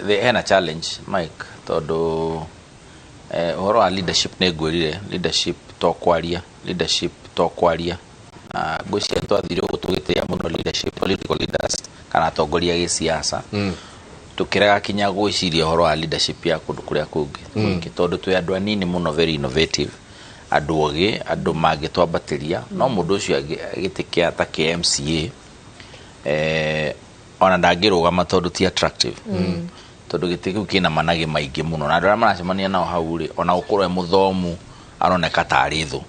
Hena challenge, Mike, tondũ ũhoro wa leadership, nĩ ngwĩrire leadership to kwaria, leadership to kwaria. Na ngwĩciria twathire ũguo tũgĩtĩĩa mũno leadership, political leaders kana atongoria gĩsiasa, tũkĩrega kinya gwĩciria ũhoro wa leadership ya kũndũ kũrĩa kũngĩ kũingĩ, tondũ twĩ andũ anini mũno, very innovative, andũ ogĩ, andũ mangĩtwambatĩria. No mũndũ ũcio gĩtĩ kĩa ta kĩa MCA, ona ndangĩrũgama tondũ ti attractive, tondũ gĩtĩ kĩu kĩna managĩ maingĩ mũno, na andũ arĩa maracemania nao hau rĩ, ona gũkorwo e mũthomu aroneka tarĩ thũ,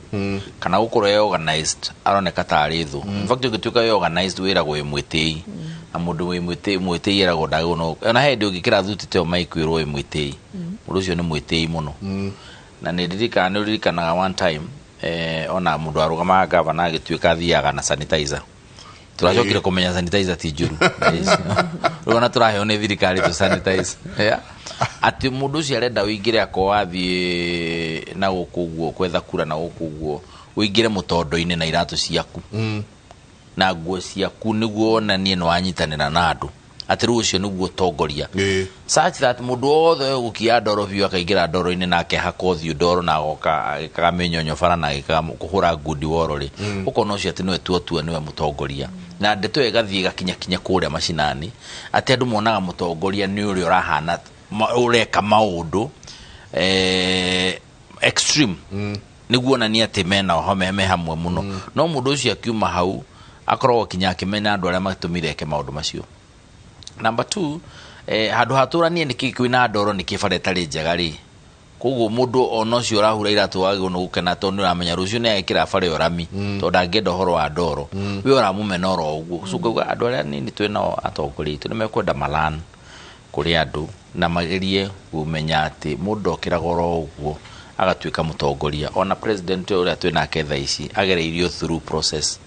kana gũkorwo e organized aroneka tarĩ thũ. In fact, ũngĩtuĩka wĩ organized, wĩragwo wĩ mwĩtĩi, na mũndũ wĩ mwĩtĩi eragwo ndagĩrĩirwo no ona he hĩndĩ ũngĩkĩra thuti ta ĩyo, Mike, wĩrwo wĩ mwĩtĩi, mũndũ ũcio nĩ mwĩtĩi mũno. Na nĩ ndirikana, nĩ ũririkanaga one time, ona mũndũ arũgamaga gavana agĩtuĩka athiaga na sanitizer. Turacokire kũmenya sanitizer ti njũru, rĩu ona tũraheo nĩ thirikari tũ sanitize. Yeah. Atĩ mũndũ ũcio arenda ũingĩre, akorwo wathiĩ na gũkũ ũguo kwetha kura na gũkũ ũguo, ũingĩre mũtondo-inĩ na iratũ ciaku na nguo ciaku nĩguo wonanie nĩ wanyitanĩra na andũ, atĩ rĩu ũcio nĩguo ũtongoria, such that mũndũ wothe ũgũkia ndoro biũ akaingĩra ndoro-inĩ na akehaka ũthiũ ndoro na agoka agĩkaga mĩnyonyo bara na agĩkaga kũhũra ngundi woro rĩ, ũkona ũcio atĩ nĩwe tuotua nĩwe mũtongoria. Na ndeto ĩyo ĩgathiĩ ĩgakinya kinya kũrĩa macinani, atĩ andũ monaga mũtongoria nĩ ũrĩa ũrahana ũreka maũndũ extreme nĩguo onania atĩ mena oho me hamwe mũno. No mũndũ ũcio akiuma hau akoragwo kinya akĩmenya andũ arĩa matũmire eke maũndũ macio. Number two, handũ hatũranie nĩkĩ kwĩna ndoro, nĩkĩ bara ĩtarĩ njega rĩ, koguo mũndũ ona ũcio ũrahura iratũ wagĩrĩirwo nĩ gũkena, tondũ nĩ ũramenya rũciũ nĩ agĩkĩra bara ĩyo rami, tondũ ndangĩenda ũhoro wa ndoro, we ũramũmena oro ũguo. So ngauga andũ arĩa nini twĩnao atongoria aitũ nĩ mekwenda malan kũrĩ andũ na magerie kũmenya atĩ mũndũ ndokĩraga oro ũguo agatuĩka mũtongoria. Ona president ũrĩa twĩnake thaa ici agereirio through process,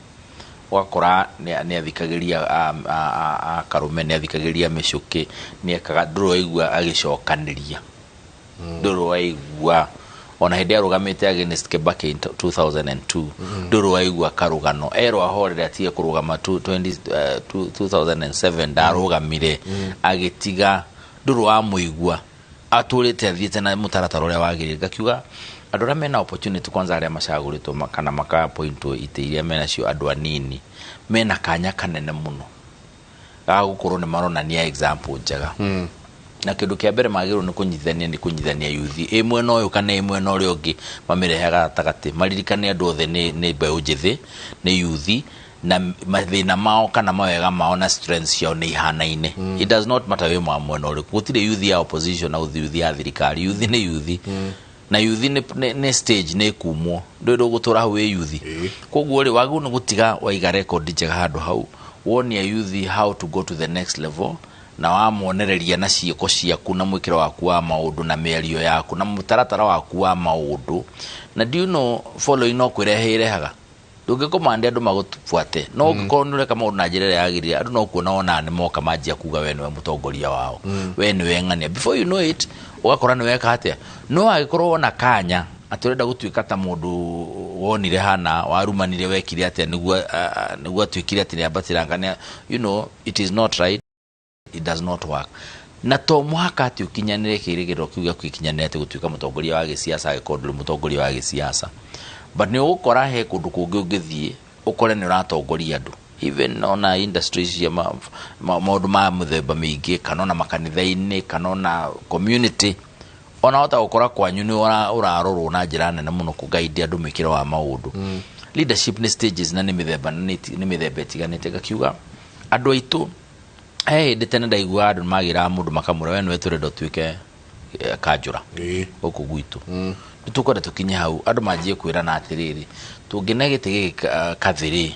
ũgakora nĩ athikagĩria a Karume, nĩ athikagĩria mĩcũkĩ, nĩ ekaga, ndũrĩ waigua agĩcokanĩria, ndũrĩ waigua ona hĩndĩ arũgamĩte against Kibaki in 2002, ndũrĩ waigua karũgano erwo ahorere atige kũrũgama. 2007 ndarũgamire agĩtiga, ndũrĩ wamũigua, atũrĩte athiĩte na mũtaratara ũrĩa wagĩrĩire. Ngakiuga andũ arĩa mena opportunity, kwanza arĩa macagũrĩtwo kana maka-appointwo itĩ iria menacio, andũ anini mena kanya kanene mũno ga gũkorwo nĩ maronania example njega. Na kĩndũ kĩa mbere magĩrĩirwo nĩ kũnyitithania, nĩ kũnyitithania yuthi ĩ mwena ũyũ kana ĩ mwena ũrĩa ũngĩ, mamĩrehaga gatagatĩ, maririkane andũ othe nĩ mbeũ njĩthĩ, nĩ yuthi, na mathĩna mao kana mawega mao na strengths ciao nĩ ihanaine. It does not matter wĩ mwa mwena ũrĩkũ, gũtirĩ yuthi ya opposition na yuthi ya thirikari. Yuthi nĩ yuthi, na yuthi nĩ stage, nĩ kumwo, ndũĩ ndũgũtũra hau wĩ yuthi. Koguo rĩ, wagĩrĩirwo nĩ gũtiga waiga record njega handũ hau, wonia yuthi how to go to the next level, na wamonereria na ciĩko ciaku na mwĩkĩro waku wa maũndũ na mĩario yaku na mũtaratara waku wa maũndũ. Na do you know, following no kwĩrehe ĩrehaga, ndũngĩkũmande andũ magũbuate, no ũngĩkorwo nĩ ũreka maũndũ na njĩra ĩrĩa yagĩrĩire, andũ no kuona wonaga nĩ moka manjia kuga we nĩwe mũtongoria wao, we nĩwe ng'ania. Before you know it, ũgakora nĩ weka atĩa. No angĩkorwo wona kanya atĩ ũrenda gũtuĩka ta mũndũ wonire hana warumanire, wekire atĩa nĩguo atuĩkire atĩ nĩambatĩra ngania, you know it is not right, it does not work. Na to mũhaka atĩ ũkinyanĩre kĩrĩgĩrĩro kĩu gĩa gũkinyanĩra atĩ gũtuĩka mũtongoria wa gĩsiasa angĩkorwo ndũrĩ mũtongoria wa gĩsiasa, but nĩ ũgũkora he kũndũ kũngĩ ũngĩthiĩ ũkore nĩ ũratongoria andũ, even ona industries cia maũndũ ma mĩthemba mĩingĩ, kana ona makanitha-inĩ, kana ona community. Ona hota gũkora kwanyu nĩ ũrarorwo na njĩra nene mũno kũguide andũ mĩkĩre wa maũndũ. Leadership nĩ stages na nĩ mĩthemba, na nĩ mĩthemba ĩtiganĩte. Ngakiuga andũ aitũ, he hĩndĩ tene ndaiguaga andũ magĩraga mũndũ makamwĩra, we nĩwe tũrenda ũtuĩke kanjũra gũkũ gwitũ. Nĩ tũkwenda tũkinye hau andũ manjie kwĩrana atĩrĩrĩ, tũngĩne gĩtĩ gĩkĩ kathĩ rĩ,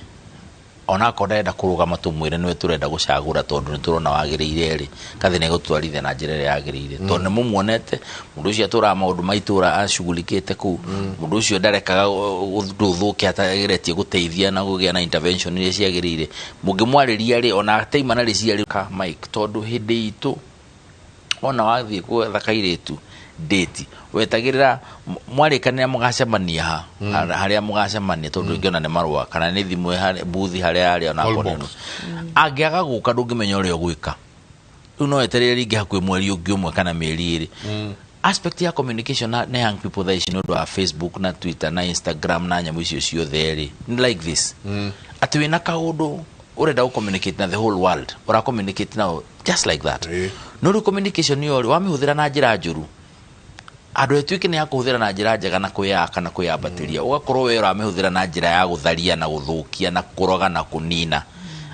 onakorwo ndarenda kũrũgama, tũmwĩre nĩwe tũrenda gũcagũra tondũ nĩ tũrona wagĩrĩire rĩ, kathĩ nĩ gũtwarithia na njĩra ĩrĩa yagĩrĩire, tondũ nĩ mũmuonete mũndũ ũcio atũraga maũndũ ma itũra acughulikĩte kũu, mũndũ ũcio ndarekaga ũndũ ũthũke atageretie gũteithia na kũgĩa na intervention iria ciagĩrĩire. Mũngĩmwarĩria rĩ, ona ataima na rĩciria ka Mike, tondũ hĩndĩ itũ ona wathiĩ gwetha kairĩtu date, wetagĩrĩra mwarĩkanĩra mũgacemania ha harĩa mũgacemania, tondũ ingĩona nĩ marũa kana nĩ thimũ buthi harĩa arĩ, ona Call akorwo nĩ box. angĩaga gũka ndũngĩmenya ũrĩa ũgwĩka. Rĩu no weterere rĩngĩ hakuhĩ mweri ũngĩ ũmwe kana mĩeri 2. Aspect ya communication na young people thaa ici nĩ ũndũ wa Facebook na Twitter na Instagram na nyamũ icio ciothe rĩ, nĩ like this, atĩ wĩna kaũndũ ũrenda gũ communicate na the whole world, ũra communicate nao just like that. No rĩu communication ĩyo rĩ, wamĩhũthĩra na njĩra njũru, andũ ĩtuĩke nĩ ya kũhũthĩra na njĩra njega na kwĩyaka na kwĩyambatĩria, ũgakorwo we ũramĩhũthĩra na njĩra ya gũtharia na gũthũkia na kũroga na kũnina.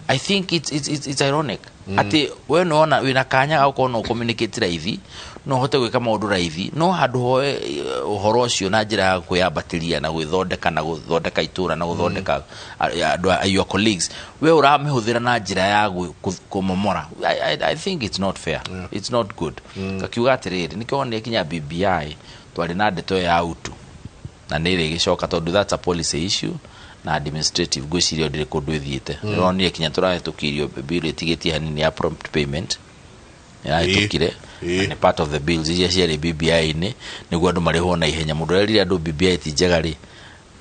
I think it's ironic atĩ we nĩwona wĩna kanya ga gũkorwo no communicate raithi, no ũhote gwĩka maũndũ raithi, no handũ hoe ũhoro ũcio na njĩra ya kwĩyambatĩria na gwĩthondeka na gũthondeka itũra na gũthondeka andũ your colleagues, we ũramĩhũthĩra na njĩra ya kũmomora. I think it's not fair. It's not good. Ngakiuga atĩrĩrĩ, nĩkĩo wonire kinya BBI twarĩ na ndeto ya utu na nĩ ĩrĩgĩcoka, tondũ that's a policy issue na administrative. Ngwĩciria ndĩrĩ kũndũ ĩthiĩte. Nĩronire kinya tũrahĩtũkirio bill ĩtigĩtie hanini ya prompt payment, ĩrahĩtũkire na nĩ part of the bills iria ciarĩ BBI-inĩ nĩguo andũ marĩhwo na ihenya. Mũndũ ũrerire andũ BBI ti njega rĩ,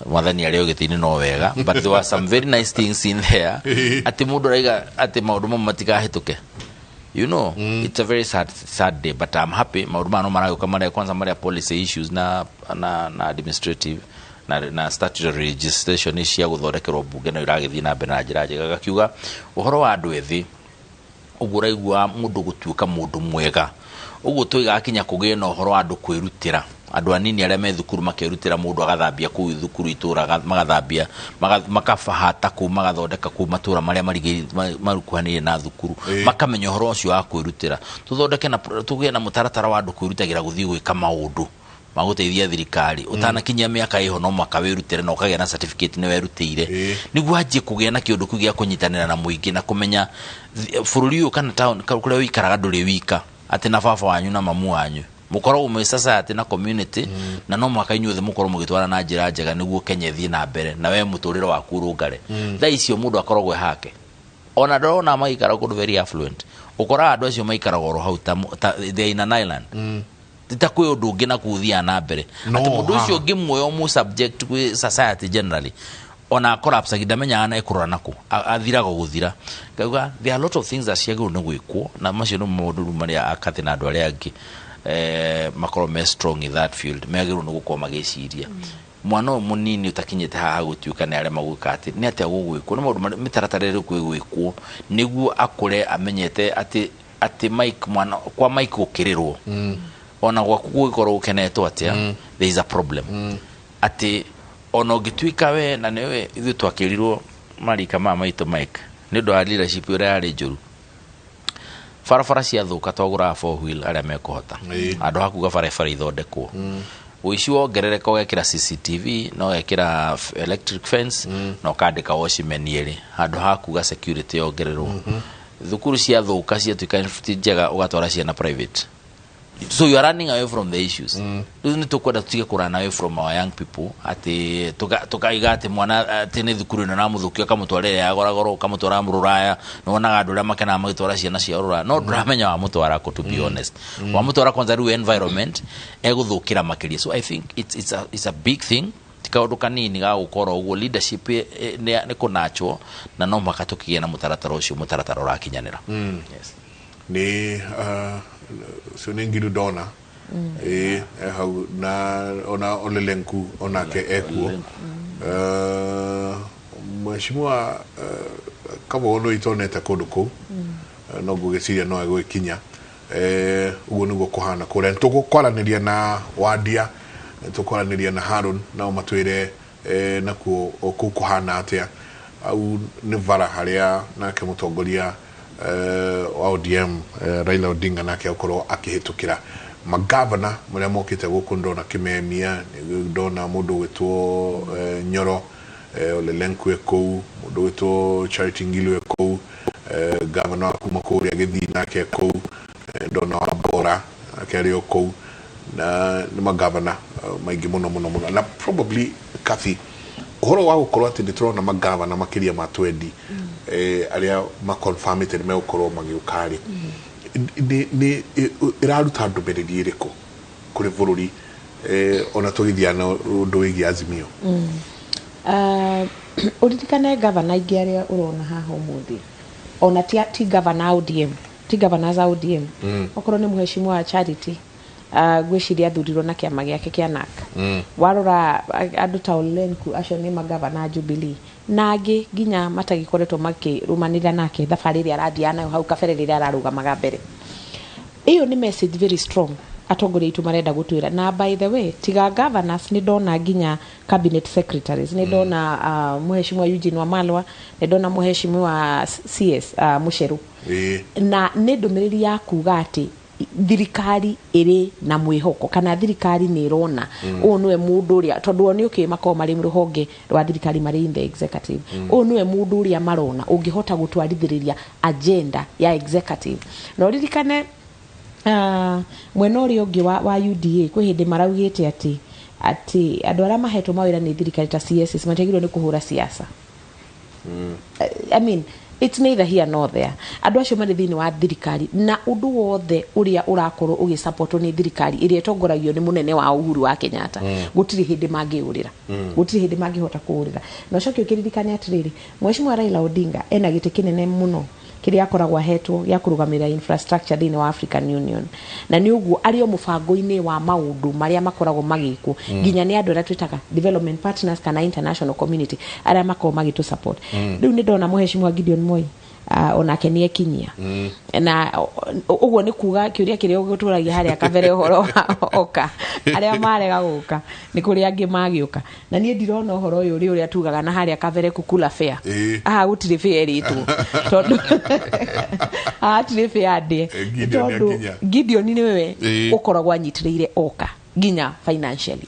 mwathani arĩ o gĩtĩ-inĩ no wega, but there were some very nice things in there atĩ mũndũ araiga atĩ maũndũ mamwe matikahĩtũke. It's a very sad, sad day, but I'm happy maũndũ maya no maragĩũka marĩa kwanza marĩa policy issues na administrative na statutory legislation cia gũthondekerwo bunge no iragĩthiĩ na mbere na njĩra njega. Gakiuga ũhoro wa andũ ethĩ ũguo ũraigua mũndũ gũtuĩka mũndũ mwega ũguo tũigaga kinya kũgĩe na ũhoro wa andũ kwĩrutĩra, andũ anini arĩa me thukuru makerutĩra, mũndũ agathambia kũu thukuru itũra, magathambia, makabahata kũu, magathondeka kũu matũra marĩa marukuhanĩire na thukuru, makamenya ũhoro ũcio wa kwĩrutĩra. Tũthondeke na tũgĩe na mũtaratara wa andũ kwĩrutagĩra gũthiĩ gwĩka maũndũ magũteithia thirikari. Ũtanakinyia mĩaka ĩho no mwaka wĩrutĩre na ũkagĩa na certificate nĩ werutĩire, nĩguo anjie kũgĩa na kĩũndũ kĩu gĩa kũnyitanĩra na mũingĩ na kũmenya bũrũri ũyũ kana town kũrĩa ũikaraga ndũrĩ wika, atĩ na baba wanyu na mamu wanyu mũkoragwo mwĩ society na community, na no mũhaka inyuothe mũkorwo mũgĩtwara na njĩra njega nĩguo Kenya ĩthiĩ na mbere na we mũtũrĩre waku ũrũngare. Thaa icio mũndũ akoragwo e hake, ona ndorona maikara kũndũ very affluent, ũkoraga andũ acio maikaraga oro hau ta they are in an island, ti ta kwĩ ũndũ ũngĩ na kũu ũthiaga na mbere. No, atĩ mũndũ ũcio haha. ũngĩmuoya ũmũ subject kwĩ society generally, ona collapse ndamenyaga na ekũrora nakũ, athiraga gũthira. Ngauga there are a lot of things that ciagĩrĩirwo nĩ gwĩkwo, na macio nĩ maũndũ rĩu marĩa akathi na andũ arĩa angĩ makorwo me strong in that field magĩrĩirwo nĩ gũkorwo magĩciria mwana ũyũ mũnini ũtakinyĩte haha gũtuĩka nĩ arema gwĩka atĩ nĩ atĩa gũgwĩkwo, nĩ maũndũ mĩtaratara ĩrĩkũ ĩgwĩkwo nĩguo akũre amenyete atĩ Mike, mwana kwa Mike gũkĩrĩrwo ona gwaku gũgĩkorwo gũkenetwo atĩa, there is a problem, atĩ ona ũngĩtuĩka we na nĩwe ithuĩ twakĩrirwo marika maya maitũ Mike nĩ ũndũ wa leadership ĩrĩa yarĩ njũru. Barabara ciathũka twagũraga four wheel arĩa mekũhota, handũ ha kuga barabara ithondekwo. Ũici wongerereka ũgekĩra CCTV na ũgekĩra electric fence na ũkandĩka watchman erĩ handũ ha kuga security yongererwo. Thukuru ciathũka ciatuĩka ti njega ũgatwara ciana private, so you are running away from the issues. Rĩu nĩ tũkwenda tũtige kũ run away from our young people, atĩ tũkaiga atĩ mwana atĩ nĩ thukuru ĩno namũthũkia, ũkamũtwara ĩrĩa ya goragoro, ũkamũtwara rũraya. Nĩwonaga andũ arĩa makenaga magĩtwara ciana ciao rũraya, no ndũramenya wamũtwara kũ. To be honest, wamũtwara kwanza rĩu environment egũthũkĩra makĩria. So I think it's a big thing, ti kaũndũ kanini ga gũkorwo ũguo. Leadership nĩ kũnachwo na no mũhaka tũkĩgĩe na mũtaratara ũcio, mũtaratara ũrakinyanĩra, yes. Nĩ ũcio nĩ Ngiru ndona ĩ e hau na ona Olelenku onake ekuo. Mheshimiwa Kabogo no itonete kũndũ kũu. No ngũgĩciria no egũgĩkinya. Ũguo nĩguo kũhana kũrĩa. Nĩ tũgũkwaranĩria na Wandia, nĩ tũkwaranĩria na Haron nao matwĩre nakuo kũu kũhana atĩa. Au nĩ bara harĩa nake mũtongoria wa ODM Raila Odinga nake akorwo akĩhĩtũkĩra magavana marĩa mokĩte gũkũ. Ndona Kimemia, ndona mũndũ ũgwĩtwo Nyoro, Olelenku e kũu, mũndũ ũgwĩtwo Charity Ngilu e kũu, gavana wa kuma kũrĩa Gĩthii nake e kũu, ndona wa Bora nake arĩ o kũu, na nĩ magavana maingĩ mũno mũno mũno. Na probably Kathy, ũhoro wa gũkorwo atĩ nĩ tũrona magavana makĩria ma 20 arĩa maconfirmĩte nĩ megũkorwo magĩũka rĩ, nĩ ĩraruta ndũmĩrĩri ĩrĩkũ kũrĩ bũrũri ona tũgĩthiaga na ũndũ wĩgiĩ Azimio? Ũririkane gavana aingĩ arĩa ũrona haha ũmũthĩ ona ti gavana a ODM. Ti governors a ODM. Okorwo nĩ mũheshimiwa wa Charity, ngwĩciria athurirwo na kĩama gĩake kĩa NARC. Warora andũ ta Olenku, acio nĩ magavana a Jubilee, na angĩ nginya matagĩkoretwo makĩrũmanĩrĩra nake thabarĩ ĩrĩa arathiaga nayo hau kabere rĩrĩa ararũgamaga mbere. Ĩyo nĩ message very strong atongoria aitũ marenda gũtwĩra. Na by the way, tiga governors, nĩ ndona nginya cabinet secretaries, nĩ ndona mũheshimiwa Eugene Wamalwa, nĩ ndona mũheshimiwa CS Mucheru. Na nĩ ndũmĩrĩri ya kuga atĩ thirikari ĩrĩ na mwĩhoko, kana thirikari nĩ ĩrona ũyũ nĩwe mũndũ ũrĩa, tondũ o nĩ ũkĩ makoragwo marĩ rũhonge rwa thirikari, marĩ in the executive, ũyũ nĩwe mũndũ ũrĩa marona ũngĩhota gũtwarithĩrĩria agenda ya executive. Na ũririkane mwena ũrĩa ũngĩ wa UDA kwĩ hĩndĩ maraugĩte atĩ andũ arĩa mahetwo mawĩra nĩ thirikari ta CSs matiagĩrĩirwo nĩ kũhũra siasa. I mean, it's neither here nor there. Andũ acio marĩ thĩinĩ wa thirikari, na ũndũ wothe ũrĩa ũrakorwo ũgĩsupportwo nĩ thirikari ĩrĩa ĩtongoragio nĩ mũnene wa Uhuru wa Kenyatta, gũtirĩ hĩndĩ mangĩũrĩra, gũtirĩ hĩndĩ mangĩhota kũũrĩra. Na ũcoke ũkĩririkane atĩrĩrĩ, Mheshimiwa Raila Odinga ena gĩtĩ kĩnene mũno kĩrĩa akoragwo ahetwo gĩa kũrũgamĩrĩra infrastructure thĩinĩ wa African Union, na nĩ ũguo arĩ o mũbango-inĩ wa maũndũ marĩa makoragwo magĩkwo nginya nĩ andũ arĩa twĩtaga development partners kana international community arĩa makoragwo magĩtũ support. Rĩu nĩ ndona Mheshimiwa Gideon Moi, onake nĩ ekinyia, na ũguo nĩ kuga kĩũria kĩrĩa ũgũtũragia harĩa kabere, ũhoro wa oka arĩa marega gũka, nĩ kũrĩ angĩ magĩũka. Na niĩ ndirona ũhoro ũyũ ũrĩ ũrĩa tugaga na harĩa kabere, kukula fair. Haha gũtirĩ fair ĩrĩtwo, tondũ haha hatirĩ fair ndĩe. Gideon Tondũ nĩakinya. Gideon nĩwe ũkoragwo anyitĩrĩire oka nginya financially.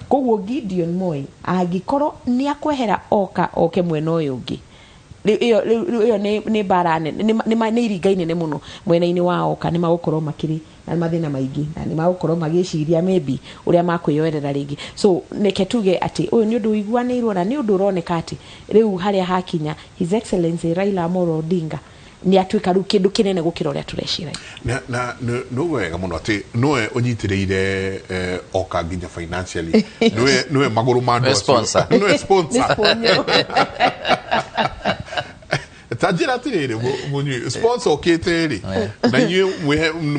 Koguo Gideon Moi angĩkorwo nĩ akwehera oka oke mwena ũyũ ũngĩ, rĩu ĩyo nĩ mbara nene, nĩ iringa inene mũno mwena-inĩ wa oka. Nĩ magũkorwo makĩrĩ na mathĩna maingĩ, na nĩ magũkorwo magĩciria maybe ũrĩa makwĩyoerera rĩngĩ. So reke tuge atĩ ũyũ nĩ ũndũ ũiguanĩirwo, na nĩ ũndũ ũroneka atĩ rĩu harĩa hakinya, His Excellency Raila Amolo Odinga nĩ atuĩka rĩu kĩndũ kĩnene gũkĩra ũrĩa tũreciragia. Na nĩ wega mũno atĩ nĩwe ũnyitĩrĩire oka nginya financially, nĩwe magũrũ ma andũ Nĩwe acio. Sponsor. Nĩwe sponsor. Nĩ sponsor. Ta njĩra atĩrĩrĩ, mũnyui sponsor ũkĩte rĩ, na inyuĩ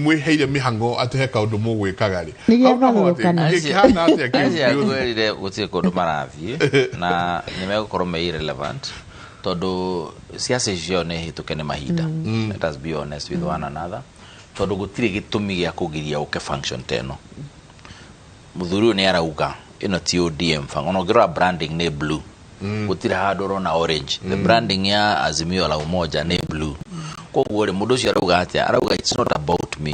mwĩheire mĩhang'o atĩ he kaũndũ mũgwĩkaga rĩ. Nĩ Hau naho atĩ, gĩatharũrũkana. gĩkĩhana atĩa kĩu Acio kĩũndũ? Akwĩrire gũtirĩ kũndũ marathiĩ, na nĩ megũkorwo me irrelevant, tondũ siasa icio nĩ hĩtũke nĩ mahinda. Let us be honest with one another, tondũ gũtirĩ gĩtũmi gĩa kũgiria ũke function ta ĩno. Mũthuri ũyũ nĩ arauga ĩno ti ODM fang, ona ũngĩrora branding nĩ blue, gũtirĩ handũ ũrona orange. The branding ya Azimio la Umoja nĩ blue. Koguo rĩ, mũndũ ũcio arauga atĩa? Arauga it's not about me.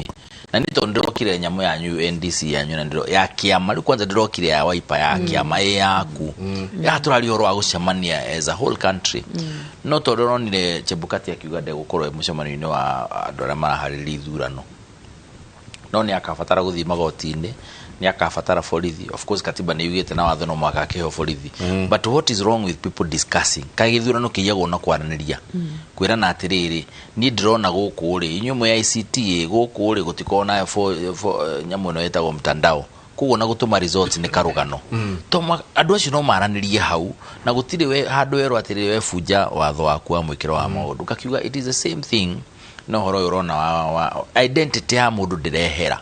Na nĩ tondũ ndĩrokire nyamũ yanyu NDC yanyu, na ndĩro ya kĩama rĩu kwanza ndĩrokire ya Wiper ya kĩama ĩ yaku ya tũraria ũhoro wa gũcemania as a whole country. No tondũ ũronire Chebukati akiuga ndegũkorwo e mũcemanio-inĩ wa andũ arĩa maraharĩrĩria ithurano, no nĩ akabatara gũthiĩ magoti-inĩ, nĩ akabatara borithi. Of course katiba nĩ yugĩte na watho no mũhaka akĩheo borithi, but what is wrong with people discussing? Kaĩ gĩthurano kĩiyagwo na kwaranĩria, kwĩrana atĩrĩrĩ, niĩ ndĩrona gũkũ rĩ, inyuĩ mwĩ ICT ĩ, gũkũ rĩ gũtikorwo na nyamũ ĩno ĩtagwo mtandao, koguo na gũtũma results nĩ karũgano. To andũ acio no maranĩrie hau, na gũtirĩ we handũ werwo atĩrĩrĩ, we bunja watho waku wa mwĩkĩro wa maũndũ. Ngakiuga it is the same thing na ũhoro ũyũ ũrona wa identity ya mũndũ ndĩrehera.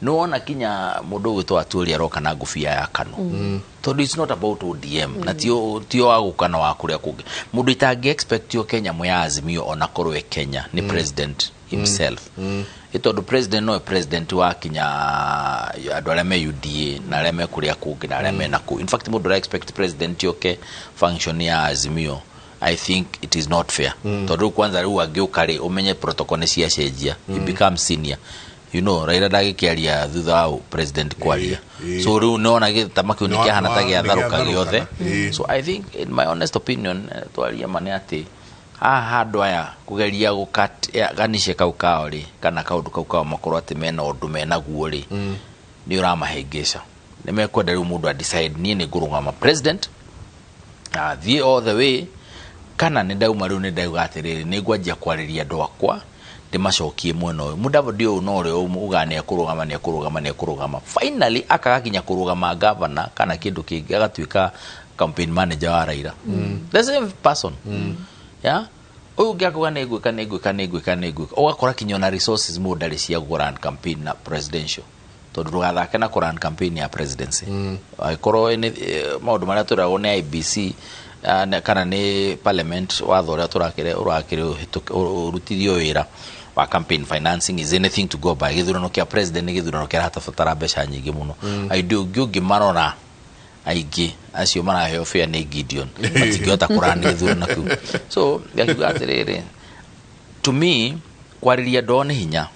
Nĩ wona kinya mũndũ ũgwĩtwo Atwoli aroka na ngũbia ya KANU, tondũ it's not about ODM, na tio wa gũka na wa kũrĩa kũngĩ. Mũndũ itangĩ expect oke nyamũ ya Azimio ona korwo e Kenya nĩ president himself, ĩ tondũ president nowe president wa kinya andũ arĩa me UDA na arĩa me kũrĩa kũngĩ na arĩa me nakũu. In fact, mũndũ ũra expect president oke function ya Azimio, I think it is not fair, tondũ rĩu kwanza rĩu angĩũka rĩ, ũmenye protocol nĩ ciacenjia, he becomes senior. Raila ndagĩkĩaria thutha wa president kwaria. So rĩu nĩwona gĩtama kĩu nĩkĩahana ta gĩatharũka gĩothe. So I think, in my honest opinion, twaria ma nĩ atĩ haha handũ aya kũgeria gũganice kau kao rĩ, kana kaũndũ kau kao makorwo atĩ mena ũndũ menaguo rĩ, nĩ ũramahĩngĩca. Nĩ mekwenda rĩu mũndũ a decide, niĩ nĩ ngũrũgama president na thiĩ all the way, kana nĩ ndauma rĩu nĩ ndauga atĩrĩrĩ, nĩ ngwanjia kwarĩria andũ akwa ndĩmacokie mwena ũyũ. Mudavadi ũyũ no ũrĩa ugaga nĩ ekũrũgama, nĩ ekũrũgama, nĩ ekũrũgama, finally akaga kinya kũrũgama governor kana kĩndũ kĩngĩ, agatuĩka campaign manager wa Raila, the same person. Yeah, Ũyũ ũngĩ akauga nĩ ngwĩka, nĩ ngwĩka, nĩ ngwĩka, nĩ ngwĩka. Ũgakora kinya ona resources mũndũ ndarĩ cia kũrun campaign na presidential, tondũ ndũgathake na kũrun campaign ya presidency angĩkorwo nĩ maũndũ marĩa tũragwo nĩ IEBC, kana nĩ parliament, watho ũrĩa tũrakĩre ũrakĩrĩ ũrutithio wĩra wa campaign financing is anything to go by. Gĩthurano kĩa president nĩ gĩthurano kĩrabatara mbeca nyingĩ mũno. Aingĩ ũngĩ ũngĩmarora, aingĩ acio maraheo fare nĩ Gideon, matingĩhota kũrani gĩthurano kĩu. So ngakiuga atĩrĩrĩ, to me, kwarĩria andũ ao nĩ hinya,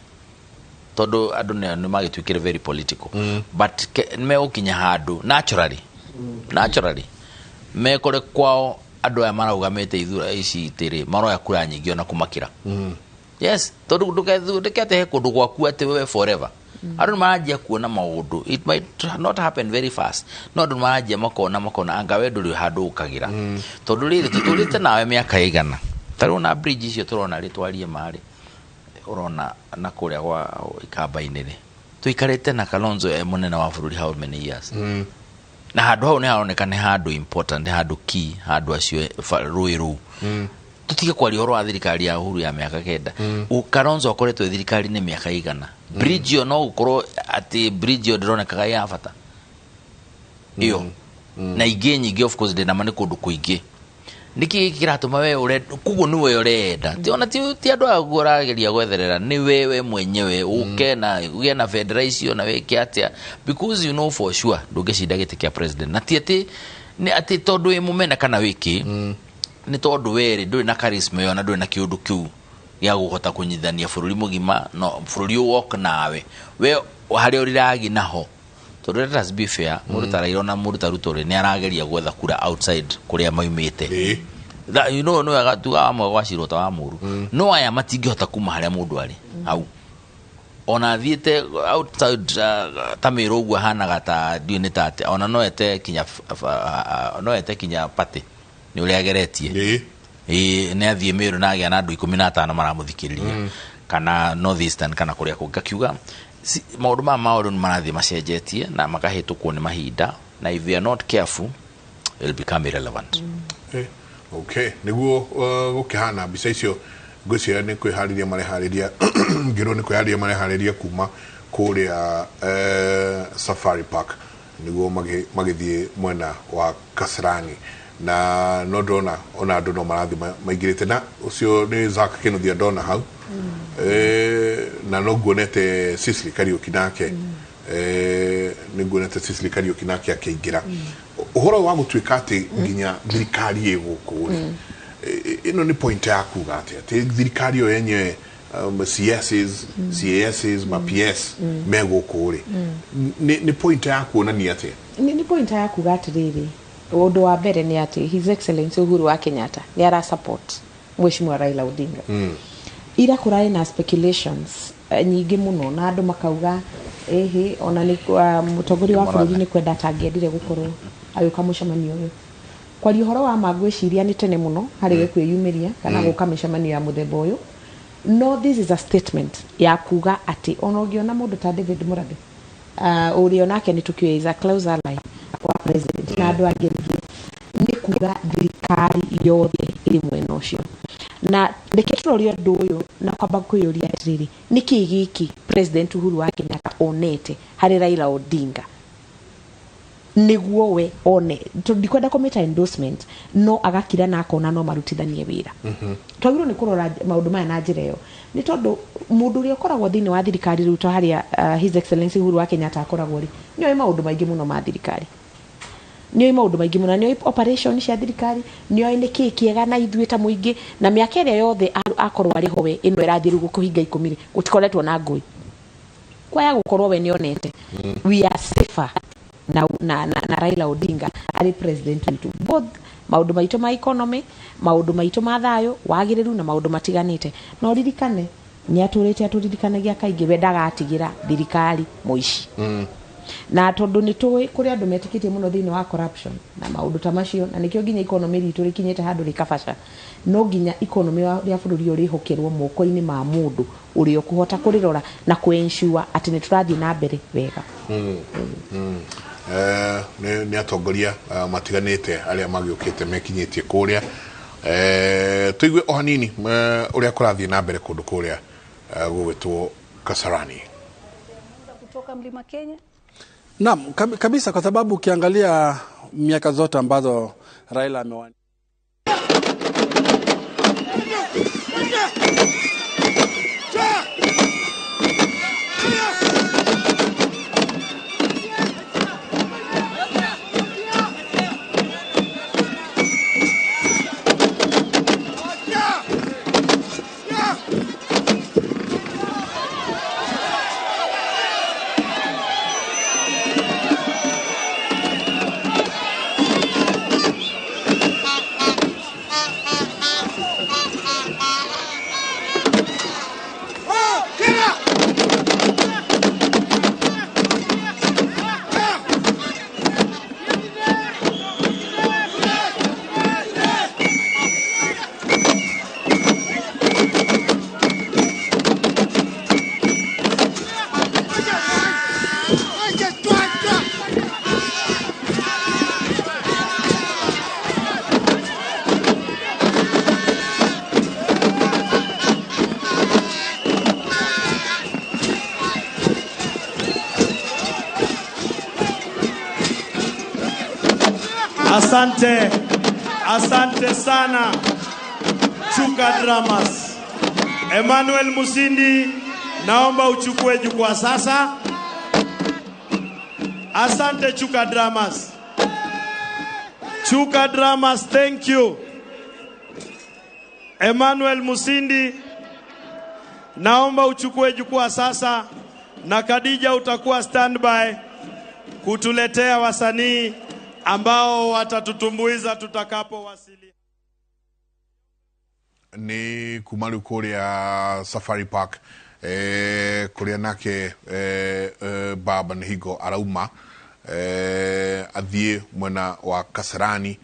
tondũ andũ nĩ magĩtuĩkire very political, but nĩ megũkinya handũ naturally mekore kwao andũ aya maraugamĩte ithura ici itĩrĩ maroya kura nyingĩ ona kũmakĩra. Yes, tondũ ndũkete he kũndũ gwaku atĩ we forever. Andũ nĩ maranjia kuona maũndũ. It might not happen very fast, no andũ nĩ maranjia makona anga we ndũrĩ handũ ũkagĩra, tondũ rĩrĩ tũtũrĩte nawe mĩaka ĩigana. Ta rĩu na bridge icio tũrona rĩ, twarie marĩ ũrona na kũrĩa gwa ikamba-inĩ rĩ, tũikarĩte na Kalonzo e mũnene wa bũrũri how many years? Na handũ hau nĩ haroneka nĩ handũ important, nĩ handũ key, handũ acio rũĩ rũu. Tũtige kwaria ũhoro wa thirikari ya Uhuru ya mĩaka 9. Kalonzo akoretwo thirikari-inĩ mĩaka igana. Bridge ĩyo no gũkorwo atĩ bridge ĩyo ndĩronekaga ya bata ĩyo na ingĩ nyingĩ. Of course, ndĩnama nĩ kũndũ kũingĩ. Nĩkĩ gĩkĩ kĩratũma we koguo nĩ we ũrenda? Ti ona ti andũ aya ũrageria gwetherera, nĩ we mwenyewe ũke na ũgĩe na bendera icio na wĩke atĩa, because you know for sure ndũngĩcinda gĩtĩ kĩa president. Na ti atĩ nĩ atĩ tondũ wĩ mũmena kana wĩkĩ, nĩ tondũ werĩ ndũrĩ na charisma ĩyo na ndũrĩ na kĩũndũ kĩu gĩa kũhota kũnyitithania bũrũri mũgima, no bũrũri ũwoke nawe we harĩa ũrĩragi naho. Tondũ let us be fair, mũndũ ta Raila na mũndũ ta Ruto rĩ, nĩ arageria gwetha kura outside kũrĩa maumĩte. Nĩ wega tuga wa mwega gwacirwo ta wa mũru, no aya matingĩhota kuma harĩa mũndũ arĩ hau, ona athiĩte outside, ta mĩrũ ũguo ahanaga ta ndiũĩ nĩ ta atĩa. Ona no ete kinya no ete kinya party nĩ ũrĩa ageretie. Ĩĩ, nĩ athiĩ Mĩrũ na agĩa na andũ 15 maramũthikĩrĩria, kana North Eastern kana kũrĩa kũngĩ. Ngakiuga maũndũ maya maũndũ nĩ marathiĩ macenjetie na makahĩtũkwo nĩ mahinda, na if we are not careful, it will become irrelevant. Okay, nĩguo gũkĩhana mbica icio ngwĩciria nĩ kwĩharĩria mareharĩria, ngĩrwo nĩ kwĩharĩria mareharĩria kuma kũrĩa Safari Park nĩguo magĩthiĩ mwena wa Kasarani, na no ndona ona andũ no marathiĩ maingĩrĩte, na ũcio nĩ Zack Kinuthia ndona hau. Na no nguonete Cicely Kariuki nake, nĩ nguonete Cicely Kariuki nake akĩingĩra. Ũhoro wa gũtuĩka atĩ nginya thirikari ĩ gũkũ rĩ, ĩno nĩ point ya kuga atĩ thirikari ĩyo yenyewe, CSs, CASs, ma PS me gũkũ rĩ, nĩ point ya kuonania atĩa? Nĩ point ya kuga atĩrĩrĩ, ũndũ wa mbere nĩ atĩ His Excellency Uhuru wa Kenyatta nĩ ara support Mheshimiwa Raila Odinga. Ira kũrarĩ na speculations nyingĩ mũno na andũ makauga ĩhĩ ona nĩ mũtongoria wa bũrũri nĩ kwenda atangĩendire gũkorwo agĩũka mũcemanio ũyũ. Kwaria ũhoro wa ma, ngwĩciria nĩ tene mũno harĩ we kwĩyumĩria kana gũka mĩcemanio ya mũthemba ũyũ, no this is a statement ya kuga atĩ ona ũngĩona mũndũ ta David Murathe, ũrĩa onake nĩ tũkĩũĩ is a close ally wa president, na andũ angĩ aingĩ, nĩ kuga thirikari yothe ĩrĩ mwena ũcio. Na reke tũrore ũndũ ũyũ na kwamba kwĩyũria atĩrĩrĩ, nĩkĩ gĩkĩ President Uhuru wa Kenyatta onete harĩ Raila Odinga nĩguo we one, tondũ ndikwenda kũmĩta endorsement, no agakira na akona no marutithanie wĩra? Twagĩrĩirwo nĩ kũrora maũndũ maya na njĩra ĩyo, nĩ tondũ mũndũ ũrĩa ũkoragwo thĩinĩ wa thirikari rĩu, ta harĩa His Excellency Uhuru wa Kenyatta akoragwo rĩ, nĩoĩ maũndũ maingĩ mũno ma thirikari, nĩoĩ maũndũ maingĩ mũno, nĩoĩ operation cia thirikari, nĩoĩ nĩkĩĩ kĩega na ithuĩ ta mũingĩ. Na mĩaka ĩrĩa yothe akorwo arĩ ho we, ĩno ĩrathiĩ rĩu kũhinga 10 rĩ, gũtikoretwo na ngũĩ. Kwaya gũkorwo we nĩonete we are safer na Raila Odinga arĩ president witũ, both maũndũ maitũ ma economy, maũndũ maitũ ma thayũ wagĩrĩru na maũndũ matiganĩte. Na ũririkane nĩ atũrĩte atũririkanagia kaingĩ we ndagatigĩra thirikari mũici, na tondũ nĩ tũĩ kũrĩ andũ metĩkĩtie mũno thĩinĩ wa corruption na maũndũ ta macio, na nĩkĩo nginya economy ritũ rĩkinyĩte handũ rĩkabaca. No nginya economy ya bũrũri ũyũ rĩhokerwo moko-inĩ ma mũndũ ũrĩa ũkũhota kũrĩrora na kũ-ensure atĩ nĩ tũrathiĩ na mbere wega. Nĩ atongoria matiganĩte arĩa magĩũkĩte mekinyĩtie kũrĩa. Tuigue o hanini uria kurathie na mbere kundu kuria gugwitwo Kasarani. Kutoka Mlima Kenya. Naam, kabisa, kwa sababu ukiangalia miaka zote ambazo Raila amewania Asante, asante sana Chuka Dramas. Emmanuel Musindi, naomba uchukue jukwaa sasa. Asante Chuka Dramas. Chuka Dramas, thank you. Emmanuel Musindi, naomba uchukue jukwaa sasa, na Khadija utakuwa standby kutuletea wasanii ambao watatutumbuiza tutakapowasili. Ni kuma rĩu kũrĩa Safari Park, kũrĩa nake baba nĩ hingo arauma athiĩ mwena wa Kasarani.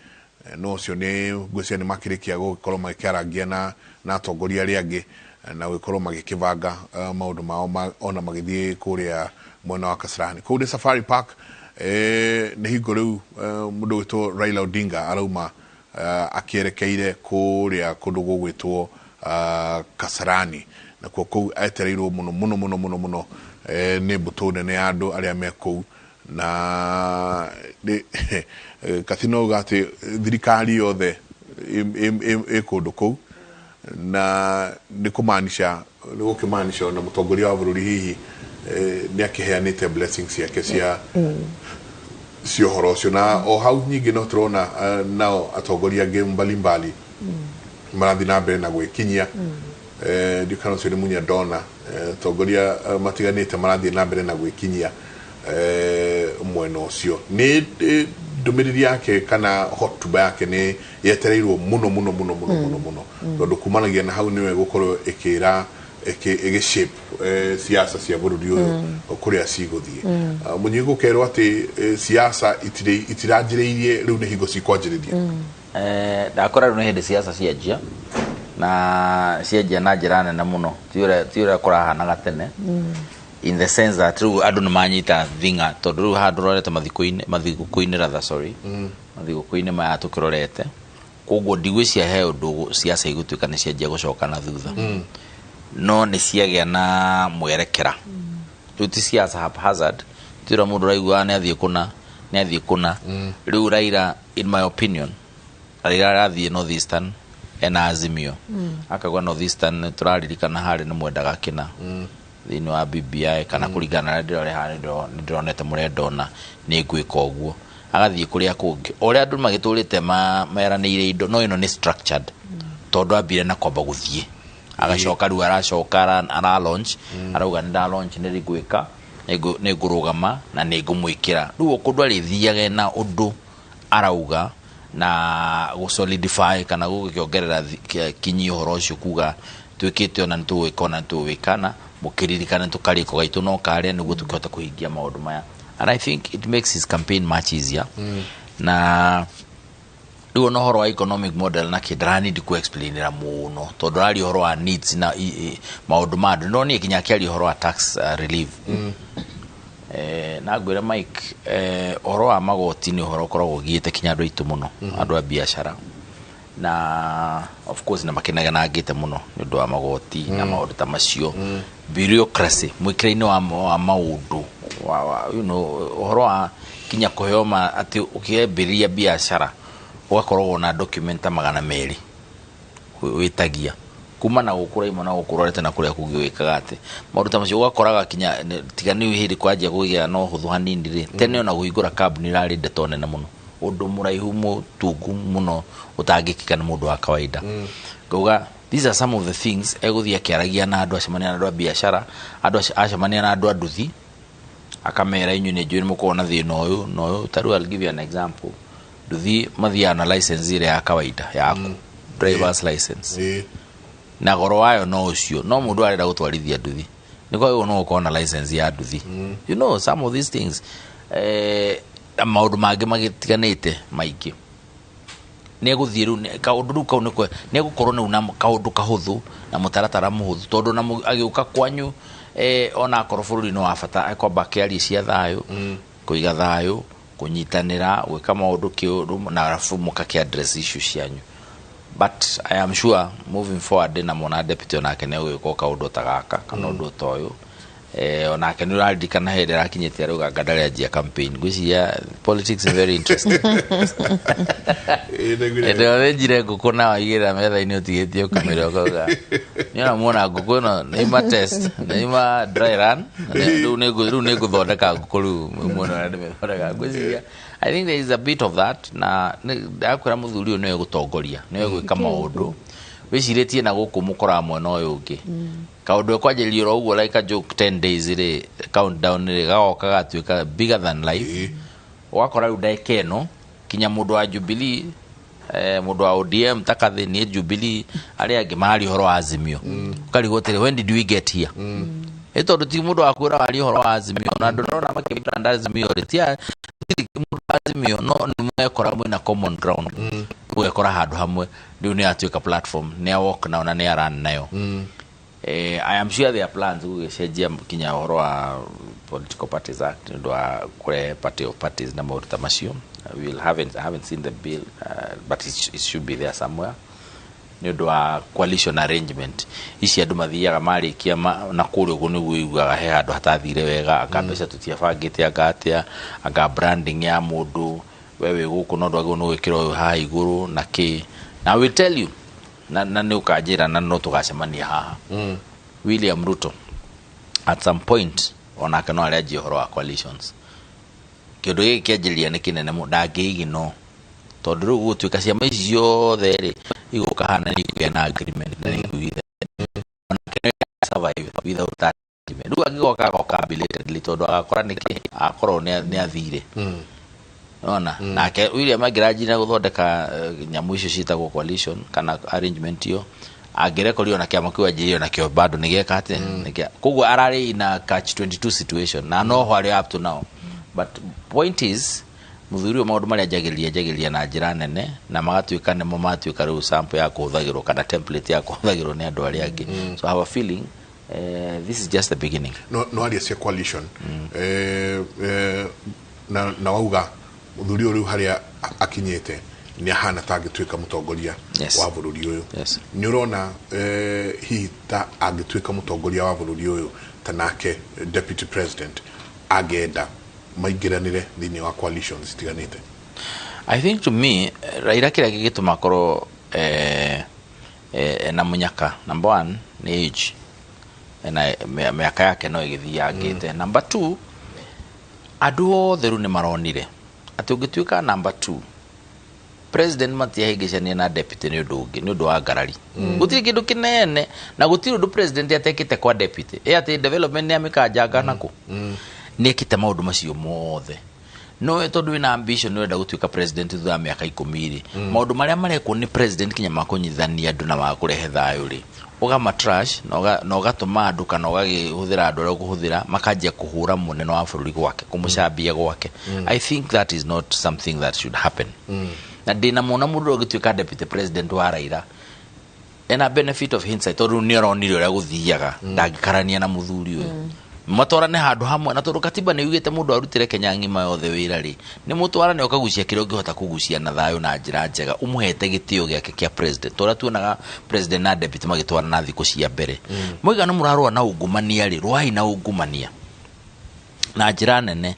No ũcio nĩ ngwĩciria nĩ makĩrĩkia gũgĩkorwo magĩkĩarangia na atongoria arĩa angĩ na gũgĩkorwo magĩkĩbanga maũndũ mao ona magĩthiĩ kũrĩa mwena wa Kasarani. Kũu nĩ Safari Park. Nĩ hingo rĩu mũndũ gwĩtwo Raila Odinga arauma akĩerekeire kũrĩa kũndũ gũgwĩtwo Kasarani, nakuo kũu etereirwo mũno mũno mũno mũno mũno nĩ mbũtũ nene ya andũ arĩa me kũu, na Kathino uga atĩ thirikari yothe ĩ kũndũ kũu, na nĩ kũmaanisha nĩ gũkĩmaanisha ona mũtongoria wa bũrũri hihi nĩ akĩheanĩte blessings ciake cia ũhoro ũcio. Na o hau nyingĩ no tũrona nao atongoria angĩ mbalimbali marathiĩ na mbere na gwĩkinyia. Ndiũ kana ũcio nĩ Munya Dona, atongoria matiganĩte marathiĩ na mbere na gwĩkinyia mwena ũcio. Nĩ ndũmĩrĩri yake kana hotuba yake nĩ yetereirwo mũno mũno mũno mũno mũno mũno, tondũ kumanagia na hau nĩwe gũkorwo ĩkĩra ĩgĩ shape siasa cia bũrũri ũyũ kũrĩa cigũthiĩ. Mũnyi gũkerwo atĩ siasa itiranjĩrĩirie rĩu nĩ hingo cikwanjĩrĩria. Ndakora rĩu nĩ hĩndĩ siasa cianjia, na cianjia na njĩra nene mũno, ti ũrĩa kũrahanaga tene, in the sense that rĩu andũ nĩ manyita thing'a, tondũ rĩu handũ rorete mathigũkũ-inĩ rather, sorry, mathigũkũ-inĩ maya tũkĩrorete, koguo ndigwĩciria he ũndũ siasa igũtuĩka nĩ cianjia gũcoka na thutha. No nĩ ciagĩa na mwerekera. Rĩu ti siasa haphazard, ti ũrĩa mũndũ ũraiguaga nĩ athiĩ kũna, nĩ athiĩ kũna. Rĩu Raila, in my opinion, Raila arathiĩ North Eastern ena Azimio. Akauga North Eastern tũraririkana harĩ nĩ mwendaga kĩna thĩinĩ wa BBI, kana kũringana na ũrĩa ndĩrore haha nĩ ndĩronete mũrenda ona nĩ ngwĩka ũguo. Agathiĩ kũrĩa kũngĩ. O ũrĩa andũ magĩtũrĩte meranĩire indo, no ĩno nĩ structured, tondũ ambire na kwamba gũthiĩ. Agacoka rĩu aracoka ara launch, arauga nĩ nda launch nĩ ngwĩka, nĩ ngũrũgama na nĩ ngũmwĩkĩra. Rĩu o kũndũ arĩthiage na ũndũ arauga na gũ solidify kana gũgĩkĩongerera kinyi ũhoro ũcio, kuga twĩkĩte ona nĩ tũgwĩka ona nĩ tũgwĩka, na mũkĩririkane tũkarĩko gaitũ no karĩa nĩguo tũkĩhote kũhingia maũndũ maya. And I think it makes his campaign much easier. Na rĩu ona ũhoro wa economic model na kĩ ndaranindi ku explainira mũno, tondũ araria ũhoro wa needs na maũndũ ma andũ. No niĩ nginya akĩaria ũhoro wa tax relief. Na ngwĩre Mike, ũhoro wa magoti nĩ ũhoro ũkoragwo ũgiĩte kinya andũ aitũ mũno, andũ a biacara. Na of course na makineganangite muno ni undu wa magoti na maundu ta macio, bureaucracy, mwikire-inĩ wa maundu wa uhoro wa kinya kuheo ma ati ukiambĩrĩria biacara ugakoragwo na document ta 200 wĩtagia kuma na gũkũra imwe na gũkũrorete na kũrĩa kũngĩ wĩkaga atĩ maũndũ ta macio ũgakoraga kinya tiga nĩ hĩndĩ kwanjia kũgĩa na ũhũthũ hanini rĩ. Tene ona kũhingũra kambuni ĩrarĩ ndeto nene mũno, ũndũ mũraihu mũtungu mũno ũtangĩkĩka nĩ mũndũ wa kawaida. Ngauga these are some of the things egũthiĩ akĩaragia na andũ, acemania na andũ a biacara, andũ acemania na andũ a nduthi, akamera inyuĩ nĩ njũĩ nĩ mũkoragwo na thĩna ũyũ na ũyũ. Ta rĩu I'll give you an example. Nduthi mathiaga na license ĩrĩa ya kawaida yaku, driver's license, na goro wayo no ũcio, no mũndũ arenda gũtwarithia nduthi nĩ kwagĩrĩirwo no gũkorwo na license ya nduthi. Some of these things, maũndũ mangĩ magĩtiganĩte maingĩ nĩ egũthiĩ rĩu kaũndũ rĩu kau nĩko nĩ egũkorwo rĩu na kaũndũ kahũthũ na mũtaratara mũhũthũ, tondũ na agĩũka kwanyu, ona akorwo bũrũri nĩ wa bata, ekwamba akĩarie cia thayũ, kũiga thayũ, kũnyitanĩra, gwĩka maũndũ kĩũndũ na arabu mũkakĩ address issue cianyu. But I am sure moving forward na mona deputy onake nĩ egwĩka kaũndũ ta gaka kana ũndũ ta ũyũ. Onake nĩ ũraririkana hĩndĩ ĩrakinyĩte arauga anga ndarĩanjia campaign. Ngwĩciria politics is very interesting. Ĩĩ. Hĩndĩ ĩyo thĩnjire ngũkũ na waigĩrĩra metha-inĩ ũtigĩtie ũkamĩrĩa, ũkauga nĩona muona ngũkũ ĩno nĩ ima test, nĩ ima dry run, rĩu nĩ ngũthondeka ngũkũ, rĩu muone ũrĩa ndĩmĩthondeka. Ngwĩciria I think there is a bit of that na ndakwĩra mũthuri ũyũ nĩwe gũtongoria, nĩwe gwĩka maũndũ wĩcirĩtie na gũkũ mũkoraga mwena ũyũ ũngĩ kaũndũ ekwanjĩrĩria oro ũguo like a joke, 10 days rĩ, countdown rĩ, gagoka gatuĩka bigger than life. Ũgakora rĩu ndagĩka ĩno kinya mũndũ wa Jubilee, mũndũ wa ODM takathĩ nĩ Jubilee, arĩa angĩ mararia ũhoro wa Azimio. Ũkarigwo atĩrĩ, when did we get here? Ĩ tondũ ti mũndũ wa kwĩra waria ũhoro wa Azimio na andũ ndona makĩbrand Azimio rĩ, ti mũndũ wa Azimio, no nĩ mwekora mwĩna common ground, ũgekora handũ hamwe. Rĩu nĩ yatuĩka platform, nĩ a walk nao na nĩ a run nayo. I am sure there are plans gũgĩcenjia kinya ũhoro wa Political Parties Act nĩ ũndũ wa kũrehe party of parties na maũndũ ta macio. We will haven't, I haven't seen the bill, but it should be there somewhere nĩ ũndũ wa coalition arrangement ici andũ mathiaga marĩkia na kũrĩa ũguo nĩguo ũiguaga he handũ hatathire wega, anga mbeca tũtiabangĩte, anga atĩa, anga branding ya mũndũ, we wĩ gũkũ no ndwagĩrĩirwo nĩ gwĩkĩra ũyũ haha igũrũ na kĩ. Na I will tell you na nĩ ũkanjĩra na no tũgacemania haha. William Ruto at some point onake no arĩanjia ũhoro wa coalitions. Kĩndũ gĩkĩ kĩanjĩrĩria nĩ kĩnene mũno, ndangĩignore, tondũ rĩu gũtuĩka ciama ici ciothe rĩ igũka hana nĩ ikũgĩa na agreement na nĩ ikuigithania, onake nĩ survive without that agreement. Rĩu angĩgoka agoka belatedly, tondũ agakora nĩkĩ akorwo nĩ athire ona nake William angĩranjia gũthondeka nyamũ icio ciĩtagwo coalition kana arrangement iyo, angĩrekorio na kĩama kĩu anjĩrĩrio nakĩo bado nĩ gĩeka atĩa. Koguo ararĩ in a catch 22 situation na no ho arĩ up to now. But point is, mũthuri ũyũ maũndũ marĩa anjagĩrĩria na njĩra nene na magatuĩka nĩmo matuĩka rĩu sample ya kũhũthagĩrwo kana template ya kũhũthagĩrwo nĩ andũ arĩa angĩ. So I have a feeling this is just the beginning. No aria cia coalition, na wauga mũthuri ũyũ rĩu harĩa akinyĩte nĩ ahana ta angĩtuĩka mũtongoria wa bũrũri ũyũ. Nĩ ũrona hihi ta angĩtuĩka mũtongoria wa bũrũri ũyũ, ta nake deputy president angĩenda maingĩranĩre thĩinĩ wa coalitions itiganĩte? I think to me, Raila kĩrĩa gĩgĩtũma akorwo na mũnyaka, number one nĩ age na mĩaka yake no ĩgĩthiangĩte. Number two, andũ othe rĩu nĩ maronire atĩ ũngĩtuĩka number two president matiahĩngĩcania na deputy nĩ ũndũ ũngĩ, nĩ ũndũ wa ngarari. Gũtirĩ kĩndũ kĩnene na gũtirĩ ũndũ president atekĩte kwa deputy, ĩ atĩ development nĩ amĩkanjanga nakũ, nĩ ekĩte maũndũ macio mothe. No we tondũ wĩna ambition, ũrenda gũtuĩka president thutha wa mĩaka 10 rĩ, maũndũ marĩa marekwo nĩ president kinya makũnyitithania andũ na makũrehe thayũ rĩ, ũgama trash na ũgatũma andũ kana ũgagĩhũthĩra andũ arĩa ũkũhũthĩra makanjia kũhũra mũnene wa bũrũri gwake, kũmũcambia gwake. I think that is not something that should happen. Na ndĩna mona mũndũ ũgĩtuĩka deputy president wa Raila ena benefit of hindsight, tondũ nĩ aronire ũrĩa gũthiaga, ndangĩkarania na mũthuri ũyũ. Matwarane handũ hamwe, na tondũ katiba nĩ yugĩte mũndũ arutĩre Kenya ng'ima yothe wĩra rĩ, nĩ mũtwarane ũkagucia kĩrĩa ũngĩhota kũgucia na thayũ na njĩra njega, ũmũhete gĩtĩo gĩake kĩa president, ũrĩa tuonaga president na deputy magĩtwarana thikũ cia mbere. Moiga nĩ mũrarũa na ungumania rĩ, rũai na ungumania na njĩra nene,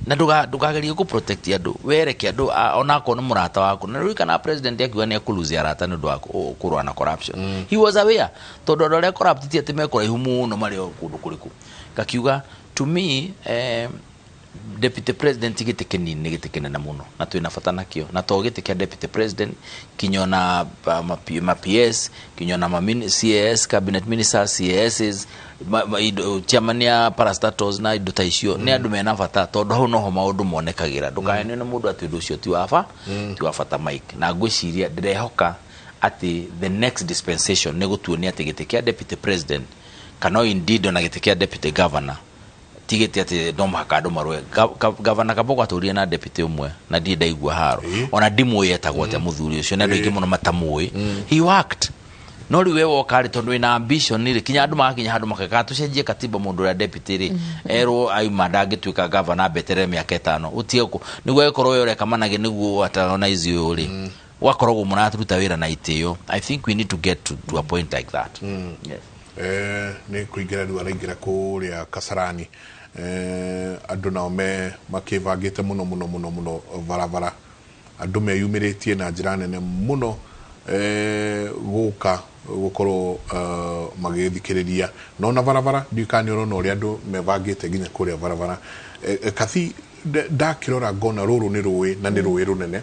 na ndũkagerie kũ protect andũ, wereke andũ onakorwo nĩ mũrata waku. Na ririkana president akiuga nĩ ekũlose arata nĩ ũndũ wa kũrũa na corruption, he was aware, tondũ andũ arĩa corrupt ti atĩ mekũraihu mũno, marĩ o kũndũ kũrĩkũ. Ngakiuga to me, deputy president gĩtĩ kĩnini nĩ gĩtĩ kĩnene mũno na twĩna bata nakĩo, na to gĩtĩ kĩa deputy president, kinya ona ma PS, kinya ona ma CAS, cabinet ministers, CASs, chairman ya parastatals na indo ta icio, nĩ andũ mena bata, tondũ hau noho maũndũ monekagĩra. Ndũkahenio nĩ mũndũ atĩ ũndũ ũcio ti wa ba ti wa bata, Mike. Na ngwĩciria ndĩrehoka atĩ the next dispensation nĩ gũtuonia atĩ gĩtĩ kĩa deputy president kana indeed ona gĩtĩ kĩa deputy governor ti gĩtĩ atĩ no mũhaka andũ marũe. Gavana Kabogo atũrire na deputy ũmwe na ndirĩ ndaigua haro. Ona ndimũĩ etagwo atĩa mũthuri ũcio, na andũ aingĩ mũno matamũĩ. He worked. No rĩu we woka rĩ, tondũ wĩna ambition rĩ, kinya andũ magakinya handũ makeka tũcenjie katiba, mũndũ ũrĩa deputy rĩ erwo auma ndangĩtuĩka gavana, ambeterere mĩaka 5 ũtige nĩguo agĩkorwo we ũreka manage nĩguo atagonize ũyũ rĩ, gwakoragwo mũraruta wĩra na itĩo. I think we need to get to a point like that, yes. Nĩ kũingĩra rĩu araingĩra kũrĩa Kasarani. Andũ nao me makĩbangĩte mũno mũno mũno mũno barabara, andũ meyumĩrĩtie na njĩra nene mũno, gũka gũkorwo magĩthikĩrĩria no na barabara. Ndiũĩ kana nĩ ũrona ũrĩa andũ mebangĩte nginya kũrĩa barabara. Kathi ndakĩrora ngona rũrũ nĩ rũĩ, na nĩ rũĩ rũnene,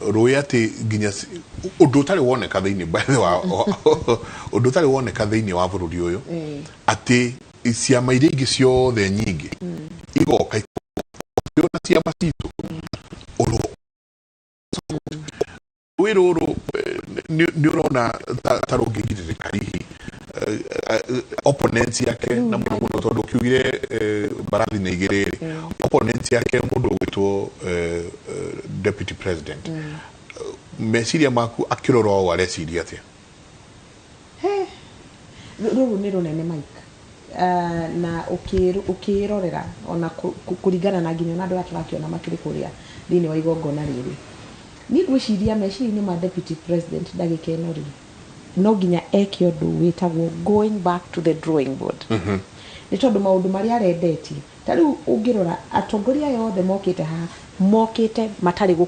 rũĩ atĩ nginya ũndũ ũtarĩ woneka thĩinĩ, by the way, ũndũ ũtarĩ woneka thĩinĩ wa bũrũri ũyũ, atĩ ciama iria ingĩ ciothe nyingĩ igoka na ciama citũ oro rũĩ rũrũ. Nĩ ũrona ta rũngĩgirĩrĩka hihi opponents yake, na mũno mũno tondũ ũkiugire mbarathi nĩ igĩrĩ rĩ, opponents yake mũndũ ũgwĩtwo deputy president, meciria maku akĩrora ũũ areciria atĩa? Rũrũ nĩ rũnene, Mike. Na ũkĩrorera ona kũringana na nginya ona andũ arĩa tũrakĩona makĩrĩ kũrĩa thĩinĩ wa igongona rĩrĩ, niĩ ngwĩciria meciria-inĩ ma deputy president ndagĩka ĩno rĩ, no nginya eke ũndũ wĩtagwo going back to the drawing board, nĩ tondũ maũndũ marĩa arendetie ta rĩu ũngĩrora atongoria aya othe mokĩte haha, mokĩte matarĩ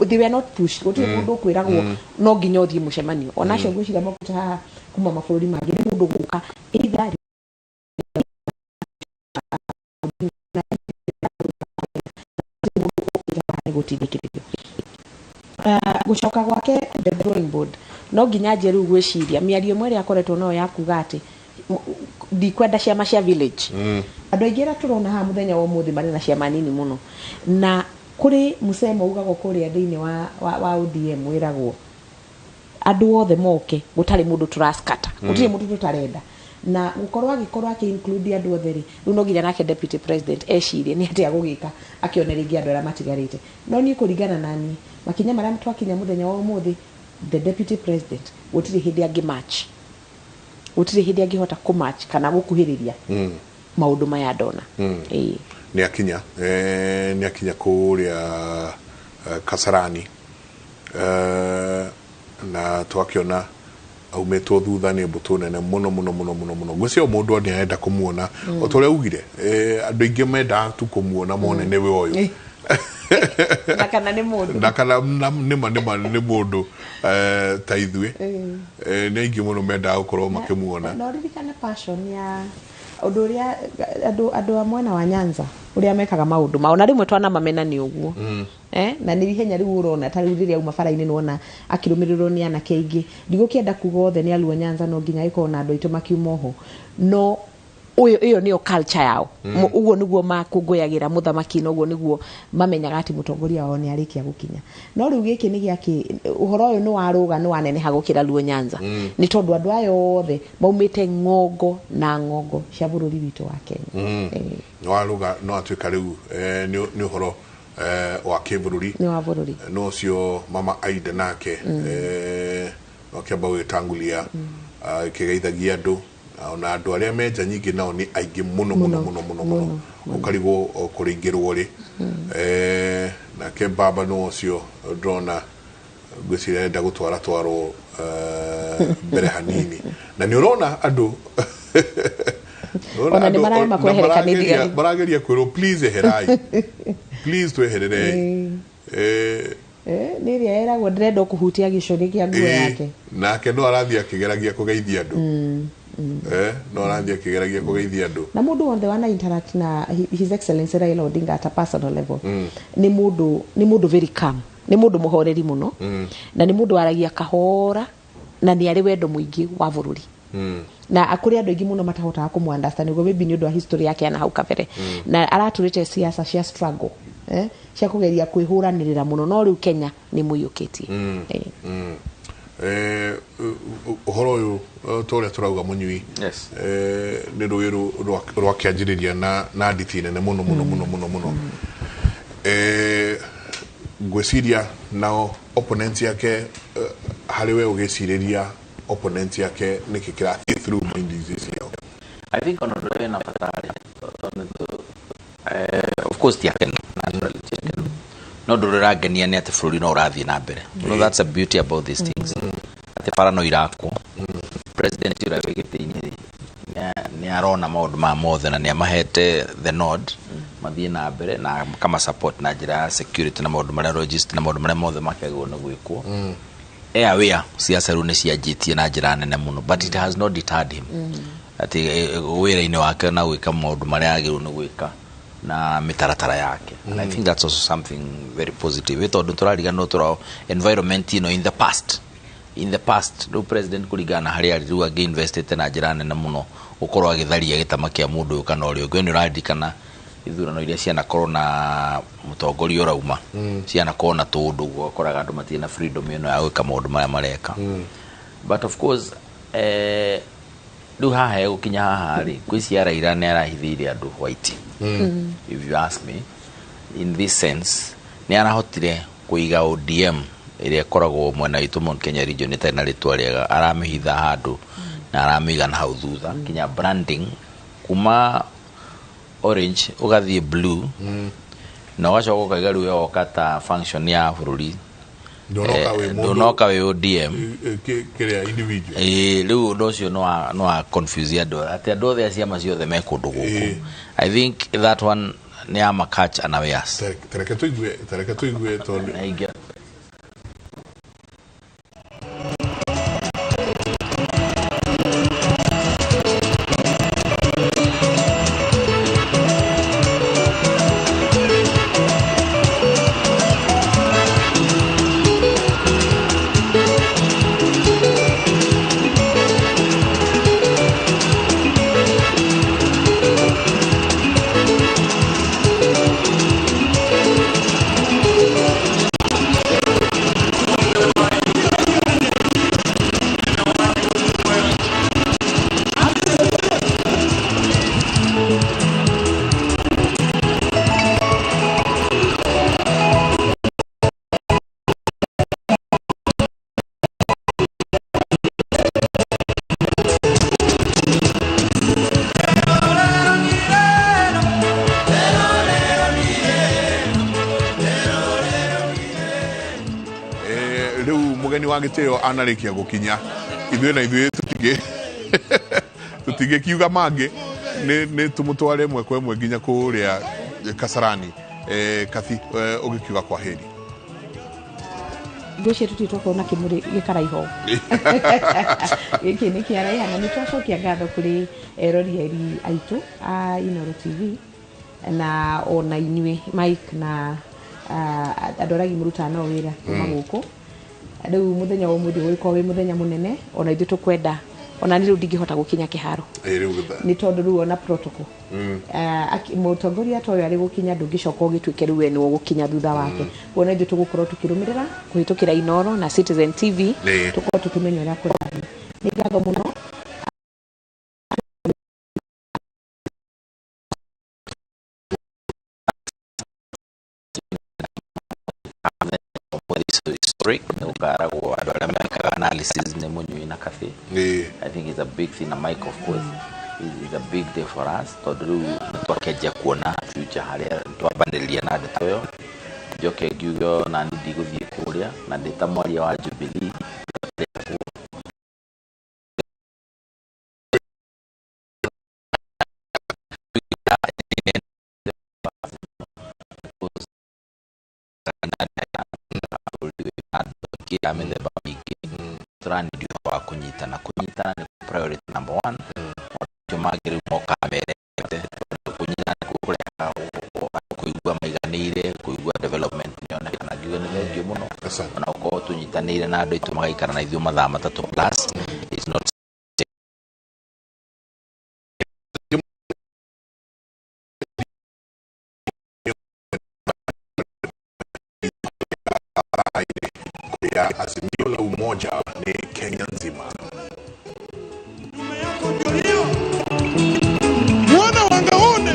they were not pushed. Gũtirĩ mũndũ ũkwĩragwo no nginya ũthiĩ mũcemanio. Ona acio ngwĩciria mokĩte haha kuma mabũrũri mangĩ nĩ mũndũ gũka either nĩ gũtindĩkĩrĩrio. Gũcoka gwake the drawing board, no nginya anjie rĩu gwĩciria mĩario ĩmwe ĩrĩa akoretwo nayo ya kuga atĩ ndikwenda ciama cia village. Andũ aingĩ arĩa tũrona haha mũthenya wa ũmũthĩ marĩ na ciama nini mũno, na kũrĩ mũcemo ugagwo kũrĩa thĩinĩ wa ODM wĩragwo andũ othe moke, gũtarĩ mũndũ tũraskata, gũtirĩ mũndũ tũtarenda. Na gũkorwo agĩkorwo akĩ include andũ othe rĩ, rĩu no nginya nake deputy president ecirie nĩ atĩa gũgĩka akĩone rĩngĩ andũ arĩa matigarĩte. No niĩ kũringana na niĩ, makinya marĩa twakinya mũthenya wa ũmũthĩ, the deputy president gũtirĩ hĩndĩ angĩ match, gũtirĩ hĩndĩ angĩhota kũ-match kana gũkuhĩrĩria maũndũ maya ndona. Ĩĩ. Nĩ akinya, nĩ akinya kũrĩa Kasarani, na twakĩona aumĩtwo thutha nĩ mbũtũ nene mũno mũno mũno mũno mũno. Ngwĩciria o mũndũ nĩ arenda kũmuona, o ta ũrĩa ugire, andũ aingĩ mendaga tu kũmuona mone nĩwe ũyũ. Na kana nĩ mũndũ. Na kana nĩma nĩma nĩ mũndũ, ta ithuĩ. Nĩ aingĩ mũno mendaga gũkorwo makĩmuona. Na ũririkane passion ya ũndũ ũrĩa andũ a mwena wa Nyanza ũrĩa mekaga maũndũ mao, na rĩmwe twanamamena nĩ ũguo. Na nĩ ihenya rĩu ũrona ta rĩu rĩrĩa auma bara-inĩ nĩwona akĩrũmĩrĩrwo nĩ anake aingĩ. Ndigũkĩenda kuga othe nĩ aluo Nyanza, no nginya ĩkorwo na andũ aitũ makiuma oho, no ũyũ ĩyo nĩyo culture yao. Ũguo nĩguo makũngũyagĩra mũthamaki, na ũguo nĩguo mamenyaga atĩ mũtongoria wao nĩ arĩkia gũkinya. No rĩu gĩkĩ nĩ gĩakĩ ũhoro ũyũ nĩ warũga, nĩ waneneha gũkĩra Luo Nyanza, nĩ tondũ andũ aya othe maumĩte ng'ongo na ng'ongo cia bũrũri witũ wa Kenya. Nĩ waruga no atuĩka rĩu nĩ ũhoro wa kĩbũrũri. Nĩ wa bũrũri. No ũcio mama Aida nake no akĩamba gwĩtangulia, akĩgeithagia andũ. Ona andũ arĩa menja nyingĩ nao nĩ aingĩ mũno mũno mũno mũno mũno, ũkarigwo kũrĩingĩrwo rĩ. Nake baba no ũcio ndĩrona, ngwĩciria arenda gũtwara twarwo mbere hanini, na nĩ ũrona andũ Ona nĩ mararema na kwehereka nĩ thigari. Marageria kwĩrwo, "Please eherai, please twehererei." Nĩ ĩrĩa ĩragwo ndĩrenda kũhutia gĩcũrĩ kĩa nguo yake. Nake no arathiĩ akĩgeragia kũgeithia andũ. No arathiĩ akĩgeragia kũgeithia andũ. Na mũndũ wothe wana interact na His Excellency Raila Odinga at a personal level, nĩ mũndũ very calm, nĩ mũndũ mũhoreri mũno, na nĩ mũndũ waragia kahora, na nĩ arĩ wendo mũingĩ wa bũrũri. Na kũrĩ andũ aingĩ mũno matahotaga kũmũ understand nĩguo, maybe nĩ ũndũ wa history yake ya na hau kabere, na aratũrĩte siasa cia struggle, cia kũgeria kwĩhũranĩrĩra mũno, no rĩu Kenya nĩ mũiyũkĩtie. Ũhoro ũyũ, ta ũrĩa tũrauga, mũnyui, nĩ rũĩ rwakĩanjĩrĩria na nditi nene mũno mũno mũno mũno mũno. Ngwĩciria nao opponent yake, harĩ we ũgĩcirĩria opponent yake, nĩkĩ kĩrathiĩ through mind ici ciao? I think ona ũndũ ũrĩa wĩna bata rĩ, tondũ of course ti akenu, naturally ti akenu, no ũndũ ũrĩa ũrangenia nĩ atĩ bũrũri no ũrathiĩ na mbere. That's a beauty about these things, atĩ bara no irakwo. President ũrĩa wĩ gĩtĩ-inĩ rĩ, nĩ arona maũndũ maya mothe na nĩ amahete the nod mathiĩ na mbere na kama support na njĩra ya security na maũndũ marĩa logistics na maũndũ marĩa mothe makĩagĩrĩirwo nĩ gwĩkwo. Airware ciaca rĩu nĩ cianjĩtie na njĩra nene mũno, but it has not deterred him atĩ wĩra-inĩ wake na gwĩka maũndũ marĩa agĩrĩirwo nĩ gwĩka na mĩtaratara yake. And I think that's also something very positive, tondũ tũrariganĩrwo tũra environment ĩno in the past rĩu president kũringana na harĩa arĩ rĩu angĩ investĩte na njĩra nene mũno gũkorwo agĩtharia gĩtama kĩa mũndũ ũyũ kana ũrĩa ũngĩ. We nĩ ũraririkana ithurano iria cianakorwo na mũtongoria ũrauma, cianakorwo na tũũndũ ũguo ũkoraga andũ matirĩ na freedom ĩno ya gwĩka maũndũ marĩa mareka. But of course, rĩu haha egũkinya haha rĩ, ngwĩciria Raila nĩ arahithĩire andũ white, if you ask me. In this sense, nĩ arahotire kũiga ODM ĩrĩa ĩkoragwo mwena witũ Mount Kenya region ĩtarĩ na rĩtwa rĩega, aramĩhitha handũ na aramĩiga na hau thutha, kinya branding kuma orange ũgathiĩ blue, na ũgacoka ũkaiga rĩu yoka ta function ya bũrũri. Ndũnoka wĩ mũndũ Ndũnoka wĩ ODM. Kĩrĩa individual. Ĩĩ, rĩu ũndũ ũcio no wa confuse andũ, atĩ andũ othe a ciama ciothe me kũndũ gũkũ. I think that one nĩ ama catch unawares. Tareke tũigue tondũ Na Rĩu mũgeni wa gĩtĩo anarĩkia gũkinya, ithuĩ na ithuĩ tũtingĩkiuga mangĩ, nĩ tũmũtware ĩmwe kwa ĩmwe nginya kũrĩa Kasarani. Kathi, ũgĩkiuga kwa heri. Ngwĩciria tũtirĩ twakorwo na kĩmũrĩ gĩkaraiho gĩkĩ nĩ kĩaraiha, na nĩ twacokia ngatho kũrĩ erorieri aitũ a Inooro TV na ona inyuĩ Mike na andũ arĩa angĩ mũrutaga nao wĩra kuma gũkũ. Rĩu mũthenya wa ũmũthĩ ũgĩkorwo wĩ mũthenya mũnene ona ithuĩ tũkwenda, ona niĩ rĩu ndingĩhota gũkinya kĩharo Rĩu gĩtha- nĩ tondũ rĩu ona protocol. Mũtongoria ta ũyũ arĩ gũkinya, ndũngĩcoka ũgĩtuĩke rĩu we nĩwe ũgũkinya thutha wake. Kuona ithuĩ tũgũkorwo tũkĩrũmĩrĩra kũhĩtũkĩra Inooro na Citizen TV, tũkorwo tũkĩmenya ũrĩa kũrathiĩ. Nĩ ngatho mũno. break ukaragwo andũ arĩa mekaga analysis nĩ mũnyui na cafe. I think it's a big thing, na Mike of course is a big day for us tondũ rĩu nĩ twakĩanjia kuona future harĩa twambanĩrĩria na ndeto ĩyo. Njoke ngiuge ona niĩ ndigũthiĩ kũrĩa na ndĩ ta mwaria wa Jubilee. Ya mĩthemba mĩingĩ tũranĩria ũhoro wa kũnyitana. Kũnyitana nĩ priority number one. Maũndũ mangĩ rĩu mokaga merete tondũ kũnyitana nĩkuo kũrehaga andũ kũigua maiganĩire, kũigua development nĩyonekana. Ngiuga nĩ thengiũ mũno ona gũkorwo tũnyitanĩire na andũ aitũ magaikara na ithuĩ mathaa matatũ plus is not. Ya Azimio la Umoja ni Kenya nzima. Mwana wangaone.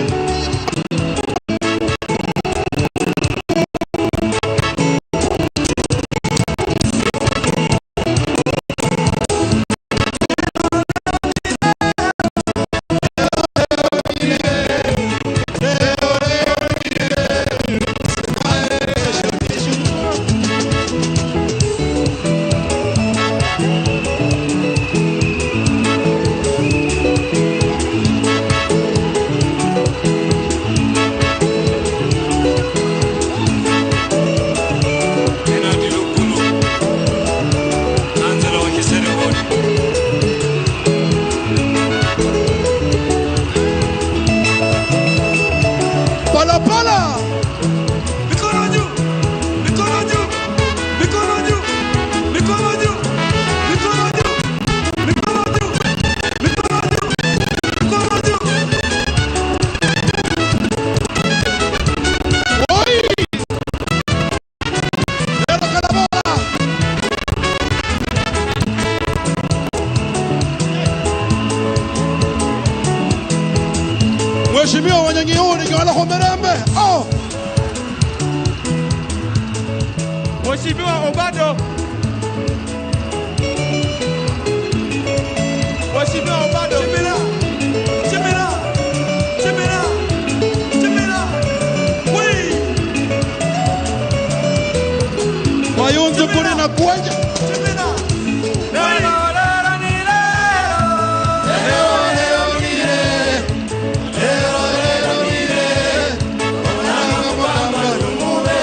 Pala pala. Mikono juu, mikono juu, mikono juu, mikono juu, mikono juu, mikono juu, mikono juu, mikono juu. Oi! Lero Kalabola. Mheshimiwa Wanyangiuni Ngala Homerembe. Oh! Mheshimiwa Obado. Mheshimiwa Obado. Chimera. Chimera. Chimera. Chimera. Wee. Wayunzu kuri na kuwaja. Chimera. Lero lero ni lero. Leo leo ni leo. Leo leo ni leo. Onanga mukamba numuwe.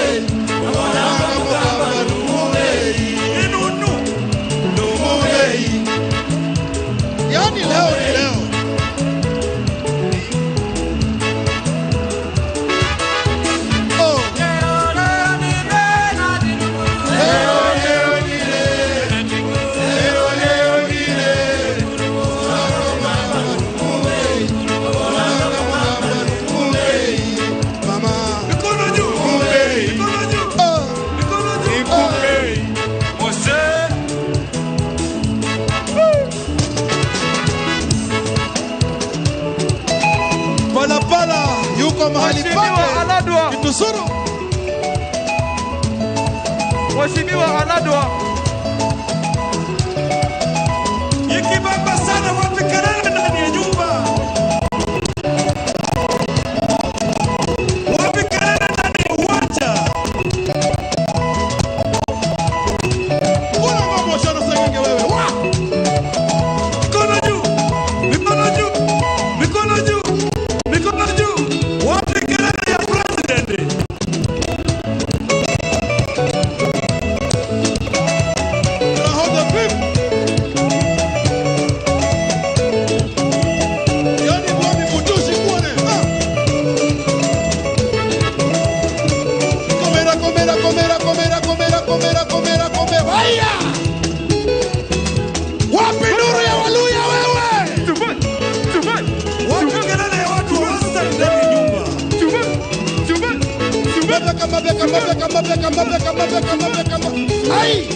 Onanga mukamba numuwe. Inunu. Numuwe. Yani leo ni leo. Oh. Lero lero ni lero. Leo leo ni leo. Leo leo ni leo. Mama. Mikono juu. Mikono juu. Oh. Mikono juu. Mose. Palapala yuko mahali Mheshimiwa pake. Aladwa. Kitusuru. Mheshimiwa Aladwa. Ikibamba sana wapi kelele ndani ya nyumba. Wapi kelele ndani ya uwanja. Mbona ngoma ushana sengenge wewe? Wa! Mikono juu. Mikono juu. Mikono juu. Mikono juu. Wapi kelele ya president? Tunahoja vipi? Yani mwami kutushi kuone. Ah! Komera, komera, komera, komera, komera, komera, komera, komera. Haya! Wapi nuru ya Waluya wewe? Wapi kelele ya watu wa Western ndani ya nyumba. Mabeka, mabeka, mabeka, mabeka, mabeka, mabeka, mabeka, mabeka. Ai!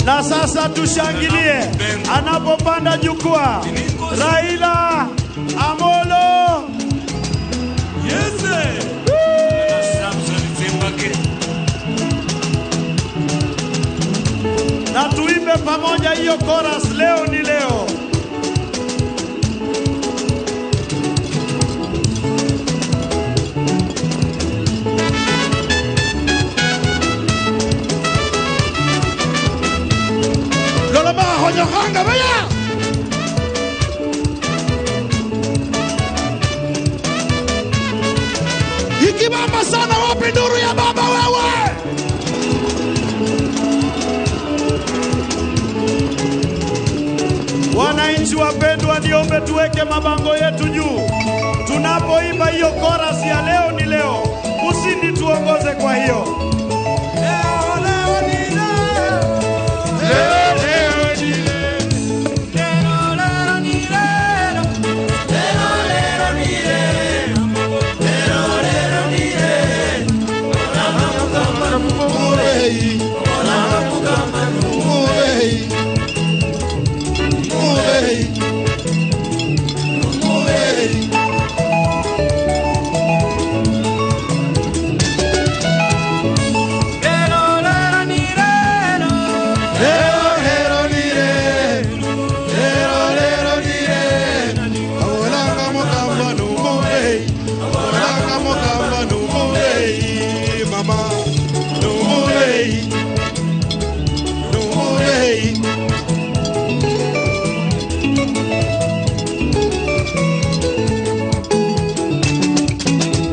Na sasa tushangilie anapopanda jukwaa Raila Amolo. Na tuimbe pamoja hiyo chorus, leo ni leo. Ikibamba sana, wapi nduru ya baba wewe? Wananchi wapendwa, niombe tuweke mabango yetu juu tunapoimba hiyo chorus ya leo ni leo. Usindi tuongoze kwa hiyo. Leo, leo ni leo. Leo, leo ni leo. Leo, leo ni leo. Leo, leo ni leo. Leo, leo ni leo.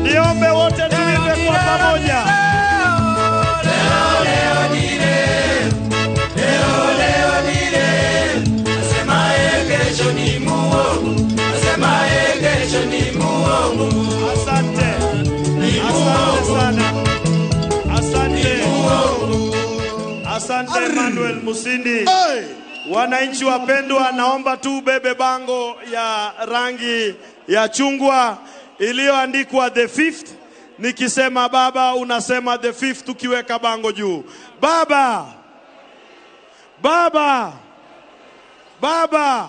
Niombe wote tuimbe kwa pamoja. Asante. Asante sana. Asante. Asante Emmanuel Musindi. Wananchi wapendwa, naomba tu ubebe bango ya rangi ya chungwa iliyoandikwa the fifth. Nikisema baba unasema the fifth ukiweka bango juu. Baba! Baba! Baba!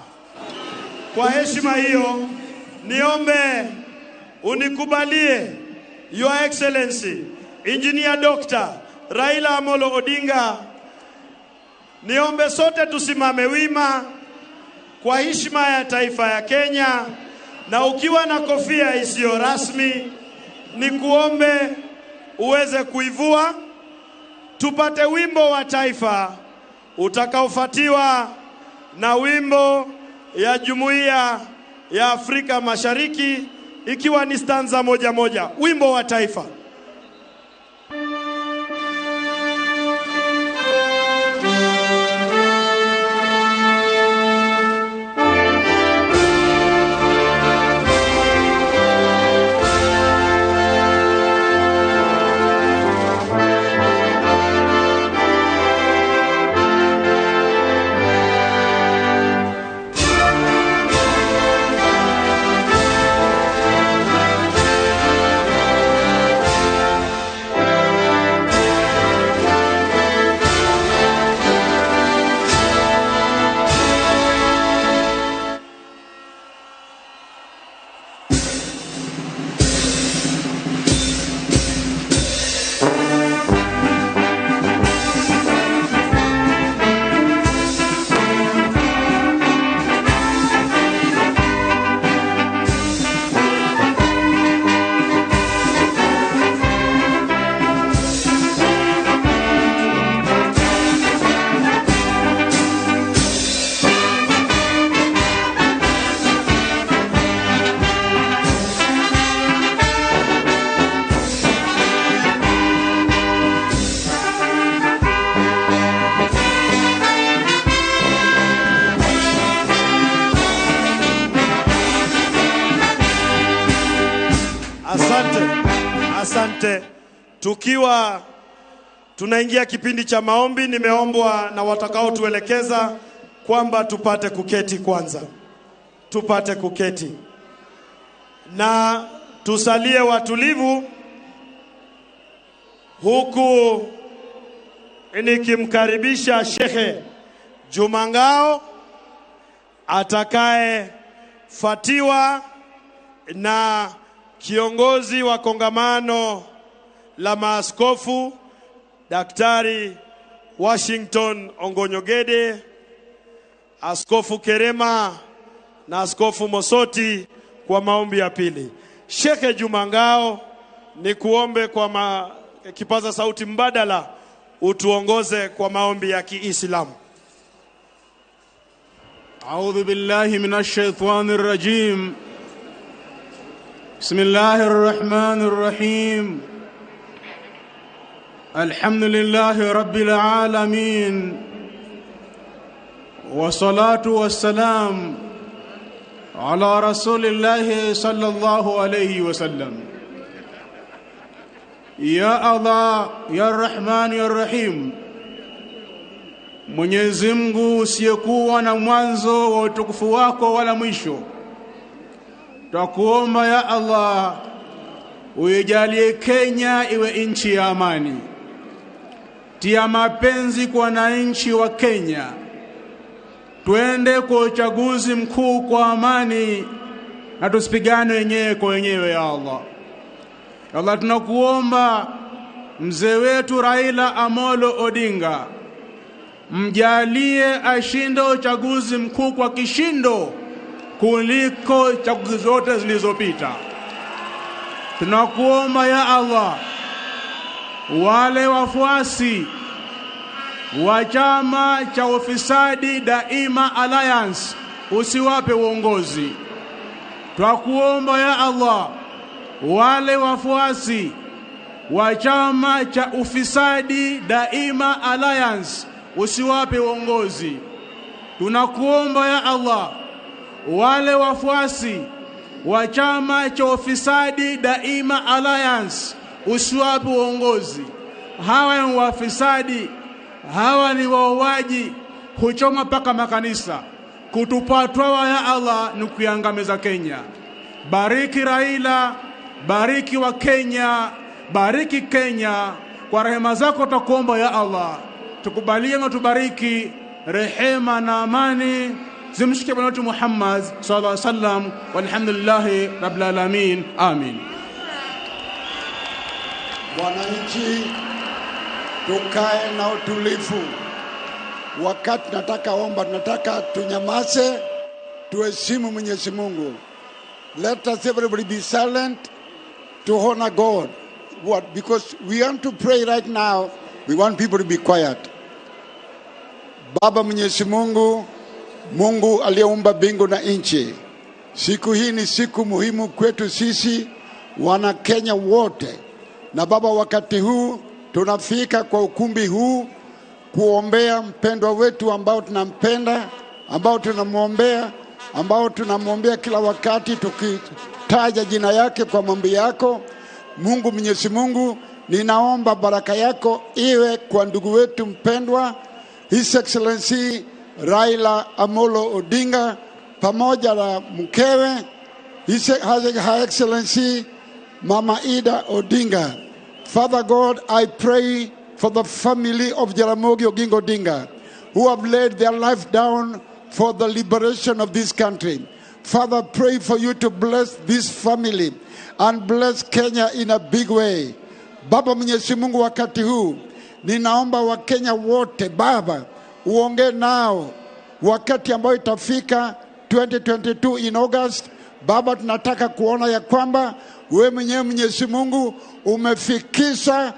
Kwa heshima hiyo, niombe unikubalie Your Excellency Engineer Dr. Raila Amolo Odinga. Niombe sote tusimame wima kwa heshima ya taifa ya Kenya, na ukiwa na kofia isiyo rasmi nikuombe uweze kuivua, tupate wimbo wa taifa utakaofuatiwa na wimbo ya Jumuiya ya Afrika Mashariki ikiwa ni stanza moja moja. Wimbo wa taifa. Asante, asante. Tukiwa tunaingia kipindi cha maombi, nimeombwa na watakaotuelekeza kwamba tupate kuketi kwanza, tupate kuketi na tusalie watulivu, huku nikimkaribisha Shekhe Juma Ngao atakayefuatiwa na kiongozi wa kongamano la maaskofu Daktari Washington Ongonyogede, Askofu Kerema na Askofu Mosoti kwa maombi ya pili. Shekhe Juma Ngao, ni kuombe kwa kipaza sauti mbadala utuongoze kwa maombi ya Kiislamu. A'udhu billahi minash shaitani rrajim. Bismillahir rahmanir rahim. Alhamdulillahi rabbil alamin. Wassalatu wassalam ala rasulillahi sallallahu alayhi wasallam. Ya Allah, ya Rahman, ya Rahim. Mwenyezi Mungu usiyekuwa na mwanzo wa utukufu wako wala mwisho, twakuomba ya Allah uijalie Kenya iwe nchi ya amani. Tia mapenzi kwa wananchi wa Kenya, twende kwa uchaguzi mkuu kwa amani na tusipigane wenyewe kwa wenyewe. Ya Allah, ya Allah, tunakuomba mzee wetu Raila Amolo Odinga mjalie ashinde uchaguzi mkuu kwa kishindo kuliko chaguzi zote zilizopita. Tunakuomba ya Allah, wale wafuasi wa chama cha ufisadi Daima Alliance usiwape uongozi. Twakuomba ya Allah, wale wafuasi wa chama cha ufisadi Daima Alliance usiwape uongozi. Tunakuomba ya Allah, wale wafuasi wa chama cha ufisadi Daima Alliance usiwape uongozi. Hawa ni wafisadi, hawa ni wauaji, huchoma paka makanisa. Kutupatwa ya Allah ni kuiangamiza Kenya. Bariki Raila, bariki wa Kenya, bariki Kenya kwa rehema zako tutakuomba ya Allah. Tukubalie na tubariki, rehema na amani zimshike Bwana wetu Muhammad sallallahu alaihi wasallam, walhamdulillahi rabbil alamin, amin. Wananchi, tukae na utulivu. Wakati nataka omba, tunataka tunyamaze, tuheshimu Mwenyezi Mungu. Let us everybody be silent to honor God. What? Because we want to pray right now. We want people to be quiet. Baba Mwenyezi Mungu, Mungu aliyeumba mbingu na nchi, siku hii ni siku muhimu kwetu sisi wana Kenya wote. Na Baba, wakati huu tunafika kwa ukumbi huu kuombea mpendwa wetu ambao tunampenda, ambao tunamuombea, ambao tunamuombea kila wakati tukitaja jina yake kwa maombi yako. Mungu Mwenyezi Mungu, ninaomba baraka yako iwe kwa ndugu wetu mpendwa His Excellency Raila Amolo Odinga pamoja na mkewe Her Excellency Mama Ida Odinga. Father God, I pray for the family of Jaramogi Oginga Odinga, who have laid their life down for the liberation of this country. Father, pray for you to bless this family and bless Kenya in a big way. Baba Mwenyezi Mungu, wakati huu ninaomba Wakenya wote, Baba, uongee nao wakati ambao itafika 2022 in August. Baba, tunataka kuona ya kwamba wewe mwenyewe Mwenyezi Mungu umefikisha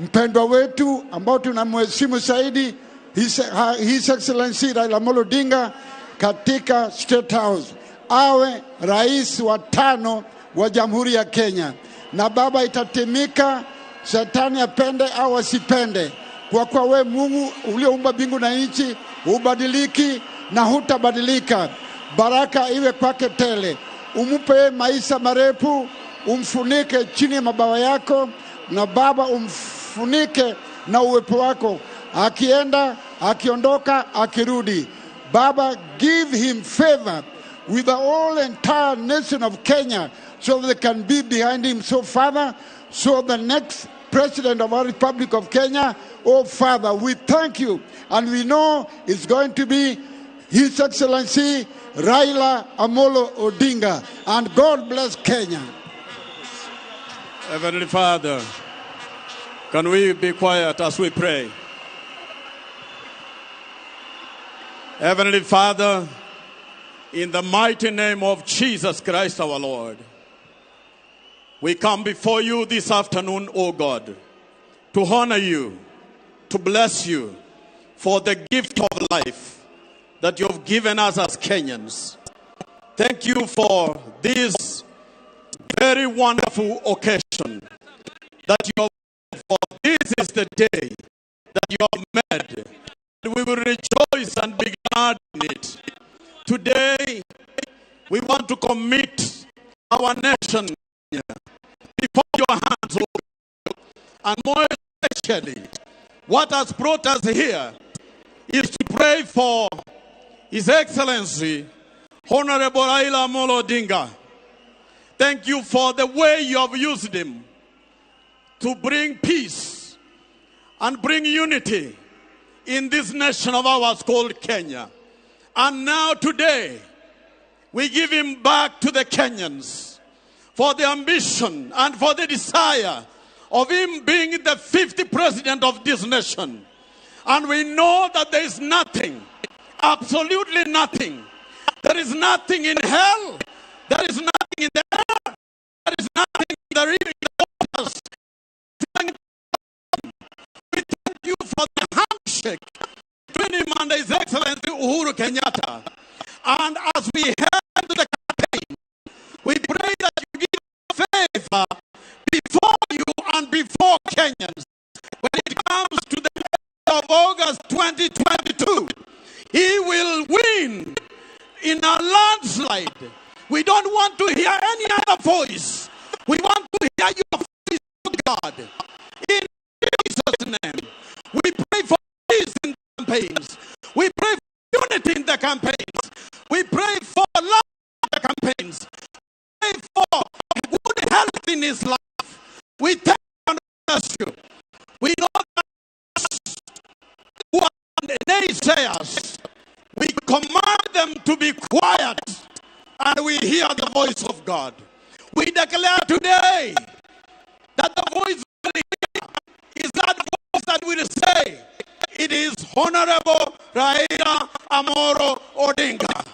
mpendwa wetu ambao tunamheshimu zaidi, His Excellency Raila Amolo Odinga, katika State House, awe rais wa 5 wa Jamhuri ya Kenya. Na Baba, itatimika, shetani apende au asipende, kwa kuwa we Mungu ulioumba mbingu na nchi hubadiliki na hutabadilika. Baraka iwe kwake tele, umpe maisha marefu, umfunike chini ya mabawa yako, na Baba umfunike na uwepo wako, akienda, akiondoka, akirudi. Baba, give him favor with the whole entire nation of Kenya so they can be behind him. So Father, so the next president of our Republic of Kenya. Oh, Father, we thank you. And we know it's going to be His Excellency Raila Amolo Odinga. And God bless Kenya. Heavenly Father, can we be quiet as we pray? Heavenly Father, in the mighty name of Jesus Christ our Lord, we come before you this afternoon, O God, to honor you, to bless you for the gift of life that you have given us as Kenyans. Thank you for this very wonderful occasion that you have, for this is the day that you have made. And we will rejoice and be glad in it. Today, we want to commit our nation before your hands, O God. And more especially, what has brought us here is to pray for His Excellency, Honorable Raila Amolo Odinga. Thank you for the way you have used him to bring peace and bring unity in this nation of ours called Kenya. And now today, we give him back to the Kenyans for the ambition and for the desire of him being the 5th president of this nation. And we know that there is nothing, absolutely nothing. There is nothing in hell. There is nothing in the air. There is nothing in the river, in the waters. We thank you for the handshake between him and His Excellency Uhuru Kenyatta. And as we head into the campaign, we pray that you give favor before you and before Kenyans. When it comes to the end of August 2022, he will win in a landslide. We don't want to hear any other voice. We want to hear your voice, oh God. In Jesus' name, we pray for peace in the campaigns. We pray for unity in the campaigns. We pray for love in the campaigns. We pray for good health in his life. We thank you and bless you. We know that who are naysayers, we command them to be quiet, and we hear the voice of God. We declare today that the voice is that voice that will say, it is Honorable Raila Amolo Odinga.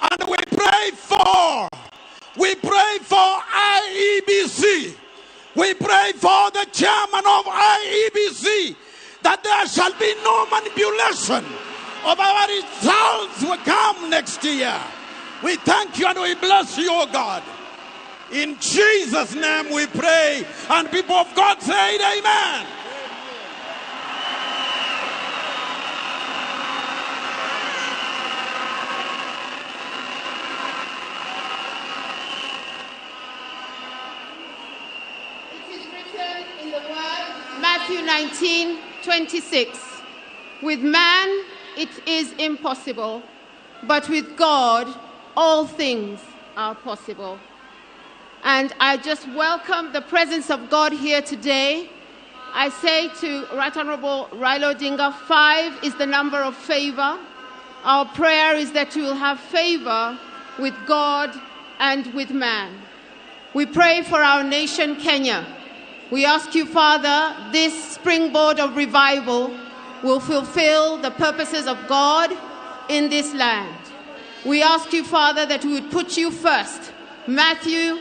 And we pray for IEBC. We pray for the chairman of IEBC, that there shall be no manipulation of our results will come next year. We thank you and we bless you, O God. In Jesus' name we pray. And people of God say amen. It is written in the word, Matthew 19:26. With man it is impossible, but with God all things are possible. And I just welcome the presence of God here today. I say to Right Honorable Raila Odinga, 5 is the number of favor. Our prayer is that you will have favor with God and with man. We pray for our nation, Kenya. We ask you, Father, this springboard of revival will fulfill the purposes of God in this land. We ask you, Father, that we would put you first. Matthew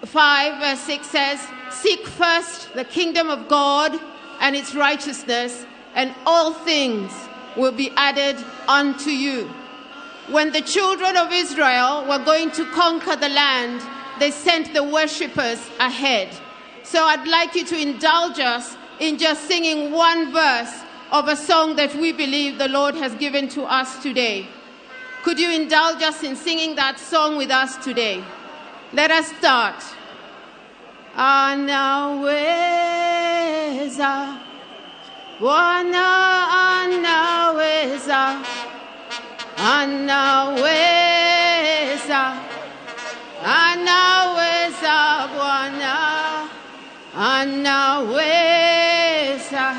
5 verse 6 says, seek first the kingdom of God and its righteousness, and all things will be added unto you. When the children of Israel were going to conquer the land, they sent the worshippers ahead. So I'd like you to indulge us in just singing one verse of a song that we believe the Lord has given to us today. Could you indulge us in singing that song with us today? Let us start. Anaweza, Bwana anaweza, anaweza, anaweza Bwana, anaweza.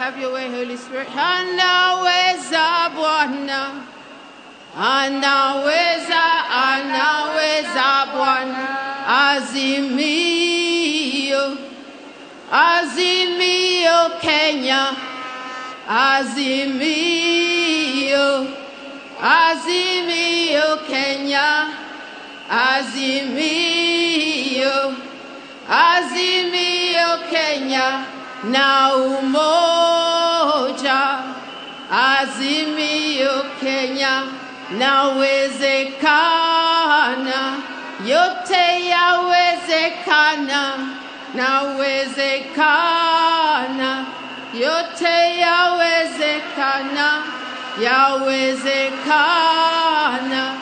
Have your way, Holy Spirit. Anaweza Bwana. Anaweza, anaweza Bwana. Azimio. Azimio Kenya. Azimio. Azimio Kenya. Azimio. Azimio Kenya na umoja. Azimio Kenya nawezekana, yote yawezekana, nawezekana, yote yawezekana, yawezekana,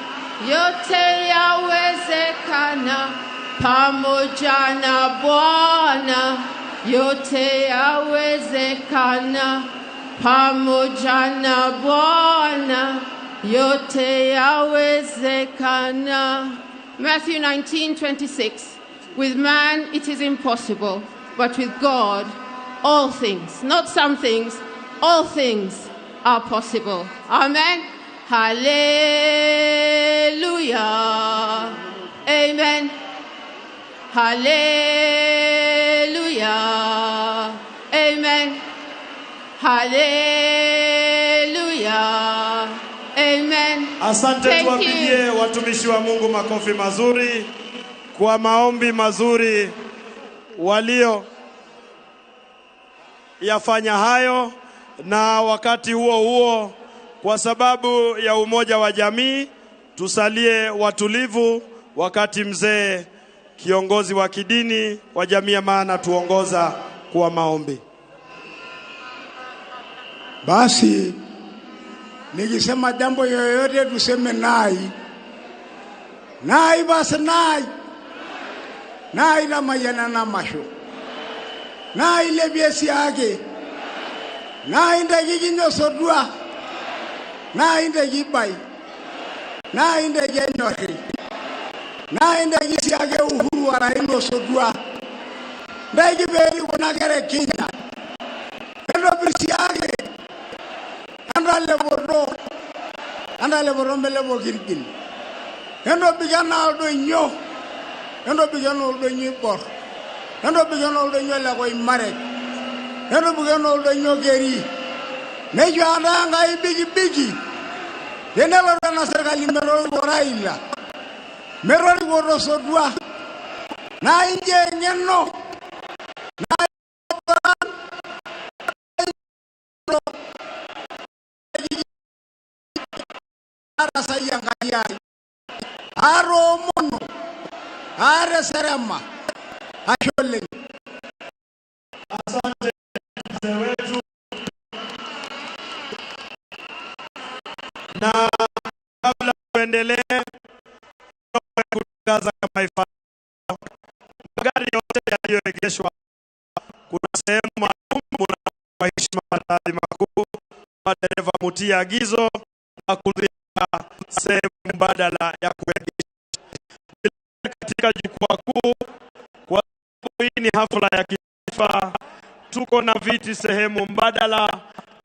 yote yawezekana, pamoja na Bwana, yote yawezekana, pamoja na Bwana, yote yawezekana. Matthew 19:26. With man it is impossible, but with God all things, not some things, all things are possible. Amen. Hallelujah. Amen. Hallelujah. Amen. Hallelujah. Amen. Asante, tuwapigie watumishi wa Mungu makofi mazuri kwa maombi mazuri walio yafanya hayo, na wakati huo huo kwa sababu ya umoja wa jamii tusalie watulivu wakati mzee kiongozi wa kidini wa jamii ya maana tuongoza kwa maombi. Basi nikisema jambo yoyote tuseme nai. Nai basi nai. Nai la mayana na masho. Nai lebiesi yake. Nai ndegi nyosodua. Nai ndegi bai. Nai ndegi nyori. Nai ndegi siage uhuru wa raino sodua. Ndegi beri kuna kere Kenya. Endo bisiage. Anda leboro melebo kirkin. Endo bigana aldo nyo. Endo bigana aldo nyo bor. Endo bigana aldo nyo la koi marek. Endo bigana aldo nyo geri. Nejo anda ngai bigi bigi. Denelo na serikali merori boraila. Merori borosodua. Na inje ngeno. Na Aromono, are serema, ashole. Asante mzee wetu. Na kabla tuendelee kutangaza kama ifuatavyo: magari yote yaliyoegeshwa, kuna sehemu maalum kwa heshima na taadhima kuu, madereva mutia agizo na kuziweka sehemu mbadala ya kuegesha katika jukwaa kuu. Kwa sababu hii ni hafla ya kitaifa, tuko na viti sehemu mbadala.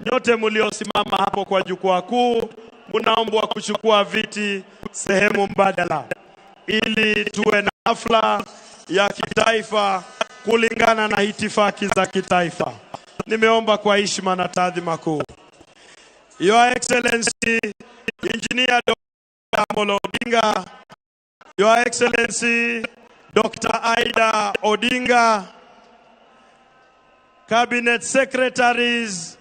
Nyote mliosimama hapo kwa jukwaa kuu mnaombwa kuchukua viti sehemu mbadala ili tuwe na hafla ya kitaifa kulingana na itifaki za kitaifa. Nimeomba kwa heshima na taadhima kuu. Your Excellency Engineer Dr. Amolo Odinga, Your Excellency Dr. Aida Odinga, Cabinet Secretaries,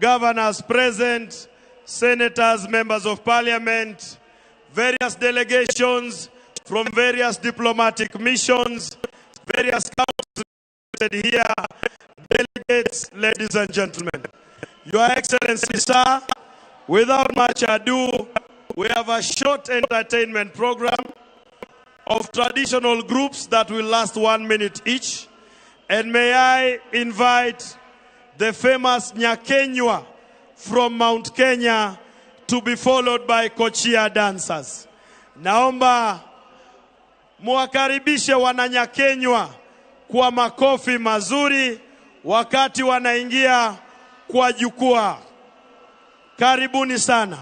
Governors present, Senators, Members of Parliament, various delegations from various diplomatic missions, various countries here, delegates, ladies and gentlemen. Your Excellency, sir, without much ado, we have a short entertainment program of traditional groups that will last 1 minute each. And may I invite the famous Nyakenywa from Mount Kenya to be followed by Kochia dancers. Naomba muwakaribishe wananyakenywa kwa makofi mazuri wakati wanaingia kwa jukwaa. Karibuni sana.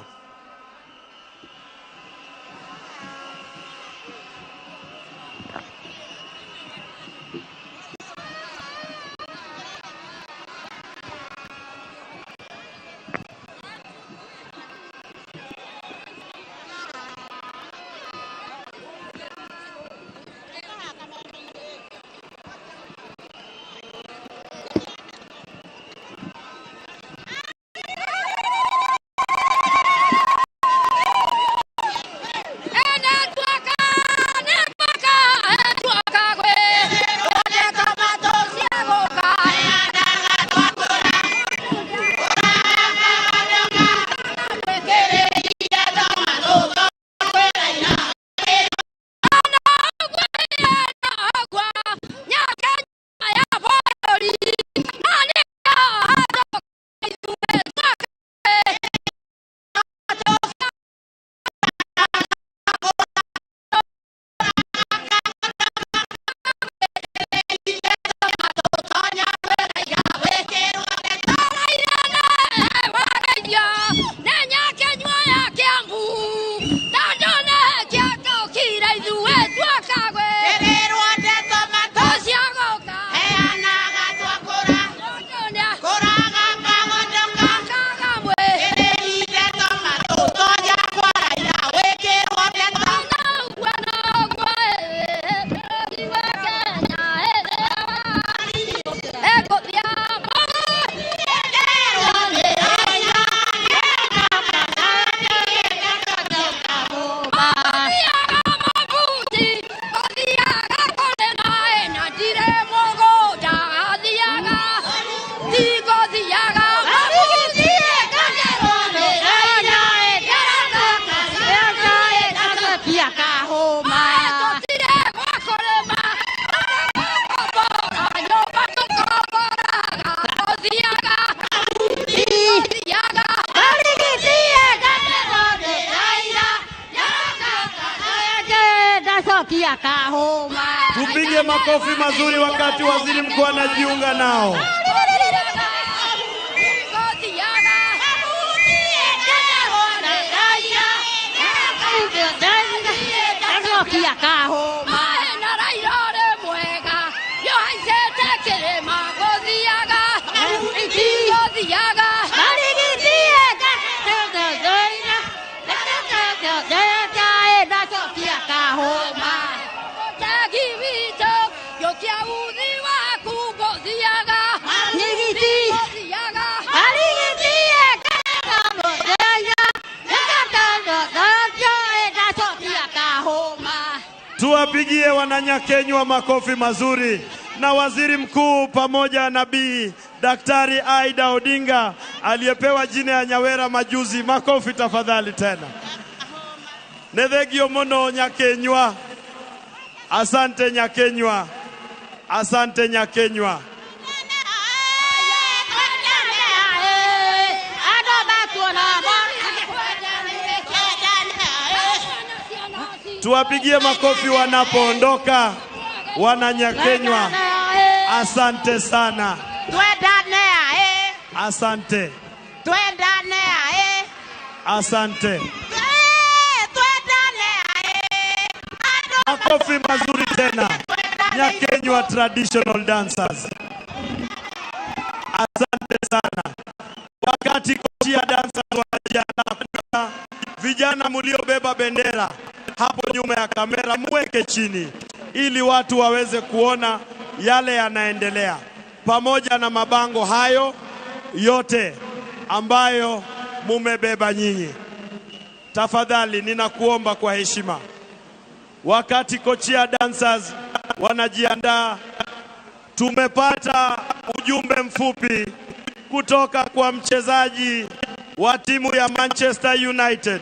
Tupige makofi mazuri wakati waziri mkuu anajiunga nao. Tuwapigie wananyakenywa makofi mazuri na waziri mkuu pamoja na Bi Daktari Aida Odinga aliyepewa jina ya Nyawera majuzi. Makofi tafadhali tena. Nethegio mono Nyakenywa. Asante Nyakenywa. Asante Nyakenywa. Tuwapigie makofi wanapoondoka wananyakenywa. Asante sana. Asante. Asante. Makofi mazuri tena. Nyakenywa traditional dancers. Asante sana. Wakati kocha dancers wanajiandaa, vijana mliobeba bendera hapo nyuma ya kamera muweke chini ili watu waweze kuona yale yanaendelea, pamoja na mabango hayo yote ambayo mumebeba nyinyi. Tafadhali ninakuomba kwa heshima, wakati kochia dancers wanajiandaa, tumepata ujumbe mfupi kutoka kwa mchezaji wa timu ya Manchester United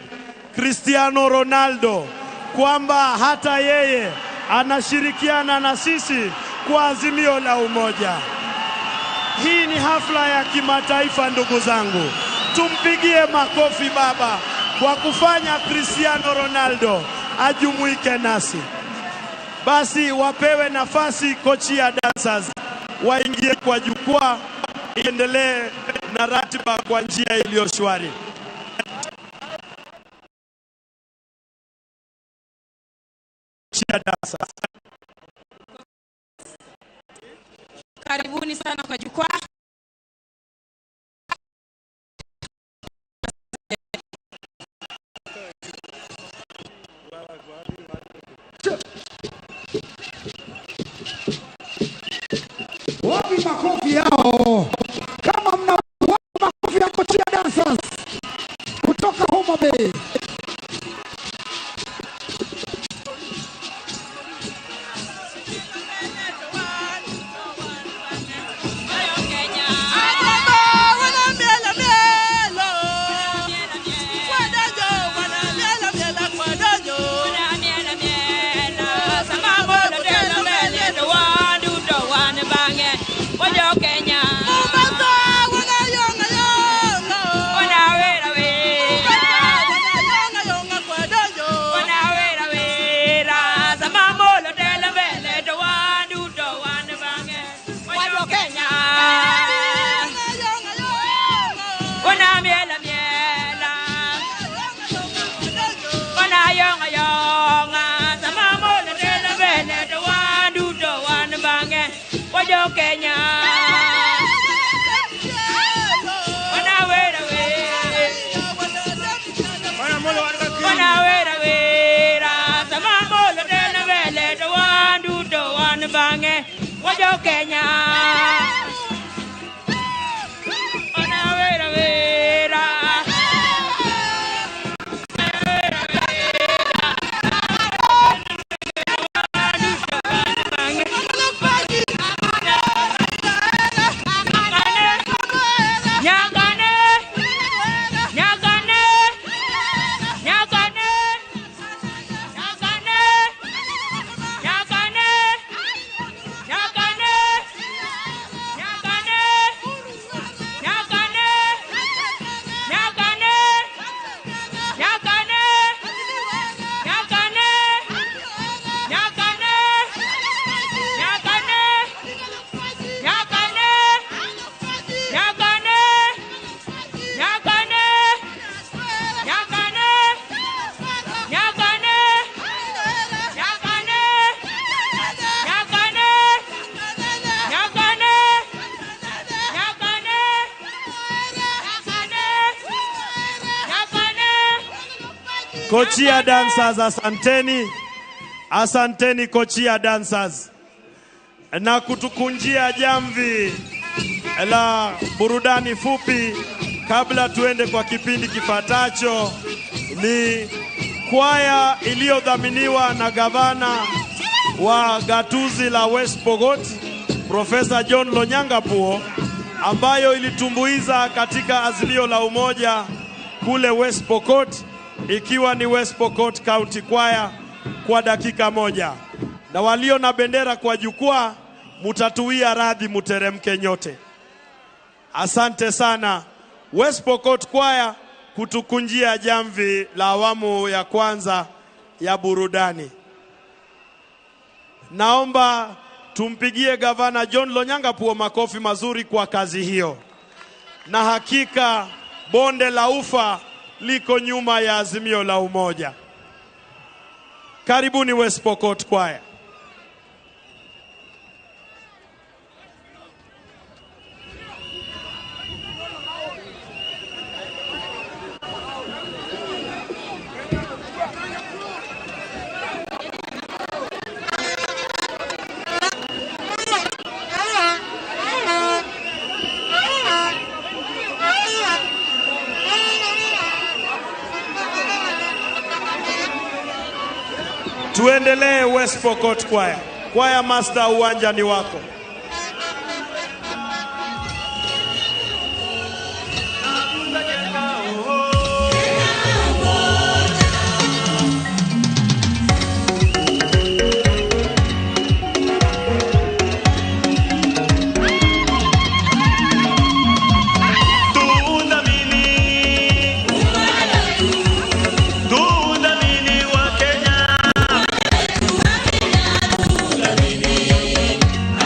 Cristiano Ronaldo kwamba hata yeye anashirikiana na sisi kwa azimio la umoja. Hii ni hafla ya kimataifa ndugu zangu. Tumpigie makofi baba kwa kufanya Cristiano Ronaldo ajumuike nasi. Basi wapewe nafasi kochia dancers waingie kwa jukwaa, iendelee na ratiba kwa njia iliyo shwari. Chia dancers. Karibuni sana kwa jukwaa. Wapi makofi yao? Kama mna wapi makofi yako Chia Dancers kutoka Homa Bay. Kochia Dancers, asanteni. Asanteni Kochia Dancers. Na kutukunjia jamvi la burudani fupi kabla tuende kwa kipindi kifuatacho ni kwaya iliyodhaminiwa na gavana wa gatuzi la West Pokot, Profesa John Lonyangapuo, ambayo ilitumbuiza katika Azimio la Umoja kule West Pokot, ikiwa ni West Pokot County Choir kwa dakika moja. Na walio na bendera kwa jukwaa, mutatuia radhi, muteremke nyote. Asante sana West Pokot Choir kutukunjia jamvi la awamu ya kwanza ya burudani. Naomba tumpigie Gavana John Lonyangapuo makofi mazuri kwa kazi hiyo. Na hakika bonde la ufa liko nyuma ya Azimio la Umoja. Karibuni West Pokot Choir. Tuendelee West Pokot Choir. Choir Master, uwanja ni wako.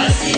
Así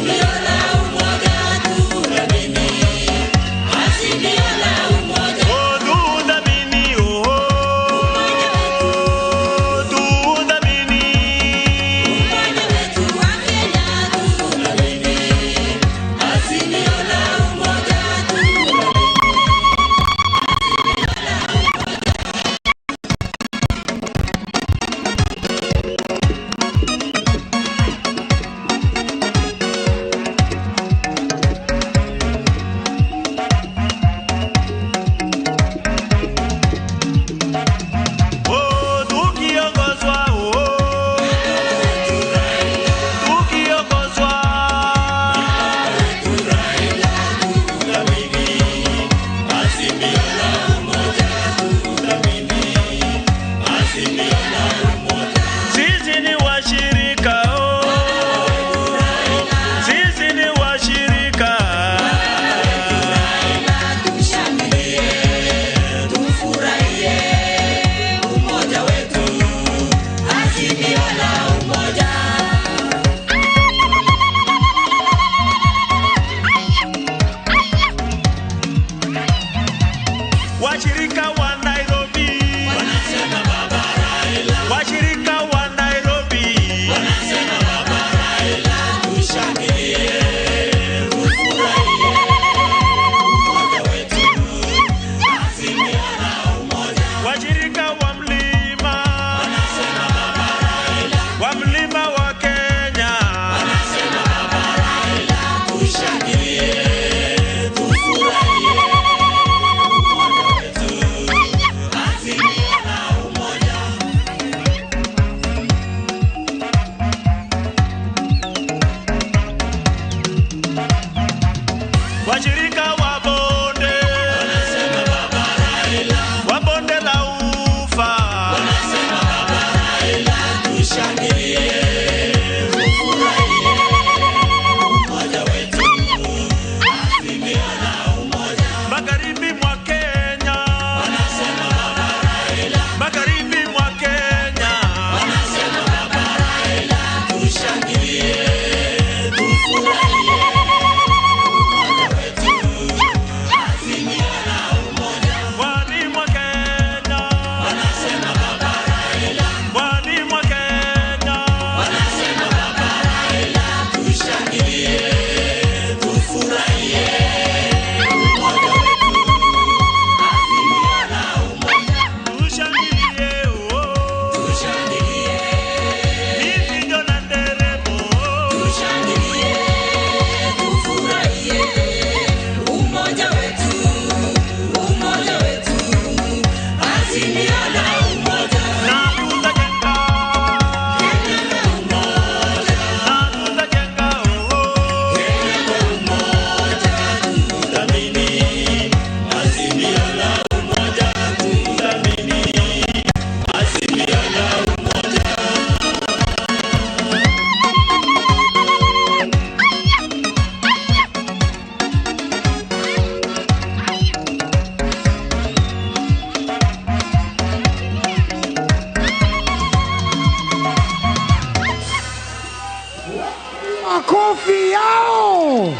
Makofi yao.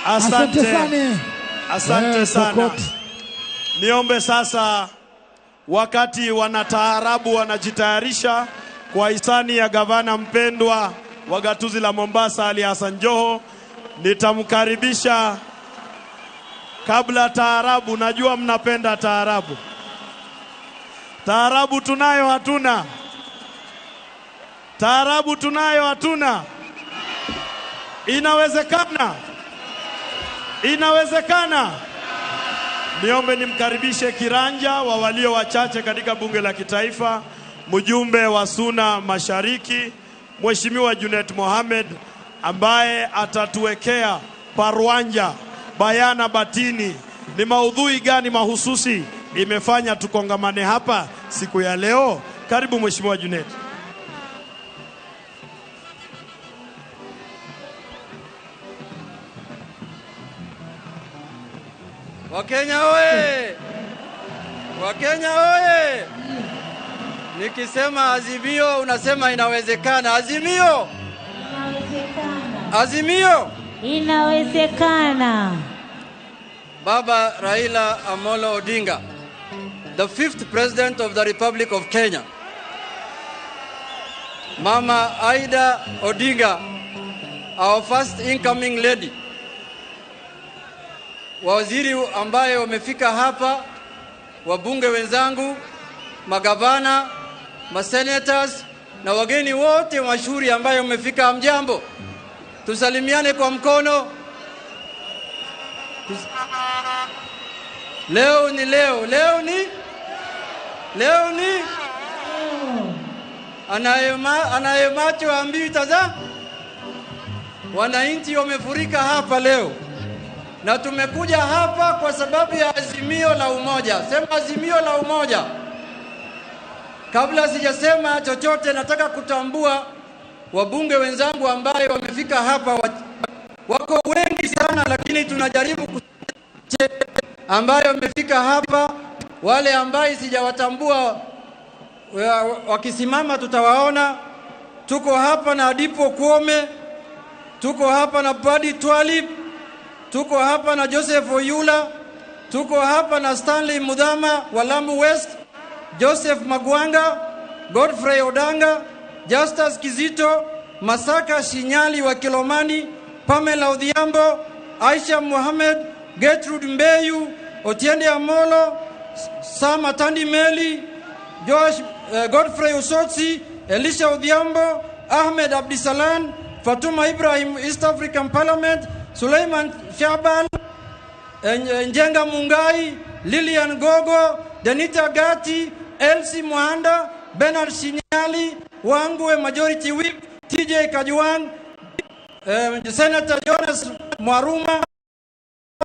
Asante, Asante sana. Asante sana. Pokot. Niombe sasa, wakati wanataarabu wanajitayarisha kwa hisani ya gavana mpendwa wa gatuzi la Mombasa Ali Hassan Joho, nitamkaribisha kabla taarabu. Najua mnapenda taarabu. Taarabu tunayo hatuna? Taarabu tunayo hatuna? Inawezekana, inawezekana. Niombe nimkaribishe kiranja wa walio wachache katika bunge la kitaifa, mjumbe wa Suna Mashariki, Mheshimiwa Junet Mohamed, ambaye atatuwekea parwanja bayana batini ni maudhui gani mahususi imefanya tukongamane hapa siku ya leo. Karibu Mheshimiwa Junet. Wakenya oye! Wakenya oye! Nikisema azimio unasema inawezekana. Azimio! Azimio! Inawezekana. Baba Raila Amolo Odinga, the fifth president of the Republic of Kenya. Mama Aida Odinga, our first incoming lady. Waziri ambaye wamefika hapa, wabunge wenzangu, magavana, masenators na wageni wote mashuhuri ambaye wamefika, hamjambo. Tusalimiane kwa mkono. Leo ni leo, leo ni leo ni anayemacho ambiwi taza. Wananchi wamefurika hapa leo. Na tumekuja hapa kwa sababu ya azimio la umoja. Sema azimio la umoja. Kabla sijasema chochote, nataka kutambua wabunge wenzangu ambaye wamefika hapa. Wako wengi sana, lakini tunajaribu ambayo wamefika hapa. Wale ambaye sijawatambua wakisimama tutawaona. Tuko hapa na Adipo Kwome, tuko hapa na Badi Twalib, tuko hapa na Joseph Oyula, tuko hapa na Stanley Mudhama wa Lamu West, Joseph Magwanga, Godfrey Odanga, Justus Kizito, Masaka Shinyali wa Kilomani, Pamela Odhiambo, Aisha Mohamed, Gertrude Mbeyu, Otiende Amolo, Sam Atandi Meli, Josh, Godfrey Osotsi, Elisha Odhiambo, Ahmed Abdisalan, Fatuma Ibrahim, East African Parliament, Suleiman Shabal, Njenga Mungai, Lilian Gogo, Denita Gati, Elsie Mwanda, Bernard Shinyali, Wangwe Majority Whip, TJ Kajuang, Senator Jonas Mwaruma,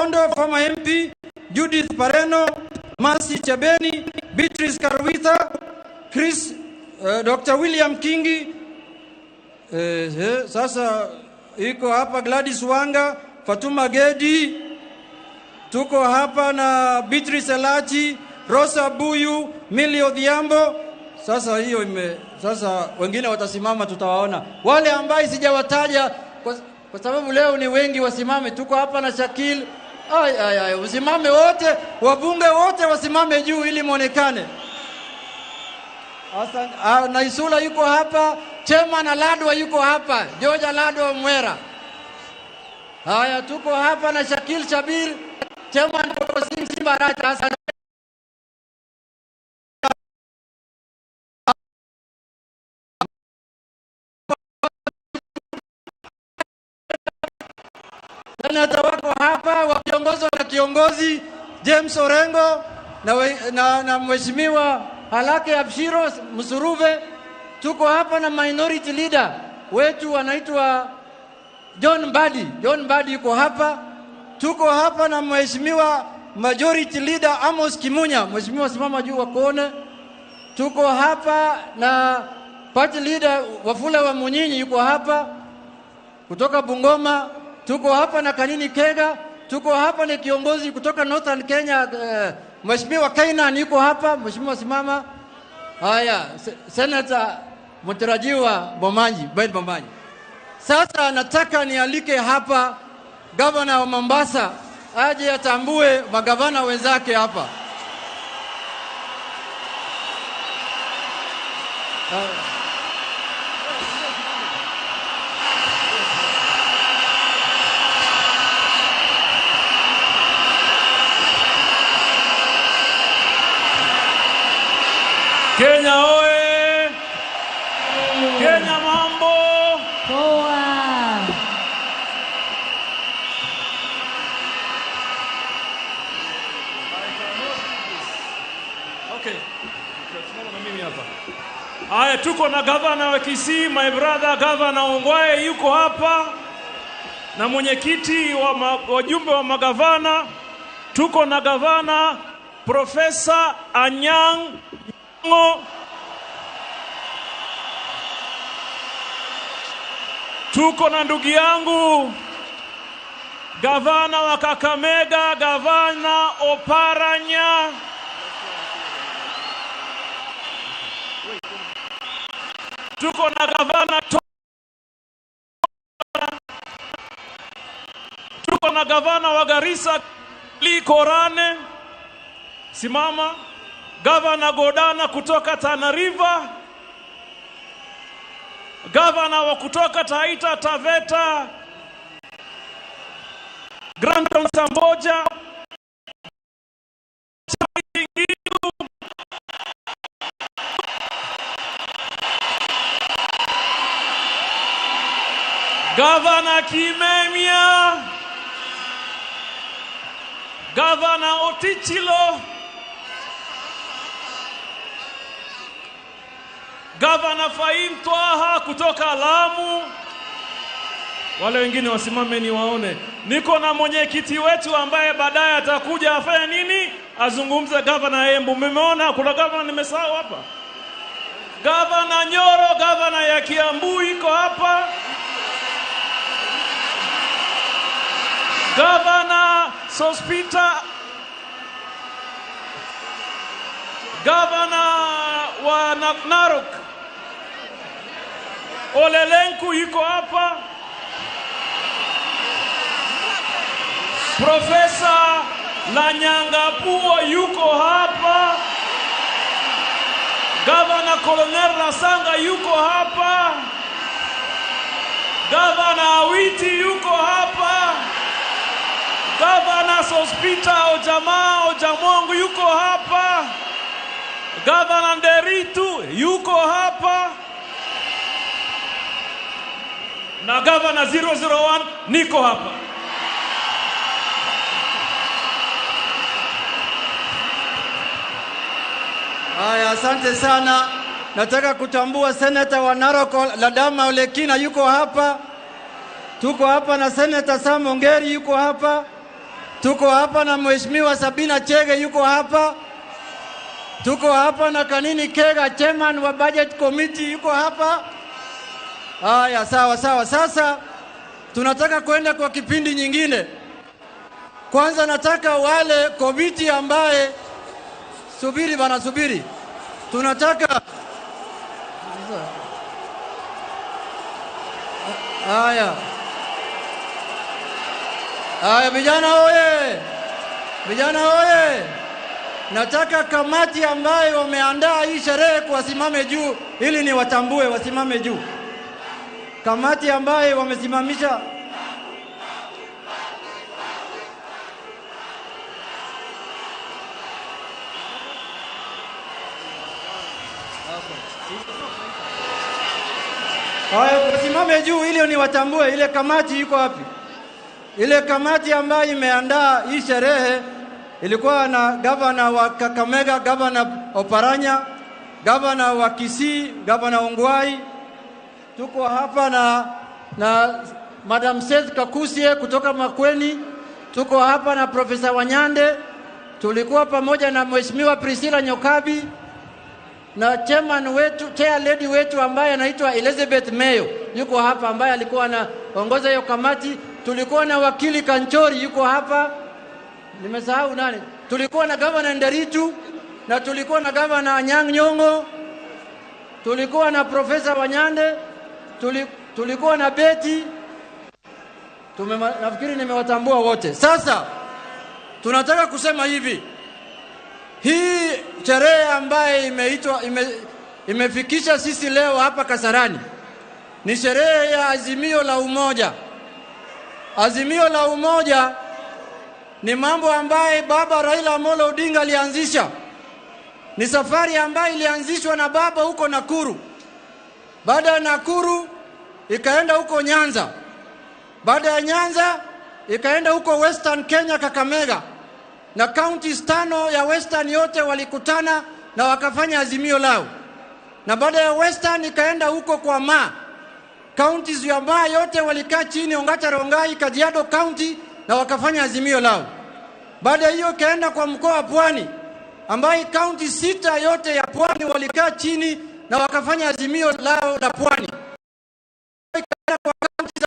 Ondo, former MP, Judith Pareno, Mercy Chebeni, Beatrice Karwitha, Chris, Dr. William Kingi, sasa iko hapa Gladys Wanga, Fatuma Gedi, tuko hapa na Beatrice Elachi, Rosa Buyu, Millie Odhiambo. Sasa hiyo sasa wengine watasimama tutawaona. Wale ambao sijawataja kwa sababu leo ni wengi wasimame. Tuko hapa na Shakil. Ai ai ai, usimame wote, wabunge wote wasimame juu ili muonekane. Naisula yuko hapa, Chairman Aladwa yuko hapa, George Aladwa Mwera. Haya, tuko hapa na Shakil Shabir, Chairman Simba Raja. Asante. Senata wako hapa wakiongozwa na kiongozi James Orengo na Mheshimiwa Halake Abshiro Msuruve. Tuko hapa na minority leader wetu anaitwa John Mbadi. John Mbadi yuko hapa. Tuko hapa na Mheshimiwa majority leader Amos Kimunya. Mheshimiwa, simama juu wakuone. Tuko hapa na party leader Wafula wa Munyinyi yuko hapa kutoka Bungoma. Tuko hapa na Kanini Kega. Tuko hapa na kiongozi kutoka Northern Kenya, Mheshimiwa Kainan yuko hapa. Mheshimiwa, simama. Haya, Senator mtarajiwa Bomanji, Ben Bomanji. Sasa nataka nialike hapa gavana wa Mombasa aje atambue magavana wenzake hapa. Kenya oe! Kenya mambo! Poa! Okay. Aya, tuko na gavana wa Kisii, my brother Gavana Ongwae yuko hapa, na mwenyekiti wa wajumbe wa magavana. Tuko na gavana Profesa Anyang' Nyong'o. Tuko na ndugu yangu gavana wa Kakamega, Gavana Oparanya. Tuko na gavana tuko na gavana wa Garissa Lee Korane, simama. Gavana Godana kutoka Tana River, gavana wa kutoka Taita Taveta Grandon Samboja, Gavana Kimemia, Gavana Otichilo, Gavana Faim Twaha kutoka Lamu. Wale wengine wasimame ni waone. Niko na mwenyekiti wetu ambaye baadaye atakuja afanye nini? Azungumze, Gavana Embu. Mmeona kuna gavana nimesahau hapa. Gavana Nyoro, gavana ya Kiambu iko hapa. Gavana Sospita, gavana wa Narok Olelenku yuko hapa. Profesa Lanyangapuo yuko hapa. Gavana Colonel Rasanga yuko hapa. Gavana Awiti yuko hapa. Gavana Sospita Ojamaa Ojamongu yuko hapa. Gavana Nderitu yuko hapa. Na Gavana 001 niko hapa. Haya, asante sana. Nataka kutambua Senator wa Narok Ladama Olekina yuko hapa. Tuko hapa na Senator Sam Ongeri yuko hapa. Tuko hapa na Mheshimiwa Sabina Chege yuko hapa. Tuko hapa na Kanini Kega, chairman wa budget committee yuko hapa. Haya, sawa sawa. Sasa tunataka kwenda kwa kipindi nyingine. Kwanza nataka wale komiti ambaye, subiri bana, subiri. Tunataka haya. Haya, vijana oye! Vijana oye! Nataka kamati ambayo wameandaa hii sherehe wasimame juu ili ni watambue, wasimame juu. Kamati ambayo wamesimamisha. Haya, wasimame juu ili ni watambue. Ile kamati iko wapi? Ile kamati ambayo imeandaa hii sherehe Ilikuwa na gavana wa Kakamega, gavana Oparanya, gavana wa Kisii, gavana Ongwae. Tuko hapa na Madam Seth Kakusie kutoka Makueni. Tuko hapa na Profesa Wanyande. Tulikuwa pamoja na Mheshimiwa Priscilla Nyokabi na chairman wetu, chair lady wetu ambaye anaitwa Elizabeth Mayo yuko hapa, ambaye alikuwa anaongoza hiyo kamati. Tulikuwa na wakili Kanchori yuko hapa, nimesahau nani. Tulikuwa na gavana Nderitu na tulikuwa na gavana Anyang' Nyong'o, tulikuwa na Profesa Wanyande, tulikuwa na Betty. Nafikiri nimewatambua wote. Sasa tunataka kusema hivi, hii sherehe ambaye imefikisha sisi leo hapa Kasarani ni sherehe ya Azimio la Umoja. Azimio la Umoja ni mambo ambaye baba Raila Amolo Odinga alianzisha. Ni safari ambayo ilianzishwa na baba huko Nakuru. Baada ya Nakuru ikaenda huko Nyanza. Baada ya Nyanza ikaenda huko Western Kenya, Kakamega. Na counties 5 ya Western yote walikutana na wakafanya azimio lao. Na baada ya Western ikaenda huko kwa Ma. Counties ya Ma yote walikaa chini, Ongata Rongai, Kajiado County, na wakafanya azimio lao. Baada hiyo ikaenda kwa mkoa wa Pwani, ambaye county 6 yote ya Pwani walikaa chini na wakafanya azimio lao la Pwani. Ikaenda kwa county za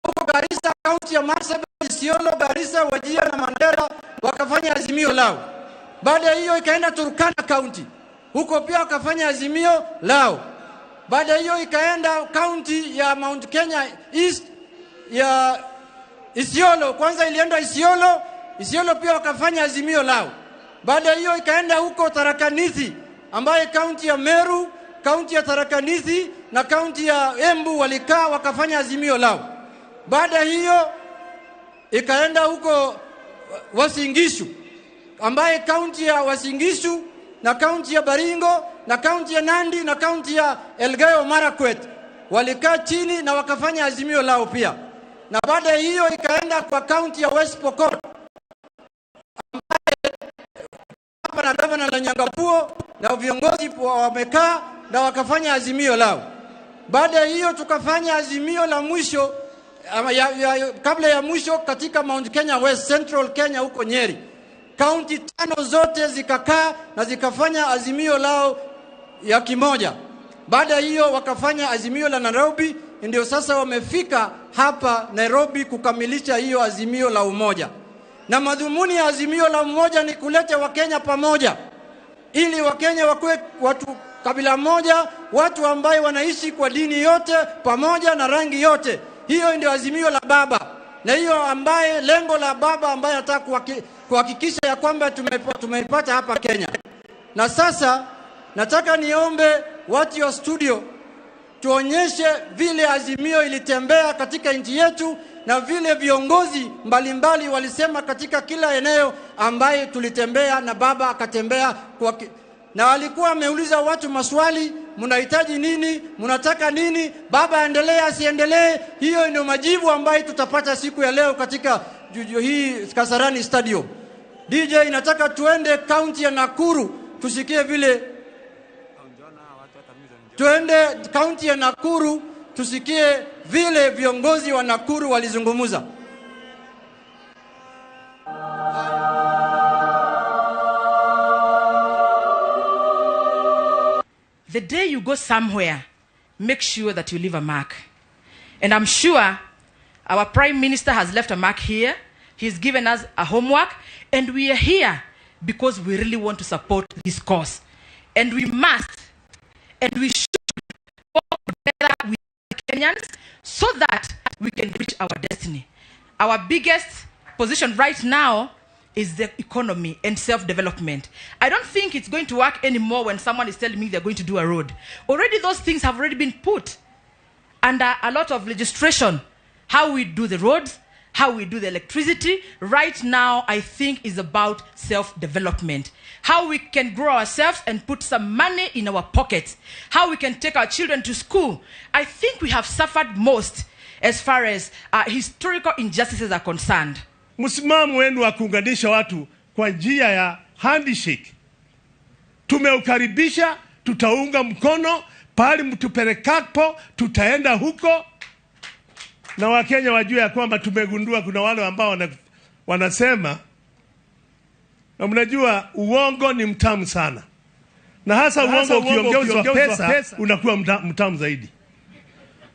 huko Garissa, county ya Marsabit, Isiolo, Garissa, Wajir na Mandera wakafanya azimio lao. Baada hiyo ikaenda Turkana County, huko pia wakafanya azimio lao. Baada hiyo ikaenda county ya Mount Kenya East ya Isiolo, kwanza ilienda Isiolo, Isiolo pia wakafanya azimio lao. Baada hiyo ikaenda huko Tharaka Nithi, ambaye county ya Meru, county ya Tharaka Nithi na county ya Embu walikaa wakafanya azimio lao. Baada hiyo ikaenda huko Uasin Gishu, ambaye county ya Uasin Gishu na county ya Baringo na county ya Nandi na county ya Elgeyo Marakwet walikaa chini na wakafanya azimio lao pia. Na baada hiyo ikaenda kwa county ya West Pokot, ambaye hapa na gavana la Nyangapuo na viongozi wamekaa na wakafanya azimio lao. Baada hiyo tukafanya azimio la mwisho kabla ya mwisho katika Mount Kenya West, Central Kenya huko Nyeri. County 5 zote zikakaa na zikafanya azimio lao ya kimoja. Baada hiyo wakafanya azimio la Nairobi, ndio sasa wamefika hapa Nairobi kukamilisha hiyo azimio la umoja. Na madhumuni ya azimio la umoja ni kuleta Wakenya pamoja, ili Wakenya wakuwe watu kabila moja, watu ambaye wanaishi kwa dini yote pamoja na rangi yote. Hiyo ndio azimio la baba, na hiyo ambaye lengo la baba ambaye anataka kuhakikisha ya kwamba tumeipata hapa Kenya. Na sasa nataka niombe watu wa studio tuonyeshe vile azimio ilitembea katika nchi yetu na vile viongozi mbalimbali walisema katika kila eneo ambaye tulitembea na baba akatembea na alikuwa ameuliza watu maswali, mnahitaji nini, mnataka nini, baba aendelee asiendelee. Hiyo ndio majibu ambayo tutapata siku ya leo katika hii Kasarani Stadium. DJ, nataka tuende county ya Nakuru tusikie vile, tuende county ya Nakuru tusikie vile viongozi wa Nakuru walizungumza. The day you go somewhere, make sure that you leave a mark. And I'm sure our Prime Minister has left a mark here. He's given us a homework, and we are here because we really want to support this cause. And we must, and we should work together with Kenyans so that we can reach our destiny. Our biggest position right now is the economy and self-development. I don't think it's going to work anymore when someone is telling me they're going to do a road. Already those things have already been put under a lot of legislation. How we do the roads, how we do the electricity. Right now, I think is about self-development. How we can grow ourselves and put some money in our pockets. How we can take our children to school. I think we have suffered most as far as historical injustices are concerned. Msimamo wenu wa kuunganisha watu kwa njia ya handshake tumeukaribisha, tutaunga mkono pahali mtupelekapo, tutaenda huko. Na Wakenya wajue ya kwamba tumegundua kuna wale ambao wanasema, na mnajua uongo ni mtamu sana, na hasa uongo ukiongezwa pesa unakuwa mtamu zaidi.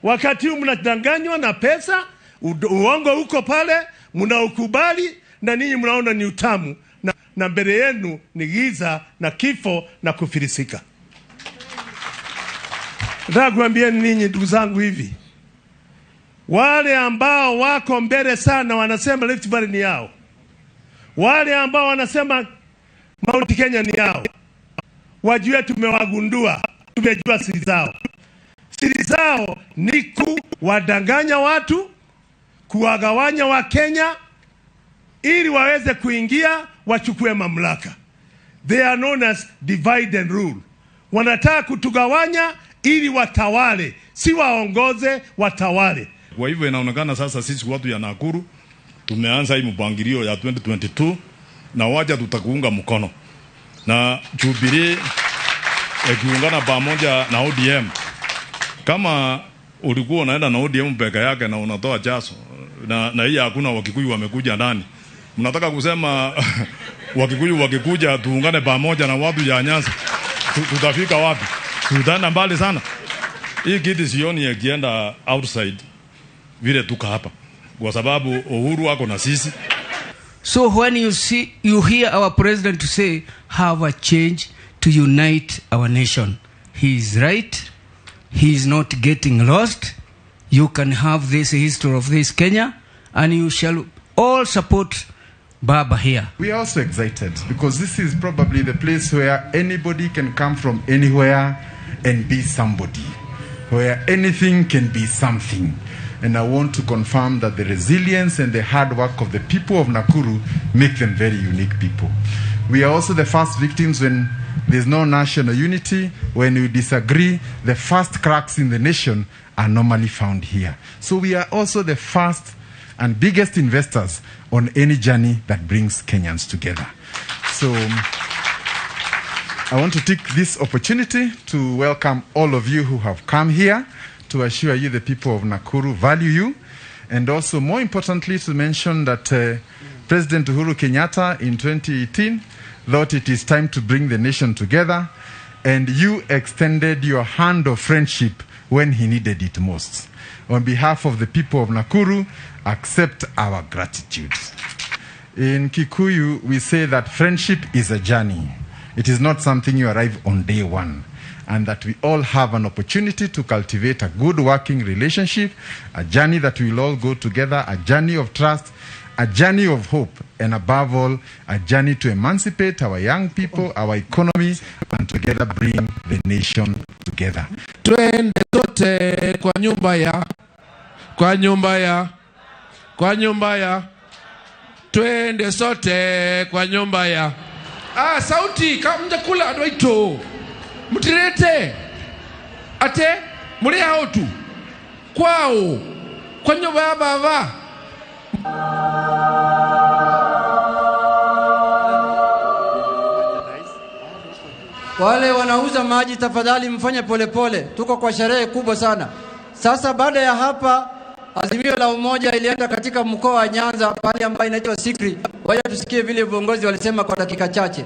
Wakati huu mnadanganywa na pesa, uongo uko pale, mnaukubali na ninyi mnaona ni utamu, na mbele yenu ni giza na kifo na kufilisika. Nataka kuambia ninyi ndugu zangu hivi, wale ambao wako mbele sana wanasema Rift Valley ni yao, wale ambao wanasema Mount Kenya ni yao, wajue tumewagundua, tumejua siri zao. Siri zao ni kuwadanganya watu, kuwagawanya wa Kenya ili waweze kuingia wachukue mamlaka. They are known as divide and rule. Wanataka kutugawanya ili watawale, si waongoze, watawale. Kwa hivyo inaonekana sasa sisi watu ya Nakuru tumeanza hii mpangilio ya 2022 na waja tutakuunga mkono. Na Jubilee ikiungana pamoja na ODM. Kama ulikuwa unaenda na ODM peke yake na unatoa jaso na hii hakuna Wakikuyu wamekuja ndani. Mnataka kusema Wakikuyu wakikuja tuungane pamoja na watu ya Nyanza, tutafika wapi? Tutaenda mbali sana. Hii kiti sioni ikienda outside vile tuka hapa, kwa sababu Uhuru wako na sisi. So when you hear our president to say have a change to unite our nation, he is right. He is not getting lost. You can have this history of this Kenya, and you shall all support Baba here. We are also excited because this is probably the place where anybody can come from anywhere and be somebody, where anything can be something. And I want to confirm that the resilience and the hard work of the people of Nakuru make them very unique people. We are also the first victims when there's no national unity, when we disagree, the first cracks in the nation are normally found here. So we are also the first and biggest investors on any journey that brings Kenyans together. So I want to take this opportunity to welcome all of you who have come here, to assure you the people of Nakuru value you, and also more importantly to mention that President Uhuru Kenyatta in 2018 thought it is time to bring the nation together, and you extended your hand of friendship when he needed it most. On behalf of the people of Nakuru, accept our gratitude. In Kikuyu, we say that friendship is a journey. It is not something you arrive on day one, and that we all have an opportunity to cultivate a good working relationship, a journey that we will all go together, a journey of trust, a journey of hope, and above all, a journey to emancipate our young people, our economy, and together bring the nation together. Twende sote kwa nyumba ya, kwa nyumba ya, kwa nyumba ya, twende sote kwa nyumba ya. Ah, sauti kama mjakula adwaito mtirete ate muri hao tu kwao kwa nyumba ya baba. Wale wanauza maji tafadhali mfanye polepole, tuko kwa sherehe kubwa sana. Sasa baada ya hapa Azimio la Umoja ilienda katika mkoa wa Nyanza pale ambayo inaitwa Sikri. Wacha tusikie vile viongozi walisema kwa dakika chache.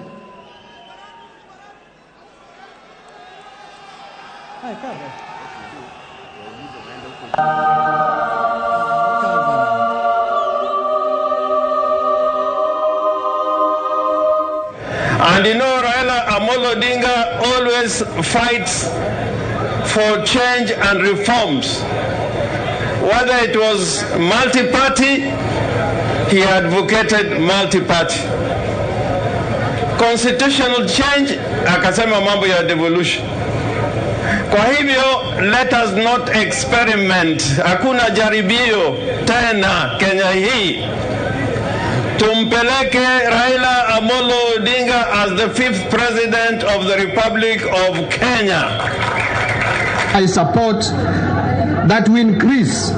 And you know, Raila Amolo Odinga always fights for change and reforms. Whether it was multi-party, he advocated multi-party. Constitutional change, akasema mambo ya devolution. Kwa hivyo, let us not experiment. Hakuna jaribio tena Kenya hii. Tumpeleke Raila Amolo Odinga as the 5th president of the Republic of Kenya. I support that we increase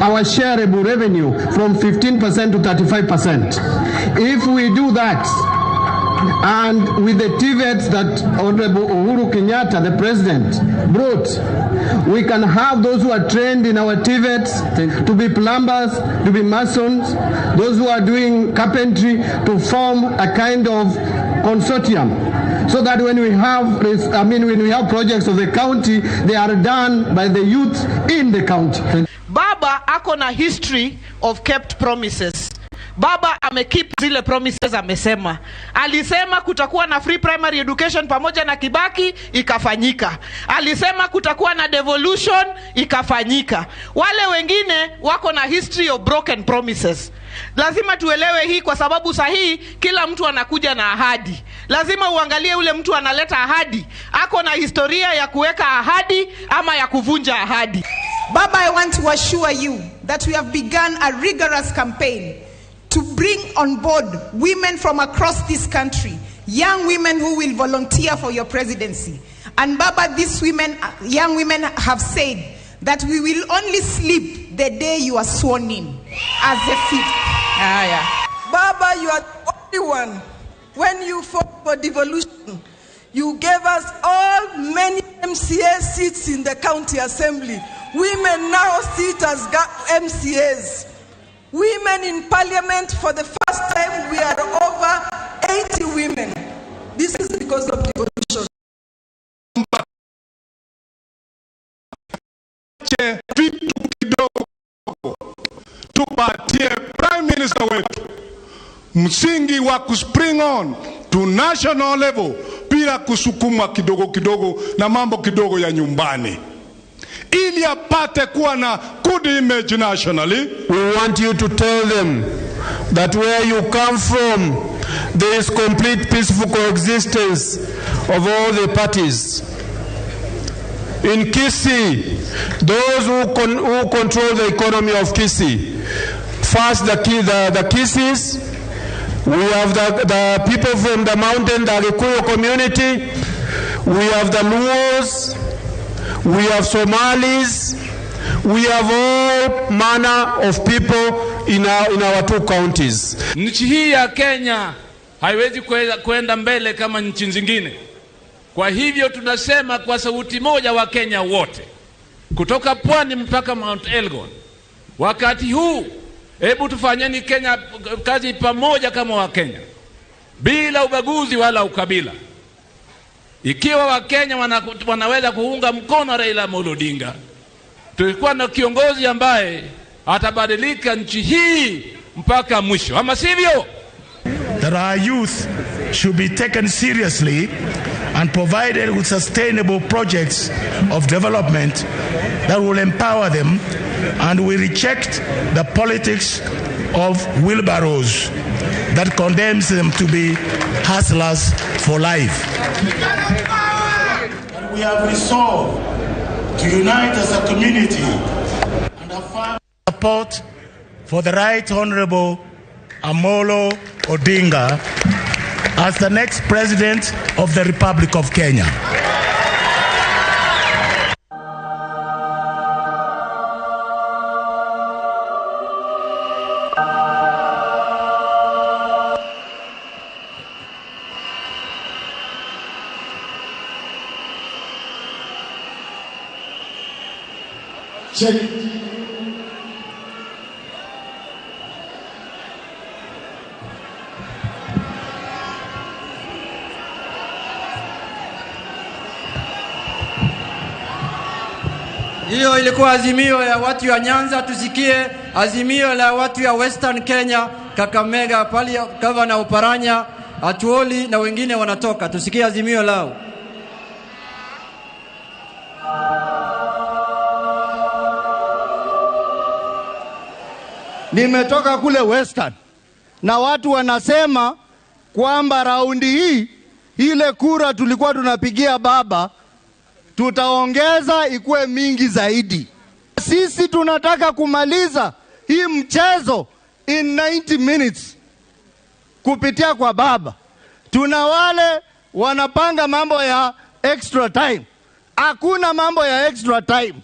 our shareable revenue from 15% to 35%. If we do that, and with the TVETs that Honorable Uhuru Kenyatta, the president, brought, we can have those who are trained in our TVETs to be plumbers, to be masons, those who are doing carpentry, to form a kind of consortium, so that when we have, when we have projects of the county, they are done by the youth in the county. Baba ako na history of kept promises. Baba amekeep zile promises amesema. Alisema kutakuwa na free primary education pamoja na Kibaki, ikafanyika. Alisema kutakuwa na devolution, ikafanyika. Wale wengine wako na history of broken promises. Lazima tuelewe hii, kwa sababu sahihi kila mtu anakuja na ahadi. Lazima uangalie ule mtu analeta ahadi, ako na historia ya kuweka ahadi ama ya kuvunja ahadi. Baba, I want to assure you that we have begun a rigorous campaign to bring on board women from across this country, young women who will volunteer for your presidency. And Baba, these women, young women have said that we will only sleep the day you are sworn in as the fifth. Yeah. Baba, you are the only one. When you fought for devolution, you gave us all many MCA seats in the county assembly. Women now sit as MCAs. Women in parliament, for the first time, we are over 80 women. This is because of devolution. Vitu kidogo tupatie Prime Minister wetu msingi wa kuspring on to national level bila kusukumwa kidogo kidogo na mambo kidogo ya nyumbani, ili apate kuwa na good image nationally. We want you to tell them that where you come from there is complete peaceful coexistence of all the parties. In Kisii, those who control the economy of Kisii, first the Kisis, we have the people from the mountain, the Agikuyu community, we have the Luos, we have Somalis, we have all manner of people in our two counties. Nchi hii ya Kenya haiwezi kwenda mbele kama nchi zingine. Kwa hivyo tunasema kwa sauti moja wa Kenya wote, kutoka pwani mpaka Mount Elgon, wakati huu hebu tufanyeni Kenya kazi pamoja kama wa Kenya, bila ubaguzi wala ukabila. Ikiwa wa Kenya wanaweza kuunga mkono Raila Amolo Odinga, tulikuwa na kiongozi ambaye atabadilika nchi hii mpaka mwisho, ama sivyo? That our youth should be taken seriously and provided with sustainable projects of development that will empower them, and we reject the politics of wheelbarrows that condemns them to be hustlers for life. And we have resolved to unite as a community and affirm support for the Right Honorable Amolo Odinga as the next president of the Republic of Kenya. Check. Hiyo ilikuwa azimio ya watu ya Nyanza. Tusikie azimio la watu ya Western Kenya, Kakamega, pali Gavana Oparanya, Atuoli na wengine wanatoka. Tusikie azimio lao. Nimetoka kule Western na watu wanasema kwamba raundi hii ile kura tulikuwa tunapigia baba tutaongeza ikuwe mingi zaidi. Sisi tunataka kumaliza hii mchezo in 90 minutes kupitia kwa baba. Tuna wale wanapanga mambo ya extra time. Hakuna mambo ya extra time.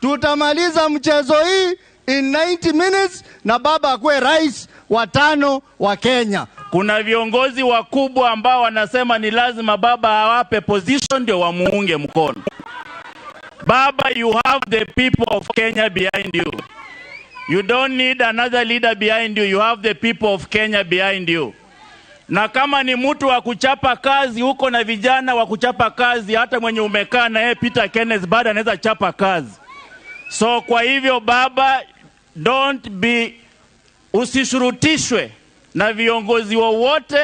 Tutamaliza mchezo hii in 90 minutes na baba akuwe rais wa 5 wa Kenya. Kuna viongozi wakubwa ambao wanasema ni lazima baba awape position ndio wamuunge mkono. Baba, you have the people of Kenya behind you. You don't need another leader behind you. You have the people of Kenya behind you. Na kama ni mtu wa kuchapa kazi, huko na vijana wa kuchapa kazi, hata mwenye umekaa na yeye Peter Kenneth bado anaweza chapa kazi. So kwa hivyo baba, don't be, usishurutishwe na viongozi wowote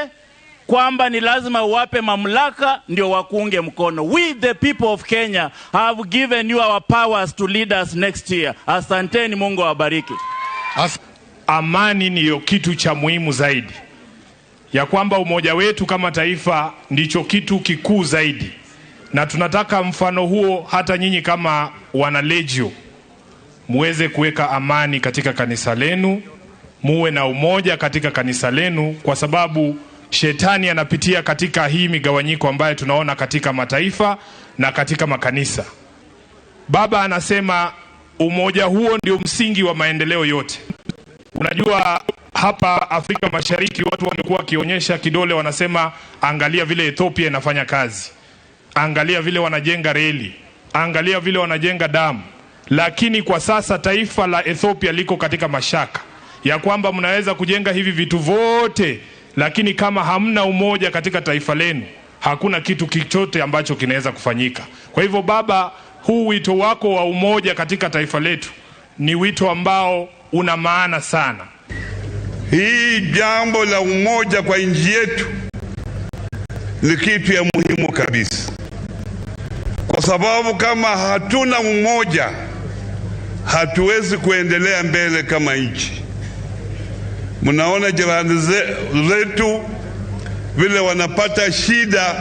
kwamba ni lazima uwape mamlaka ndio wakuunge mkono. We the people of Kenya have given you our powers to lead us next year. Asanteni, Mungu awabariki. Amani ndiyo kitu cha muhimu zaidi, ya kwamba umoja wetu kama taifa ndicho kitu kikuu zaidi, na tunataka mfano huo hata nyinyi kama wanalegio muweze kuweka amani katika kanisa lenu, muwe na umoja katika kanisa lenu, kwa sababu shetani anapitia katika hii migawanyiko ambayo tunaona katika mataifa na katika makanisa. Baba anasema umoja huo ndio msingi wa maendeleo yote. Unajua hapa Afrika Mashariki watu wamekuwa wakionyesha kidole, wanasema angalia vile Ethiopia inafanya kazi, angalia vile wanajenga reli, angalia vile wanajenga damu. Lakini kwa sasa taifa la Ethiopia liko katika mashaka ya kwamba mnaweza kujenga hivi vitu vote, lakini kama hamna umoja katika taifa lenu, hakuna kitu chochote ambacho kinaweza kufanyika. Kwa hivyo baba, huu wito wako wa umoja katika taifa letu ni wito ambao una maana sana. Hii jambo la umoja kwa nchi yetu ni kitu ya muhimu kabisa, kwa sababu kama hatuna umoja hatuwezi kuendelea mbele kama nchi. Mnaona jirani zetu vile wanapata shida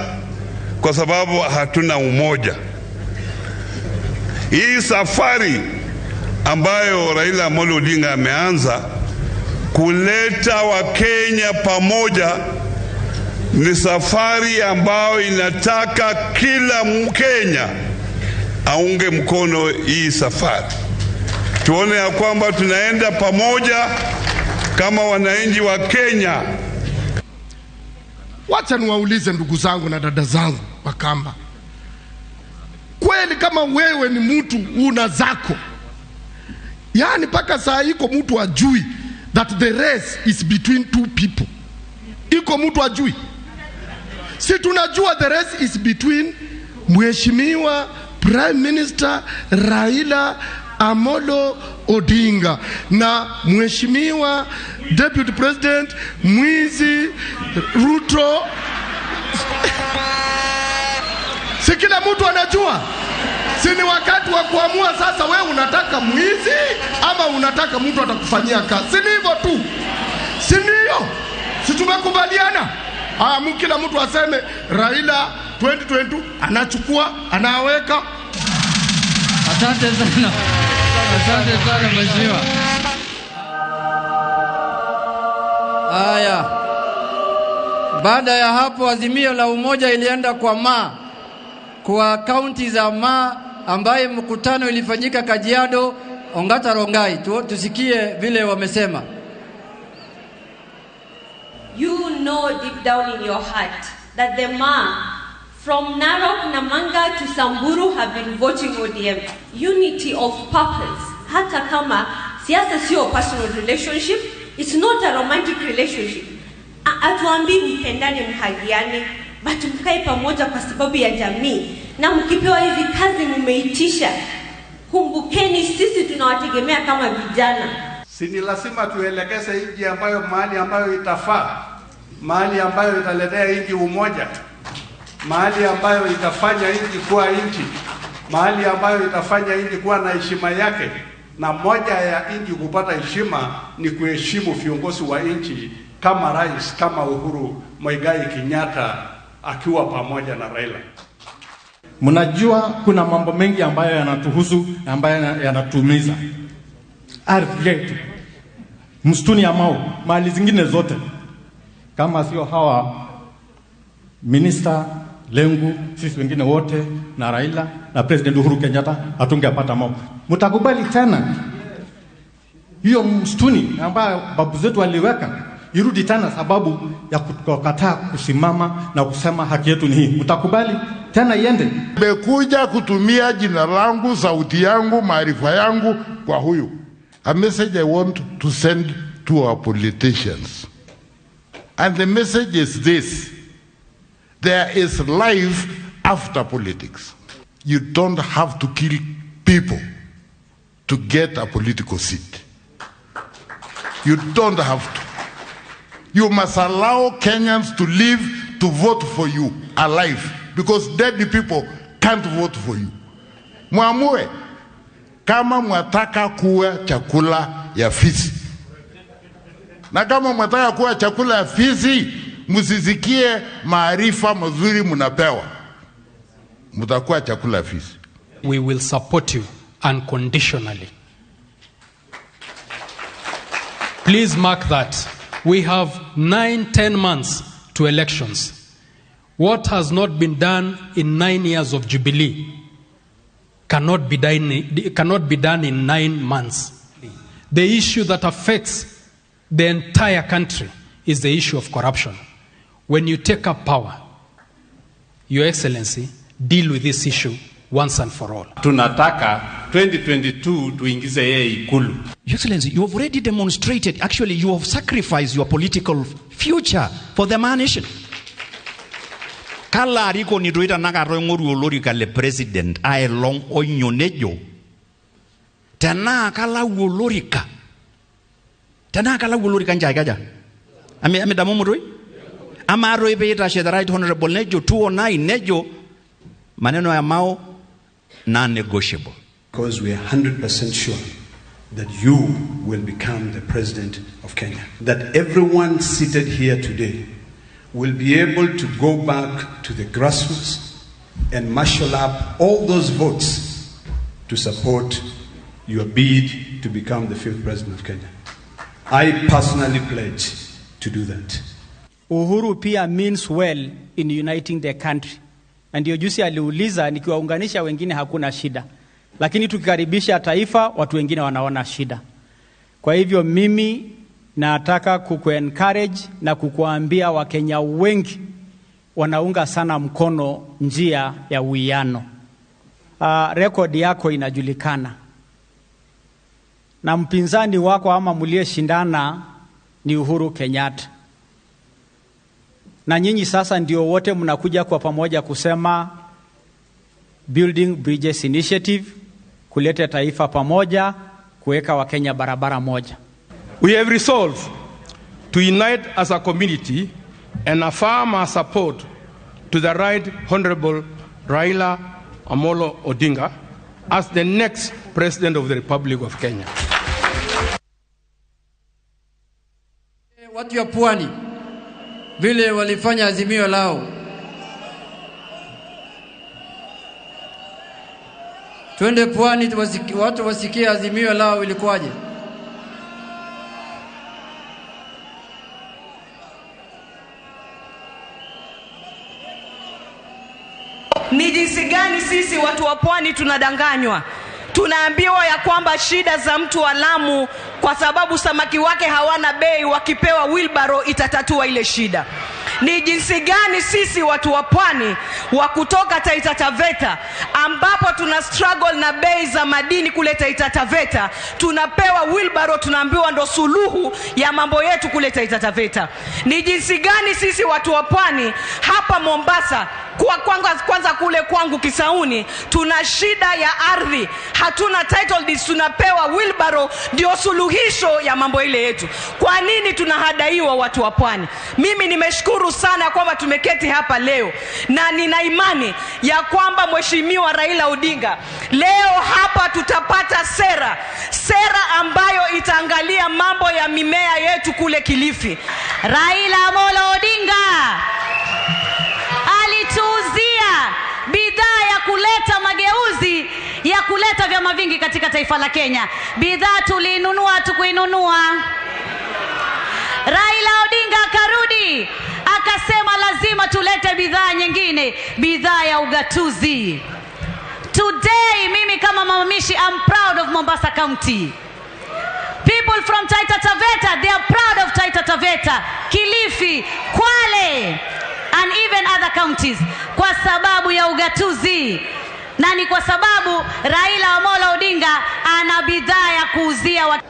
kwa sababu hatuna umoja. Hii safari ambayo Raila Amolo Odinga ameanza kuleta Wakenya pamoja ni safari ambayo inataka kila Mkenya aunge mkono hii safari. Tuone ya kwamba tunaenda pamoja kama wananchi wa Kenya. Wacha niwaulize ndugu zangu na dada zangu Wakamba, kweli kama wewe ni mtu una zako, yaani mpaka saa iko mtu ajui that the race is between two people? Iko mtu ajui? Si tunajua the race is between Mheshimiwa Prime Minister Raila Amolo Odinga na Mheshimiwa Deputy President Mwizi Ruto. Si kila mtu anajua? Si ni wakati wa kuamua sasa, wewe unataka mwizi ama unataka mtu atakufanyia kazi? Si ni hivyo tu? Si ndio? Si tumekubaliana? Kila mtu aseme Raila 2022 anachukua, anaweka. Asante sana. Asante sana mheshimiwa. Haya. Baada ya hapo azimio la umoja ilienda kwa Ma, kwa kaunti za Ma, ambaye mkutano ilifanyika Kajiado, Ongata Rongai. Tusikie vile wamesema. You know deep down in your heart that the Ma from Narok, Namanga to Samburu have been voting ODM. Unity of purpose. Hata kama siasa sio personal relationship, it's not a romantic relationship. Atuambii mpendane, mhagiane, but mkae pamoja kwa sababu ya jamii. Na mkipewa hizi kazi mmeitisha, kumbukeni sisi tunawategemea kama vijana. Si ni lazima tuelekeze nchi ambayo mahali ambayo itafaa, mahali ambayo italetea nchi umoja, mahali ambayo itafanya nchi kuwa nchi, mahali ambayo itafanya nchi kuwa na heshima yake. Na moja ya nchi kupata heshima ni kuheshimu viongozi wa nchi kama rais, kama Uhuru Muigai Kenyatta akiwa pamoja na Raila. Mnajua kuna mambo mengi ambayo yanatuhusu, ambayo yanatuumiza. Ardhi yetu, msituni ya Mau, mali zingine zote, kama sio hawa Minister Lengu, sisi wengine wote na Raila na President Uhuru Kenyatta hatungepata Mau. Mtakubali tena Hiyo msituni ambayo babu zetu waliweka irudi tena, sababu ya kukataa kusimama na kusema haki yetu ni hii. Mtakubali tena iende? Nimekuja kutumia jina langu, sauti yangu, maarifa yangu kwa huyu. A message I want to send to our politicians. And the message is this. There is life after politics. You don't have to kill people to get a political seat. You don't have to. You must allow Kenyans to live to vote for you alive, because dead people can't vote for you. Mwamue kama mwataka kuwa chakula ya fisi. Na kama mwataka kuwa chakula ya fisi, msisikie maarifa mazuri mnapewa. Mtakuwa chakula ya fisi. We will support you unconditionally. Please mark that. We have 9-10 months to elections. What has not been done in 9 years of Jubilee cannot be done in 9 months. The issue that affects the entire country is the issue of corruption. When you take up power, Your Excellency, deal with this issue once and for all. Tunataka 2022 tuingize yeye Ikulu. Your Excellency, you have already demonstrated, actually you have sacrificed your political future for the Maa nation. Kala arikoni doi tanakata oing'oru olorika le president aelong oinyo nejo tenaa kalau olorika, tenaa kalau olorika nche aikaja amidamumu doi amaa doi peitashe the right honorable nejo 209 nejo maneno ya Mao non-negotiable. Because we are 100% sure that you will become the president of Kenya. That everyone seated here today will be able to go back to the grassroots and marshal up all those votes to support your bid to become the 5th president of Kenya. I personally pledge to do that. Uhuru pia means well in uniting the country. Na ndio juzi aliuliza, nikiwaunganisha wengine hakuna shida, lakini tukikaribisha taifa watu wengine wanaona shida. Kwa hivyo mimi nataka kuku-encourage na kukuambia Wakenya wengi wanaunga sana mkono njia ya uwiano. Rekodi yako inajulikana. Na mpinzani wako ama mliyeshindana ni Uhuru Kenyatta. Na nyinyi sasa ndio wote mnakuja kwa pamoja kusema Building Bridges Initiative, kuleta taifa pamoja, kuweka Wakenya barabara moja. We have resolved to unite as a community and affirm our support to the Right Honorable Raila Amolo Odinga as the next President of the Republic of Kenya. Watu ya Pwani vile walifanya azimio lao, twende Pwani watu wasikie azimio lao ilikuwaje. Ni jinsi gani sisi watu wa Pwani tunadanganywa? Tunaambiwa ya kwamba shida za mtu wa Lamu kwa sababu samaki wake hawana bei, wakipewa wheelbarrow itatatua ile shida. Ni jinsi gani sisi watu wa Pwani wa kutoka Taita Taveta, ambapo tuna struggle na bei za madini kule Taita Taveta, tunapewa wheelbarrow, tunaambiwa ndo suluhu ya mambo yetu kule Taita Taveta. Ni jinsi gani sisi watu wa Pwani hapa Mombasa, kwanza kule kwangu Kisauni, tuna shida ya ardhi, hatuna title deeds, tunapewa wheelbarrow ndio suluhisho ya mambo ile yetu. Kwa nini tunahadaiwa watu wa Pwani? Mimi nimeshukuru sana kwamba tumeketi hapa leo, na nina imani ya kwamba Mheshimiwa Raila Odinga leo hapa tutapata sera ambayo itaangalia mambo ya mimea yetu kule Kilifi. Raila Amolo Odinga alituuzia bidhaa ya kuleta mageuzi, ya kuleta vyama vingi katika taifa la Kenya. Bidhaa tuliinunua, tukuinunua. Raila Odinga akarudi akasema lazima tulete bidhaa nyingine, bidhaa ya ugatuzi. Today mimi kama Mama Mishi, I'm proud of Mombasa County. People People from Taita Taveta, they are proud of Taita Taveta, Kilifi, Kwale and even other counties, kwa sababu ya ugatuzi. Na ni kwa sababu Raila Amolo Odinga ana bidhaa ya kuuzia.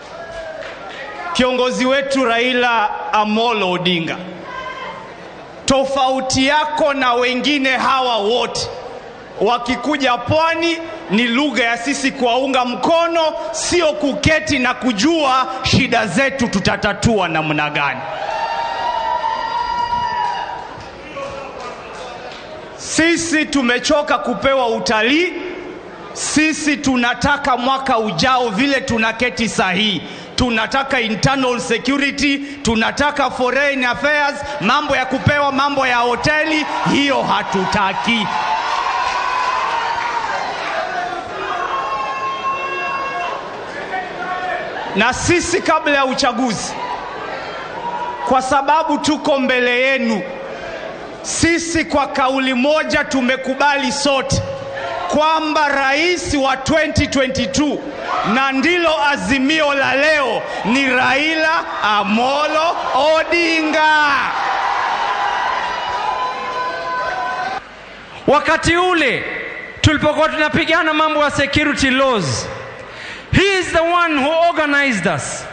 Kiongozi wetu Raila Amolo Odinga, tofauti yako na wengine hawa wote wakikuja pwani ni lugha ya sisi kuwaunga mkono, sio kuketi na kujua shida zetu tutatatua namna gani. Sisi tumechoka kupewa utalii. Sisi tunataka mwaka ujao vile tunaketi sahihi. Tunataka internal security, tunataka foreign affairs, mambo ya kupewa mambo ya hoteli, hiyo hatutaki. Na sisi kabla ya uchaguzi, kwa sababu tuko mbele yenu, sisi kwa kauli moja tumekubali sote kwamba rais wa 2022, na ndilo azimio la leo, ni Raila Amolo Odinga. Wakati ule tulipokuwa tunapigana mambo ya security laws, he is the one who organized us.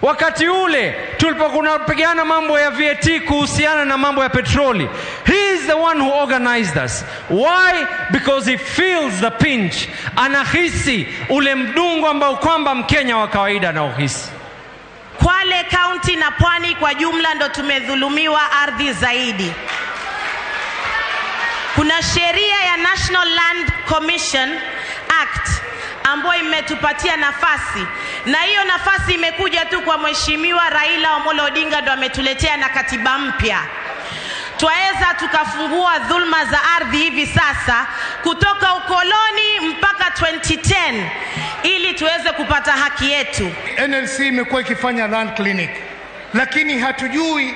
Wakati ule tulipokuwa tunapigana mambo ya VAT kuhusiana na mambo ya petroli, he is the one who organized us. Why? Because he feels the pinch. Anahisi ule mdungo ambao kwamba Mkenya wa kawaida anauhisi. Kwale County na Pwani kwa jumla ndo tumedhulumiwa ardhi zaidi. Kuna sheria ya National Land Commission Act ambayo imetupatia nafasi, na hiyo nafasi imekuja tu kwa Mheshimiwa Raila Amolo Odinga, ndo ametuletea na katiba mpya. Twaweza tukafungua dhulma za ardhi hivi sasa kutoka ukoloni mpaka 2010 ili tuweze kupata haki yetu. NLC imekuwa ikifanya land clinic, lakini hatujui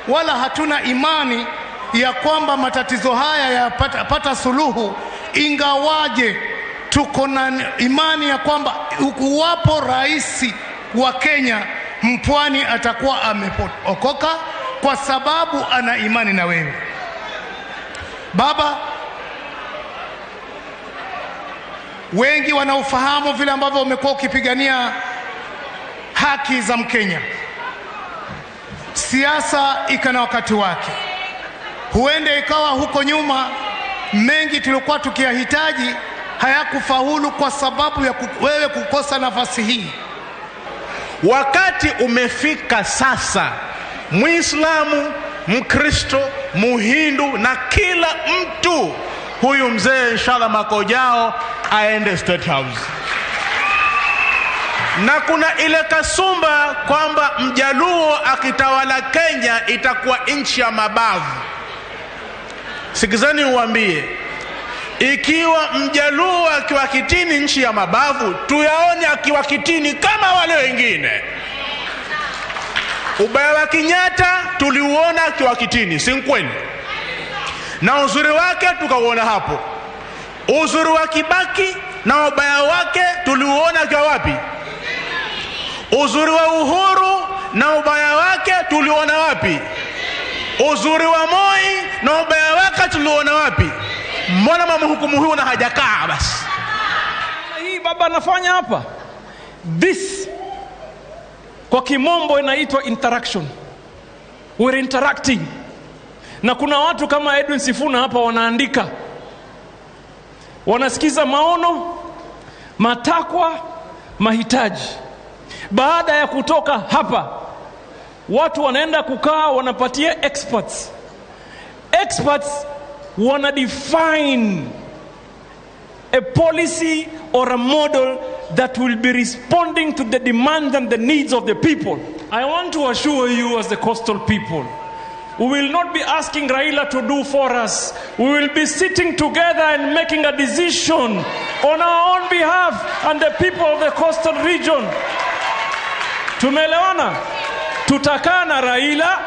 wala hatuna imani ya kwamba matatizo haya yapata suluhu, ingawaje tuko na imani ya kwamba uwapo rais wa Kenya mpwani atakuwa ameokoka kwa sababu ana imani na wewe. Baba, wengi wanaofahamu vile ambavyo umekuwa ukipigania haki za Mkenya. Siasa ika na wakati wake. Huende ikawa huko nyuma mengi tulikuwa tukiyahitaji hayakufaulu kwa sababu ya wewe kukosa nafasi hii. Wakati umefika sasa, Muislamu, Mkristo, Muhindu na kila mtu, huyu mzee inshallah mwaka ujao aende State House. Na kuna ile kasumba kwamba Mjaluo akitawala Kenya itakuwa nchi ya mabavu. Sikizeni uambie, ikiwa Mjaluo akiwa kitini nchi ya mabavu, tuyaone akiwa kitini kama wale wengine. Ubaya wa Kenyatta tuliuona akiwa kitini, si kweli? Na uzuri wake tukauona hapo. Uzuri wa Kibaki na ubaya wake tuliuona akiwa wapi? Uzuri wa Uhuru na ubaya wake tuliuona wapi? Uzuri wa Moi na ubaya wake tuliuona wapi? Mbona mamhukumu huyu na hajakaa basi? Hii baba anafanya hapa, this kwa kimombo inaitwa interaction. We're interacting. Na kuna watu kama Edwin Sifuna hapa wanaandika, wanasikiza maono, matakwa, mahitaji. Baada ya kutoka hapa, watu wanaenda kukaa, wanapatia experts. Experts wana define a policy or a model that will be responding to the demands and the needs of the people. I want to assure you as the coastal people, we will not be asking Raila to do for us. We will be sitting together and making a decision on our own behalf and the people of the coastal region. Tumeelewana? Tutakaa na Raila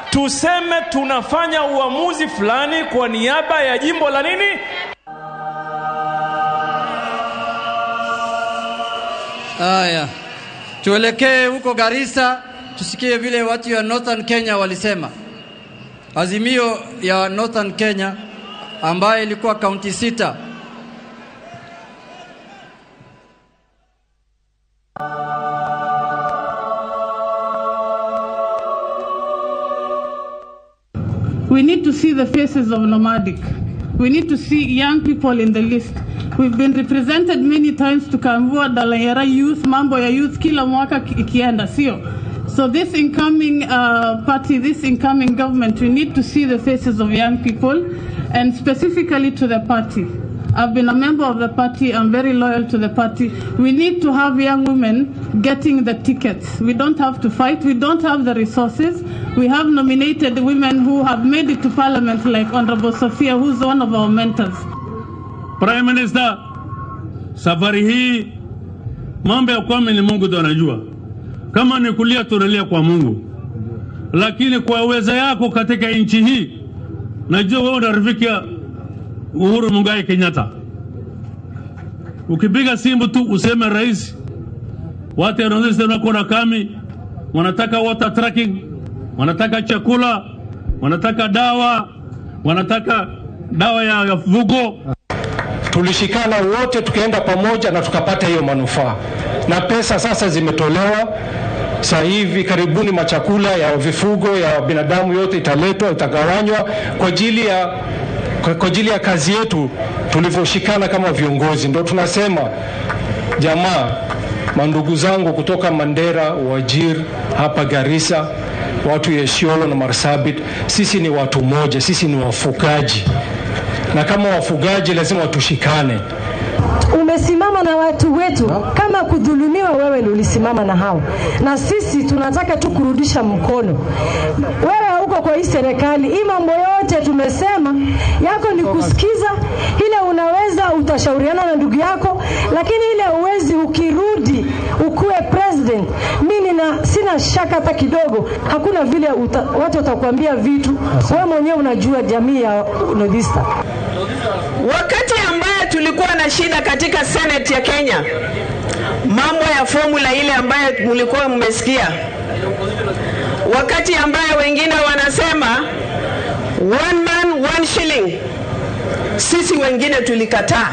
tuseme tunafanya uamuzi fulani kwa niaba ya jimbo la nini? Haya. Tuelekee huko Garissa tusikie vile watu ya Northern Kenya walisema. Azimio ya Northern Kenya ambayo ilikuwa kaunti 6. We need to see the faces of nomadic. We need to see young people in the list. We've been represented many times tukaambiwa Dalayera youth, mambo ya youth kila mwaka ikienda, sio? So this incoming party, this incoming government, we need to see the faces of young people and specifically to the party. I've been a member of the party. I'm very loyal to the party. We need to have young women getting the tickets. We don't have to fight. We don't have the resources. We have nominated women who have made it to parliament, like Honorable Sophia, who's one of our mentors. Prime Minister, safari hii mambo ya kwame ni Mungu ndo anajua. Kama ni kulia tunalia kwa Mungu, lakini kwa uwezo yako katika nchi hii, najua wewe unarifikia Uhuru Muigai Kenyatta. Ukipiga simu tu useme rais, watu wanaanza kuna kami, wanataka water tracking, wanataka chakula, wanataka dawa, wanataka dawa ya vugo. Tulishikana wote tukaenda pamoja na tukapata hiyo manufaa, na pesa sasa zimetolewa. Sasa hivi karibuni machakula ya vifugo ya binadamu yote italetwa, itagawanywa kwa ajili ya kazi yetu tulivyoshikana kama viongozi. Ndio tunasema jamaa, mandugu zangu kutoka Mandera, Wajir, hapa Garissa, watu ya Isiolo na Marsabit, sisi ni watu moja, sisi ni wafugaji. Na kama wafugaji lazima tushikane. Umesimama na watu wetu, kama kudhulumiwa wewe ndio ulisimama na hao, na sisi tunataka tu kurudisha mkono. Wewe huko kwa hii serikali, hii mambo yote tumesema yako ni kusikiza, ile unaweza utashauriana na ndugu yako, lakini ile uwezi ukirudi ukuwe president, mimi sina shaka hata kidogo, hakuna vile watu watakwambia vitu, wewe mwenyewe unajua jamii ya Northeastern. Wakati ambaye tulikuwa na shida katika Senate ya Kenya, mambo ya formula ile ambayo mlikuwa mmesikia, wakati ambaye wengine wanasema one man one shilling, sisi wengine tulikataa.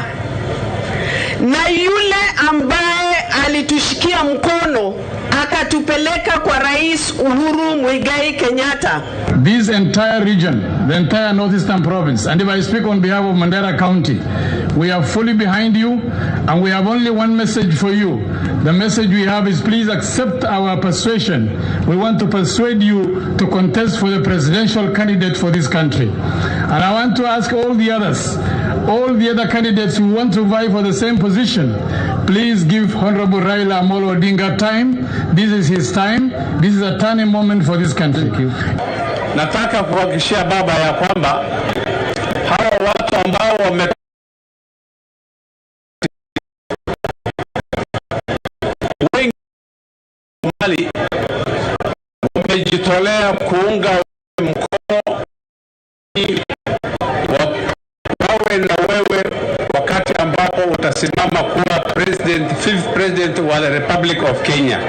Na yule ambaye alitushikia mkono akatupeleka kwa Rais Uhuru Muigai Kenyatta. This entire region, the entire Northeastern province, and if I speak on behalf of Mandera County, we are fully behind you, and we have only one message for you. The message we have is please accept our persuasion. We want to persuade you to contest for the presidential candidate for this country. And I want to ask all the others, all the other candidates who want to vie for the same position, please give Honorable Raila Amolo Odinga time. This is his time. This is a turning moment for this country. Thank you. Nataka kuhakikishia baba ya kwamba hawa watu ambao wame wengi mali wamejitolea kuunga mkono wawe na wewe wakati ambapo utasimama kuwa president, fifth president wa the Republic of Kenya.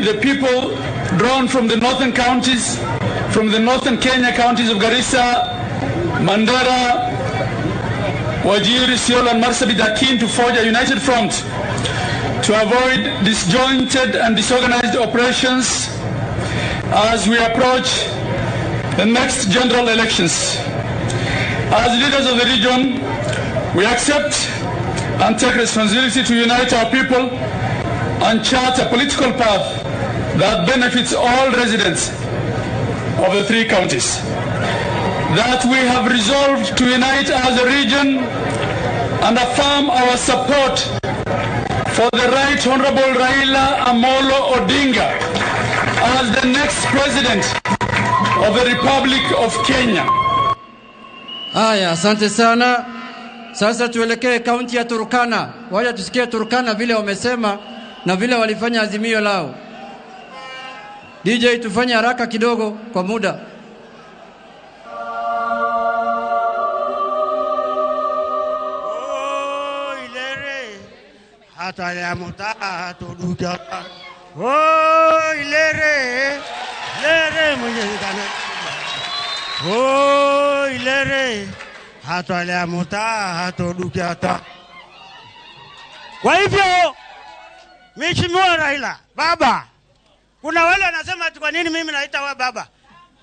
The people drawn from the northern counties, from the northern Kenya counties of Garissa, Mandera, Wajir, Isiolo and Marsabit are keen to forge a united front to avoid disjointed and disorganized operations as we approach the next general elections. As leaders of the region, we accept and take responsibility to unite our people and chart a political path that benefits all residents of the three counties. That we have resolved to unite as a region and affirm our support for the Right Honorable Raila Amolo Odinga as the next president of the Republic of Kenya. Haya, asante sana. Sasa tuelekee kaunti ya Turkana. Wacha tusikie Turkana vile wamesema na vile walifanya azimio lao. DJ, tufanye haraka kidogo kwa muda. Oh, ilere, Ataliamuta toduka. Oh, ilere, lere mwenye. Oh, ilere, ataliamuta toduka. Kwa hivyo Mheshimiwa Raila, baba, kuna wale wanasema ati kwa nini mimi naita wa baba?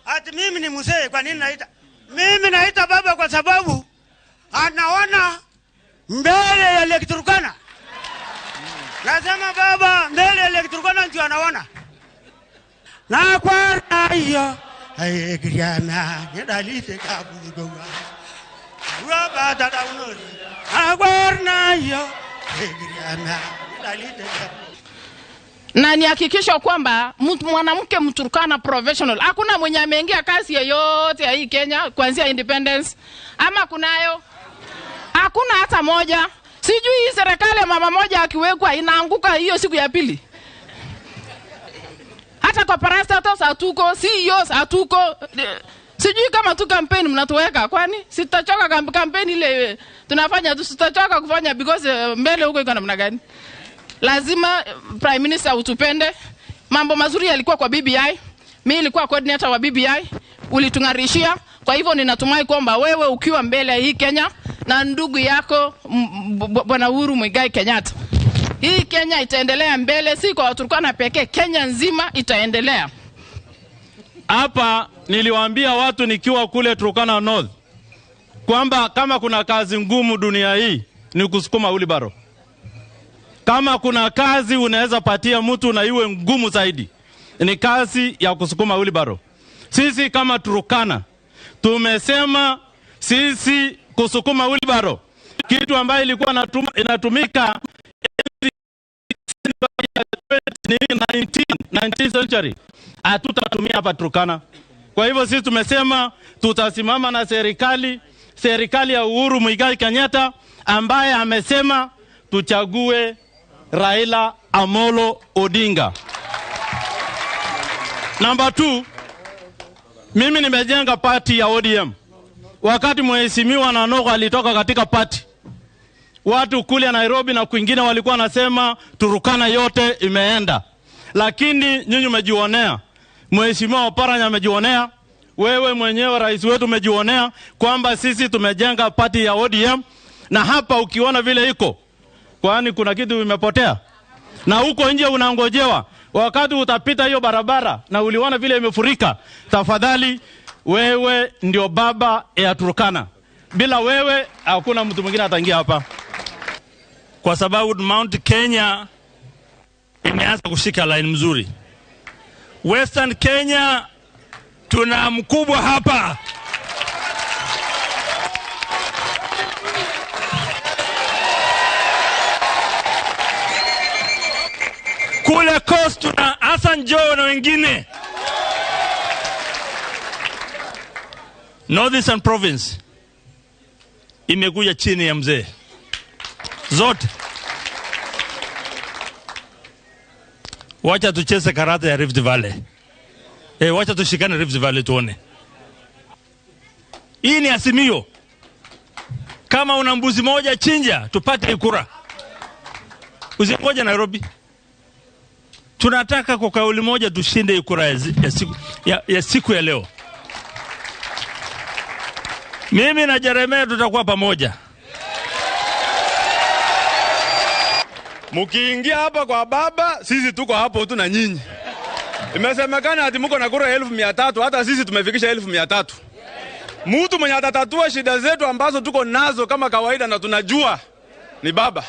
Ati mimi ni mzee, kwa nini naita? Mimi naita baba kwa sababu anaona mbele ya Lake Turkana. Nasema baba mbele ya Lake Turkana ndio anaona. Na kwa raia, ai griana, ni kabugo. Baba tata unori. Na kwa raia, griana, dalite. Na nihakikisho kwamba mwanamke Mturkana professional, hakuna mwenye ameingia kazi yoyote ya hii Kenya kuanzia independence, ama kunayo? Hakuna hata moja. Sijui hii serikali mama moja akiwekwa inaanguka hiyo siku ya pili. Hata kwa parastatals hatuko, CEOs hatuko. Sijui kama tu campaign mnatuweka, kwani sitachoka campaign ile tunafanya tu, sitachoka kufanya because mbele huko iko namna gani? Lazima Prime Minister utupende. Mambo mazuri yalikuwa kwa BBI. Mimi nilikuwa coordinator wa BBI, ulitungarishia. Kwa hivyo ninatumai kwamba wewe ukiwa mbele ya hii Kenya na ndugu yako Bwana Uhuru Muigai Kenyatta, hii Kenya itaendelea mbele, si kwa Waturkana pekee, Kenya nzima itaendelea. Hapa niliwaambia watu nikiwa kule Turkana North kwamba kama kuna kazi ngumu dunia hii ni kusukuma wheelbarrow. Kama kuna kazi unaweza patia mtu na iwe ngumu zaidi, ni kazi ya kusukuma wheelbarrow. Sisi kama Turkana tumesema sisi kusukuma wheelbarrow, kitu ambayo ilikuwa inatumika 19th century, hatutatumia hapa Turkana. Kwa hivyo sisi tumesema tutasimama na serikali ya Uhuru Muigai Kenyatta ambaye amesema tuchague Raila Amolo Odinga. Number 2, mimi nimejenga party ya ODM. Wakati mheshimiwa Nanok alitoka katika party, watu kule Nairobi na kwingine walikuwa nasema Turkana yote imeenda. Lakini nyinyi mmejionea, mheshimiwa Oparanya amejionea, wewe mwenyewe rais wetu umejionea kwamba sisi tumejenga party ya ODM. Na hapa ukiona vile iko, kwani kuna kitu imepotea? Na huko nje unangojewa, wakati utapita hiyo barabara na uliona vile imefurika, tafadhali wewe ndio baba ya Turkana. Bila wewe hakuna mtu mwingine ataingia hapa. Kwa sababu Mount Kenya imeanza kushika line mzuri. Western Kenya tuna mkubwa hapa. Kule Coast tuna Hassan Joho na wengine. Northeastern Province imekuja chini ya mzee zote. Wacha tucheze karata ya Rift Valley. Wacha tushikane Rift Valley tuone. Hii ni Azimio. Kama una mbuzi moja chinja tupate kura. Usingoje Nairobi. Tunataka kwa kauli moja tushinde kura ya siku ya leo. Mimi na Jeremia tutakuwa pamoja. Mukiingia hapa kwa baba, sisi tuko hapo tu na nyinyi. Imesemekana ati mko na kura 1300, hata sisi tumefikisha 1300. Mtu mwenye atatatua shida zetu ambazo tuko nazo kama kawaida na tunajua ni baba.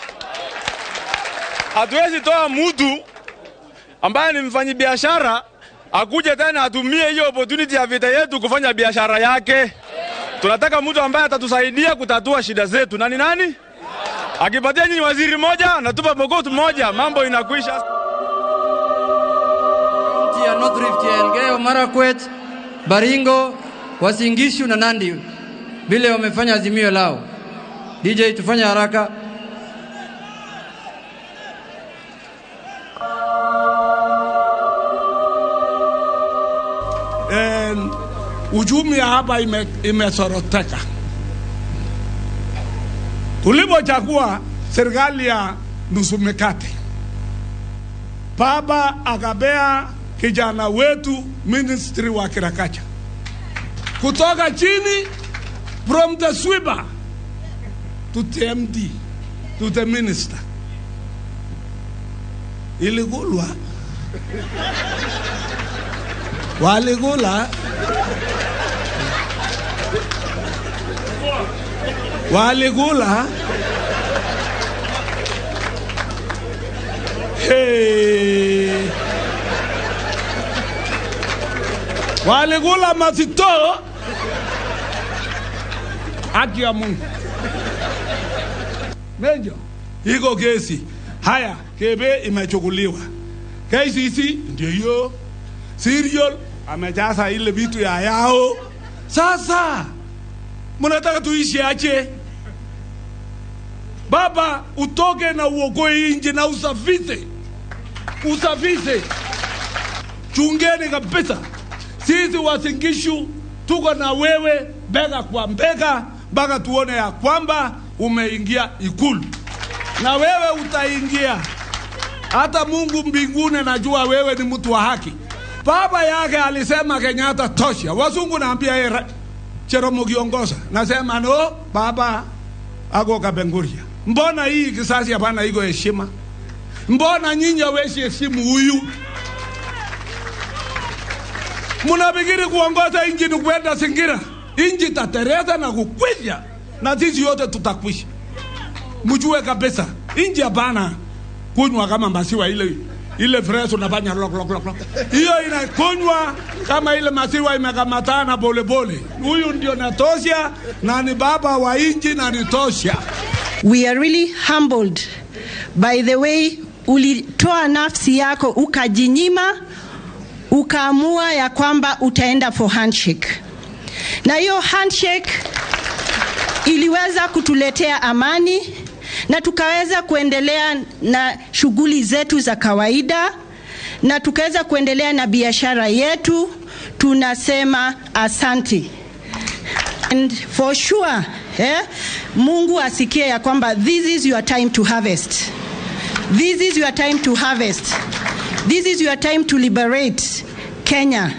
Hatuwezi toa mtu ambaye ni mfanyibiashara akuje tena atumie hiyo opportunity ya vita yetu kufanya biashara yake. Tunataka mtu ambaye atatusaidia kutatua shida zetu. Nani nani? Akipatia nyinyi waziri moja, natupa Pokot moja, mambo inakwisha. Kaunti ya North Rift ya Elgeyo Marakwet, Baringo, Uasin Gishu na Nandi vile wamefanya azimio lao. DJ tufanye haraka. Uchumi hapa imesoroteka. Tulipochagua serikali ya nusu mikate. Baba akabea kijana wetu ministry wa Kirakacha kutoka chini, from the sweeper to the MD to the minister. Iligulwa, waligula, waligula. Hey. Waligula mazito. Haki ya Mungu. Menjo, iko kesi. Haya, kebe imechukuliwa. KCC ndio hiyo. Serial amejaza ile vitu ya yao. Sasa mnataka tuishi aje? Baba, utoke na uokoe nje na usafishe. Usafishe. Chungeni kabisa. Sisi Uasin Gishu tuko na wewe bega kwa bega mpaka tuone ya kwamba umeingia Ikulu. Na wewe utaingia. Hata Mungu mbinguni najua wewe ni mtu wa haki. Baba yake alisema Kenyatta tosha. Wazungu naambia yeye Cheromo kiongoza. Nasema no, baba ako Kapenguria. Mbona hii kisasi hapana iko heshima? Mbona nyinyi hawezi heshimu huyu? Mnafikiri kuongoza inji ni kwenda Singira? Inji tatereza na kukwisha, na sisi yote tutakwisha. Mjue kabisa, inji hapana kunywa kama maziwa ile ile fresh unafanya lok lok lok lok. Hiyo inakunywa kama ile maziwa imekamatana pole pole. Huyu ndio natosha na ni baba wa inji na nitosha. We are really humbled by the way ulitoa nafsi yako ukajinyima, ukaamua ya kwamba utaenda for handshake. Na hiyo handshake iliweza kutuletea amani na tukaweza kuendelea na shughuli zetu za kawaida na tukaweza kuendelea na biashara yetu. Tunasema asante. And for sure, Mungu asikie ya kwamba this is your time to harvest. This is your time to harvest. This is your time to liberate Kenya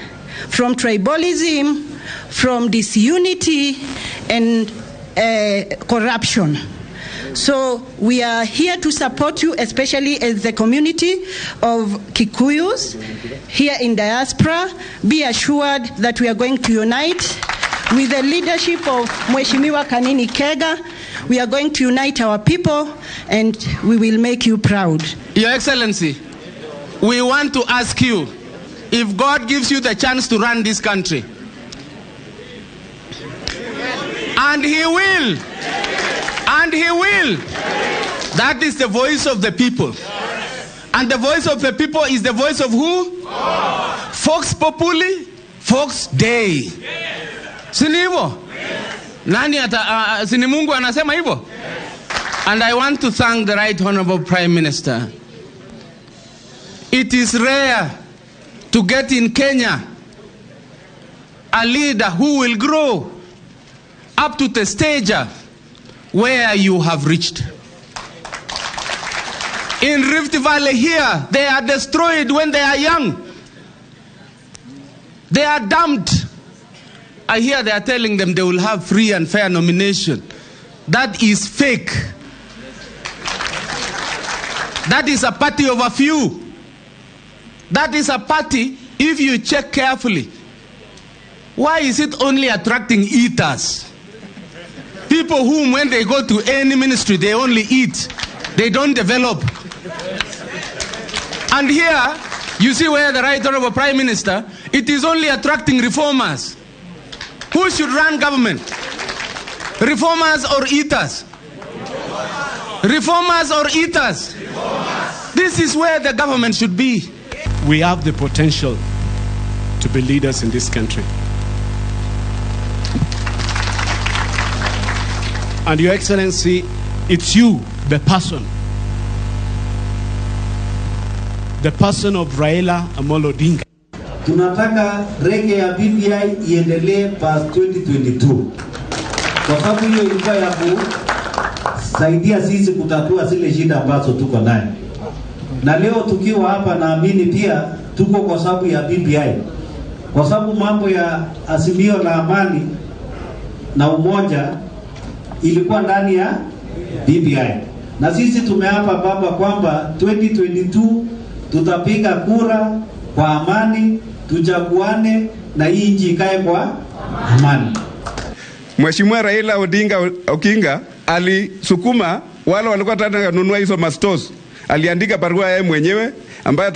from tribalism, from disunity and corruption. So we are here to support you, especially as the community of Kikuyus here in diaspora. Be assured that we are going to unite with the leadership of Mheshimiwa Kanini Kega. We are going to unite our people and we will make you proud. Your Excellency, we want to ask you, if God gives you the chance to run this country, and He will, and He will. That is the voice of the people. And the voice of the people is the voice of who? Fox Populi, Fox Dei. Si ni hivyo? Nani ata, si ni Mungu anasema hivyo? And I want to thank the Right Honorable Prime Minister. It is rare to get in Kenya a leader who will grow up to the stage where you have reached. In Rift Valley here, they are destroyed when they are young. They are dumped. I hear they are telling them they will have free and fair nomination. That is fake. That is a party of a few. That is a party, if you check carefully. Why is it only attracting eaters? People whom when they go to any ministry, they only eat. They don't develop. And here, you see where the Right Honorable Prime Minister, it is only attracting reformers. Who should run government? Reformers or eaters? Reformers or eaters? This is where the government should be. We have the potential to be leaders in this country. And Your Excellency, it's you, the person of Raila Amolo Odinga. Tunataka rege ya BBI iendelee past 2022. Kwa sababu hiyo ilikuwa ya Saidia sisi kutatua zile shida ambazo tuko nayo. Na leo tukiwa hapa, naamini pia tuko kwa sababu ya BBI, kwa sababu mambo ya azimio la amani na umoja ilikuwa ndani ya BBI. Na sisi tumeapa baba kwamba 2022 tutapiga kura kwa amani, tuchaguane na hii nchi ikae kwa amani. Mheshimiwa Raila Odinga Okinga alisukuma wale walikuwa wanataka kununua hizo mastos. Aliandika barua yeye mwenyewe ambayo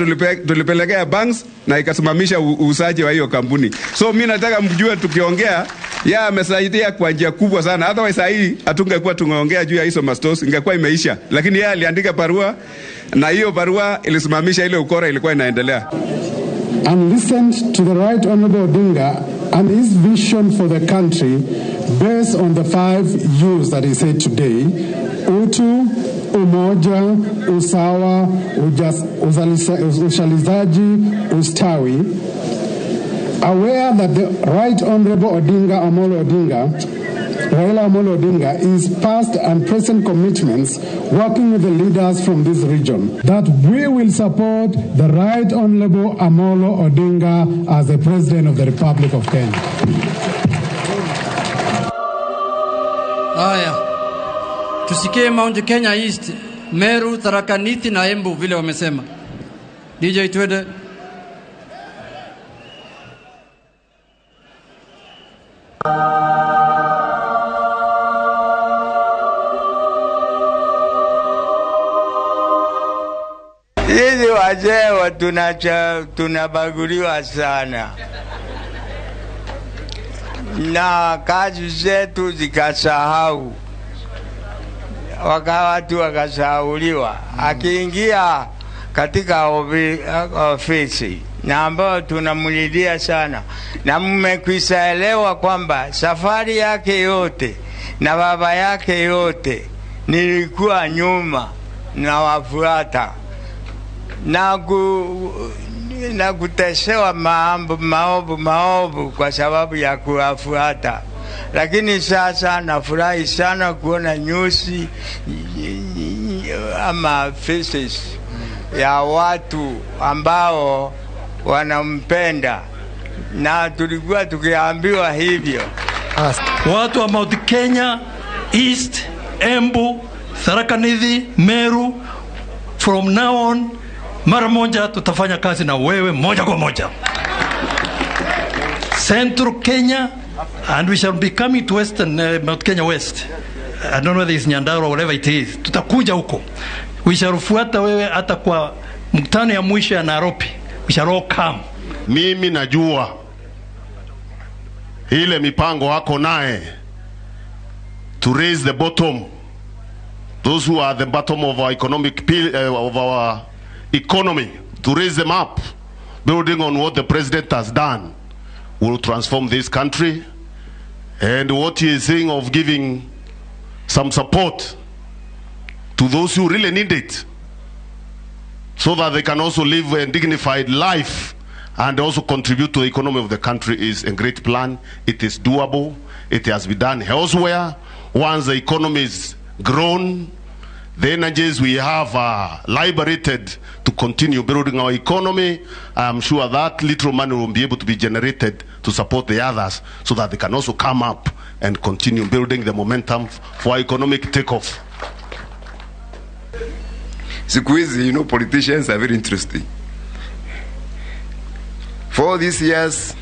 tulipelekea banks na ikasimamisha uuzaji wa hiyo kampuni. So mimi nataka mjue tukiongea, yeye amesaidia kwa njia kubwa sana. Otherwise hii hatungekuwa tungeongea juu ya hizo mastos, ingekuwa imeisha. Lakini yeye aliandika barua na hiyo barua ilisimamisha ile ukora ilikuwa inaendelea. And listened to the Right Honorable Odinga and his vision for the country based on the 5 U's that he said today: utu, umoja, usawa, uzalishaji, ustawi. Aware that the Right Honorable Odinga Amolo Odinga, Raila Amolo Odinga, is past and present commitments working with the leaders from this region, that we will support the Right Honorable Amolo Odinga as the President of the Republic of Kenya. Haya, tusikie Mount Kenya East, Meru, Tharaka Nithi na Embu vile wamesema. DJ twende. Sisi wazee tunabaguliwa sana na kazi zetu zikasahau, watu wakasahauliwa. Akiingia katika ofisi na ambayo tunamlilia sana, na mmekwishaelewa kwamba safari yake yote na baba yake yote nilikuwa nyuma na wafuata na kutesewa maovu kwa sababu ya kuwafuata. Lakini sasa nafurahi sana kuona nyusi ama faces ya watu ambao wanampenda, na tulikuwa tukiambiwa hivyo. Watu wa Mount Kenya East, Embu, Tharaka Nithi, Meru, from now on mara moja tutafanya kazi na wewe moja kwa moja. Central Kenya, and we shall be coming to Western Mount Kenya West. I don't know whether it's Nyandarua or whatever it is. Tutakuja huko. We shall fuata wewe hata kwa mkutano ya mwisho ya Nairobi. We shall all come. Mimi najua ile mipango wako naye to raise the bottom, those who are the bottom of our economic of our economy, to raise them up, building on what the president has done, will transform this country. And what he is saying of giving some support to those who really need it, so that they can also live a dignified life and also contribute to the economy of the country, is a great plan. It is doable. It has been done elsewhere. Once the economy is grown, the energies we have are liberated to continue building our economy. I'm sure that little money will be able to be generated to support the others so that they can also come up and continue building the momentum for economic takeoff. Siku hizi, you know, politicians are very interesting. For all these years,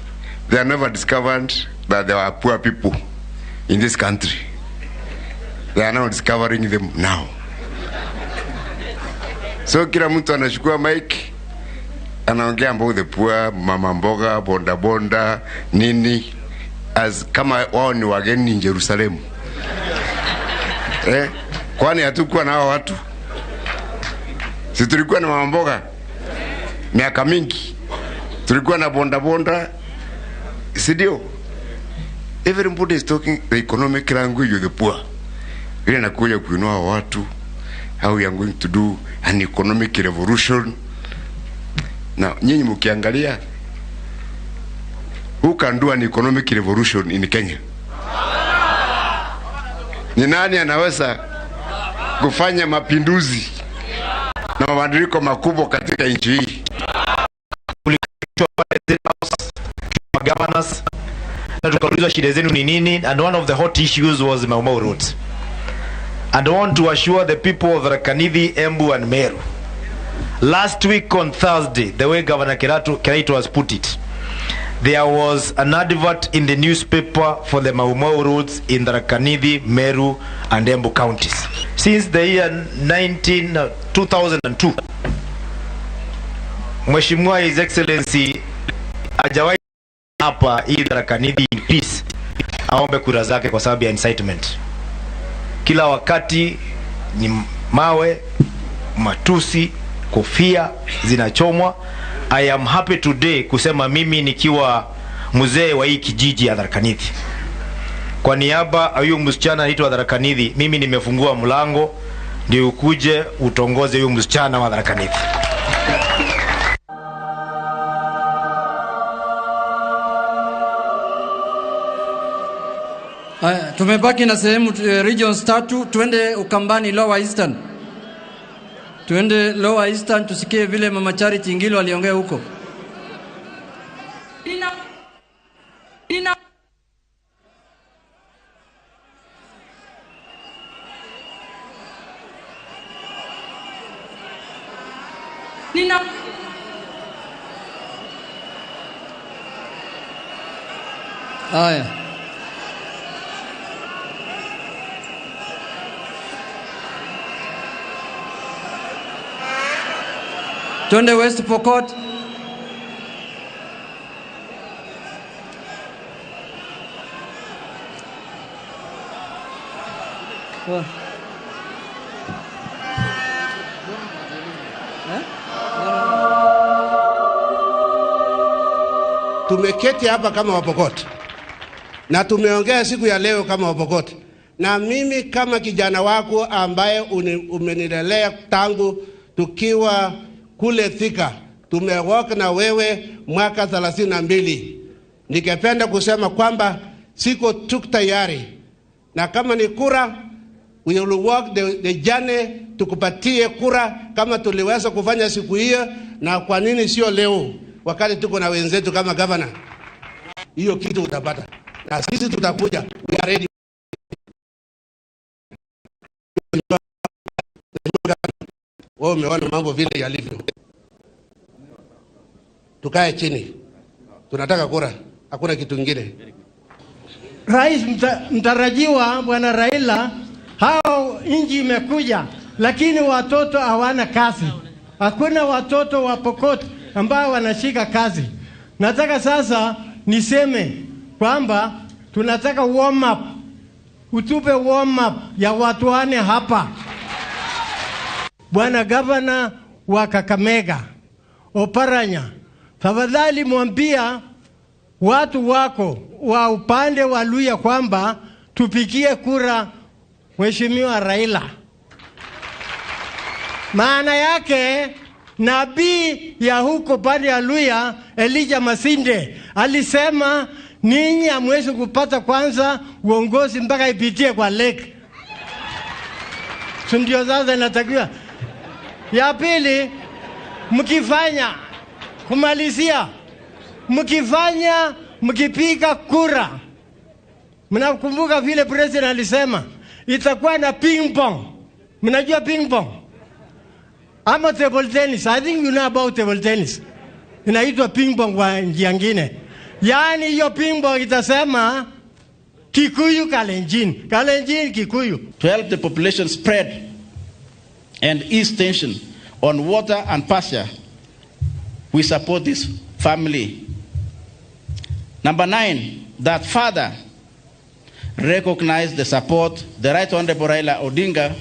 they have never discovered that there are poor people in this country. They are now discovering them now. So kila mtu anachukua mic, anaongea about the poor, mama mboga, bonda bonda, nini, as kama wao ni wageni in Jerusalem. Kwani hatukuwa na hao watu? Si tulikuwa na mama mboga miaka mingi, tulikuwa na bonda bonda, si ndio? Everybody is talking the economic language of the poor. Ile nakuja kuinua watu, how we are going to do an economic revolution. Now, nyinyi mkiangalia, who can do an economic revolution in Kenya? Ni nani anaweza kufanya mapinduzi na mabadiliko makubwa katika nchi hii. Governors na tukaulizwa shida zenu ni nini, and one of the hot issues was Mau Mau Road. And I want to assure the people of Tharaka Nithi, Embu and Meru, last week on Thursday, the way Governor Kiraitu has put it, there was an advert in the newspaper for the Mau Mau roads in Tharaka Nithi, Meru and Embu counties. Since the year 2002, Mheshimiwa His Excellency hajawahi hapa hii Tharaka Nithi in peace aombe kura zake kwa sababu ya incitement. Kila wakati ni mawe, matusi, kofia zinachomwa. I am happy today kusema mimi nikiwa mzee wa hii kijiji ya Tharaka Nithi, kwa niaba ya huyu msichana anaitwa Tharaka Nithi, mimi nimefungua mlango ndio ukuje utongoze huyu msichana wa Tharaka Nithi. Haya, tumebaki na sehemu regions tatu. Tuende Ukambani, Lower Eastern. Tuende Lower Eastern tusikie vile Mama Charity Ngilu aliongea huko. Nina Haya. Tuende West Pokot. Tumeketi hapa kama Wapokot na tumeongea siku ya leo kama Wapokot, na mimi kama kijana wako ambaye umenilelea tangu tukiwa kule Thika, tumewalk na wewe mwaka 32. Ningependa kusema kwamba siko tu tayari, na kama ni kura, we will walk the journey, tukupatie kura kama tuliweza kufanya siku hiyo, na kwa nini sio leo wakati tuko na wenzetu kama governor? Hiyo kitu utapata, na sisi tutakuja, we are ready. Wewe umeona mambo vile yalivyo. Tukae chini, tunataka kura, hakuna kitu kingine. Rais mtarajiwa Bwana Raila, hao nchi imekuja, lakini watoto hawana kazi. Hakuna watoto wa Pokot ambao wanashika kazi. Nataka sasa niseme kwamba tunataka warm up, utupe warm up ya watu wane hapa. Bwana Gavana wa Kakamega Oparanya, tafadhali mwambia watu wako wa upande wa Luhya kwamba tupigie kura Mheshimiwa Raila. Maana yake nabii ya huko pande ya Luhya Elijah Masinde alisema ninyi hamwezi kupata kwanza uongozi mpaka ipitie kwa lake. Ndio sasa inatakiwa. Ya pili, mkifanya kumalizia, mkifanya mkipiga kura, mnakumbuka vile president alisema itakuwa na ping pong. Mnajua ping pong ama table tennis? I think you know about table tennis. Inaitwa ping pong kwa njia nyingine. Yaani hiyo ping pong itasema Kikuyu Kalenjin, Kalenjin Kikuyu. To help the population spread and ease tension on water and pasture, we support this family. Number 9, that father recognize the support, the Right Honorable Raila Odinga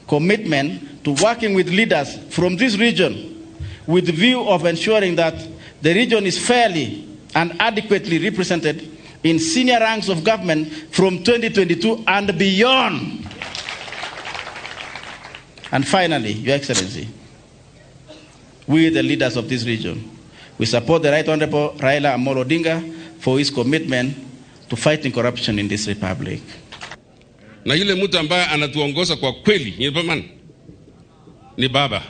commitment to working with leaders from this region with the view of ensuring that the region is fairly and adequately represented in senior ranks of government from 2022 and beyond. And finally, Your Excellency, we the leaders of this region, we support the Right Honorable Raila Amolo Odinga for his commitment to fighting corruption in this republic. Na yule mtu ambaye anatuongoza kwa kweli ni baba.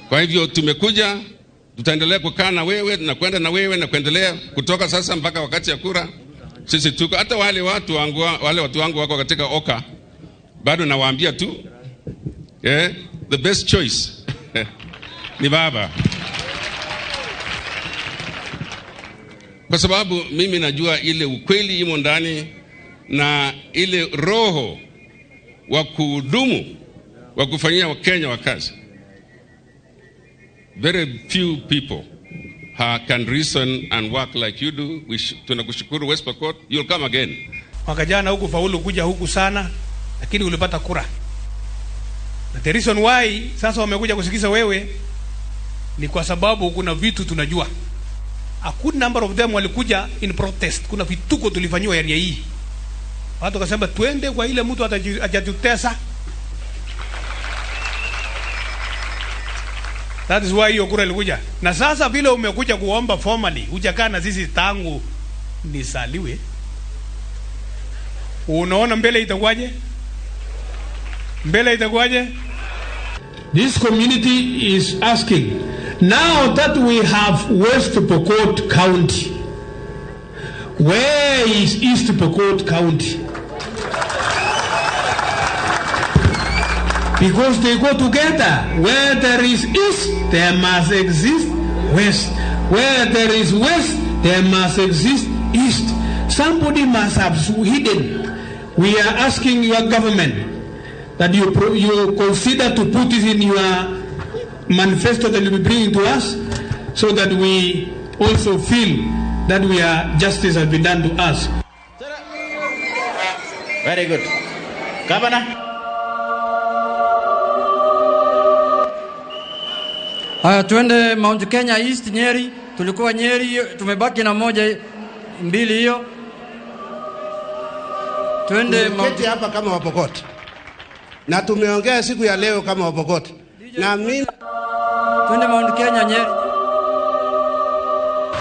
Kwa hivyo tumekuja, tutaendelea kukaa na wewe na kwenda na wewe na kuendelea kutoka sasa mpaka wakati ya kura. Sisi tuko hata wale watu wangu wako katika Oka, bado nawaambia tu the best choice ni baba. Kwa sababu mimi najua ile ukweli imo ndani na ile roho wa kudumu wa kufanyia Wakenya wa kazi. Very few people can reason and work like you do. Tunakushukuru West Pokot, you'll come again. Mwaka jana huku faulu kuja huku sana, lakini ulipata kura. Na the reason why sasa wamekuja kusikiza wewe ni kwa sababu kuna vitu tunajua. A good number of them walikuja in protest. Kuna vituko tulifanywa area hii. Watu wakasema twende kwa ile mtu atajitesa. That is why hiyo kura ilikuja. Na sasa vile umekuja kuomba formally, hujakaa na sisi tangu nisaliwe. Unaona mbele itakuwaje? Mbele itakuwaje? This community is asking, now that we have West Pokot County, where is East Pokot County? Because they go together. Where there is East, there must exist West. Where there is West, there must exist East. Somebody must have hidden. We are asking your government that you consider to put it in your manifesto that you'll be bringing to us, so that we also feel that we are justice has been done to us. Very good. Governor. Haya, tuende Mount Kenya East, Nyeri. Tulikuwa Nyeri, tumebaki na moja mbili hiyo. Tuende Mount hapa kama Wapokot. Na tumeongea siku ya leo kama Wapokot. Na mimi tuende Mount Kenya Nyeri.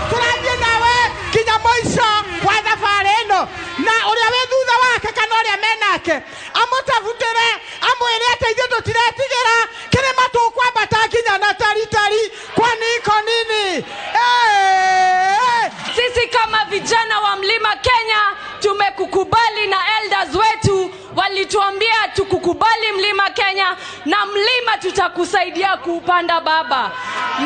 Turathiĩ nawe nginya mũico wa thabarĩ ĩno, na ũrĩa wĩ thutha wake kana ũrĩa menake amũtabutĩre, amwĩre atĩ ithuĩ tũtiretigĩra kĩrĩma tũkwambata nginya na taritari, kwani iko nini? Sisi kama vijana wa Mlima Kenya tumekukubali, na elders wetu walituambia tukukubali Mlima Kenya, na mlima tutakusaidia kuupanda baba.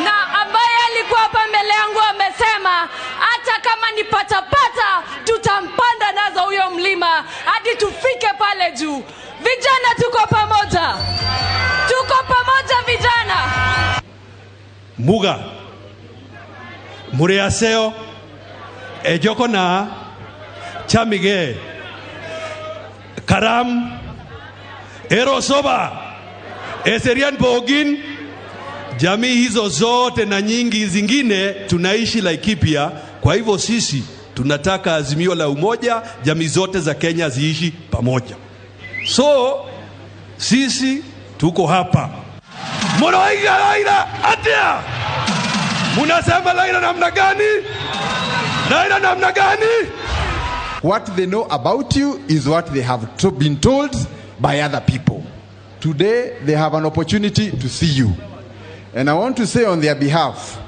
Na ambaye alikuwa hapa mbele yangu amesema hata kama ni patapata tutampanda nazo huyo mlima hadi tufike pale juu. Vijana tuko pamoja. Tuko pamoja vijana. Muga Muriaseo Ejokona Chamige Karam Erosoba Eserian Pogin, jamii hizo zote na nyingi zingine tunaishi Laikipia. Kwa hivyo sisi tunataka azimio la umoja, jamii zote za Kenya ziishi pamoja. So sisi tuko hapa. Munoiga Raila atia. Munasema Raila namna gani? Raila namna gani? What they know about you is what they have been told by other people. Today, they have an opportunity to see you. And I want to say on their behalf,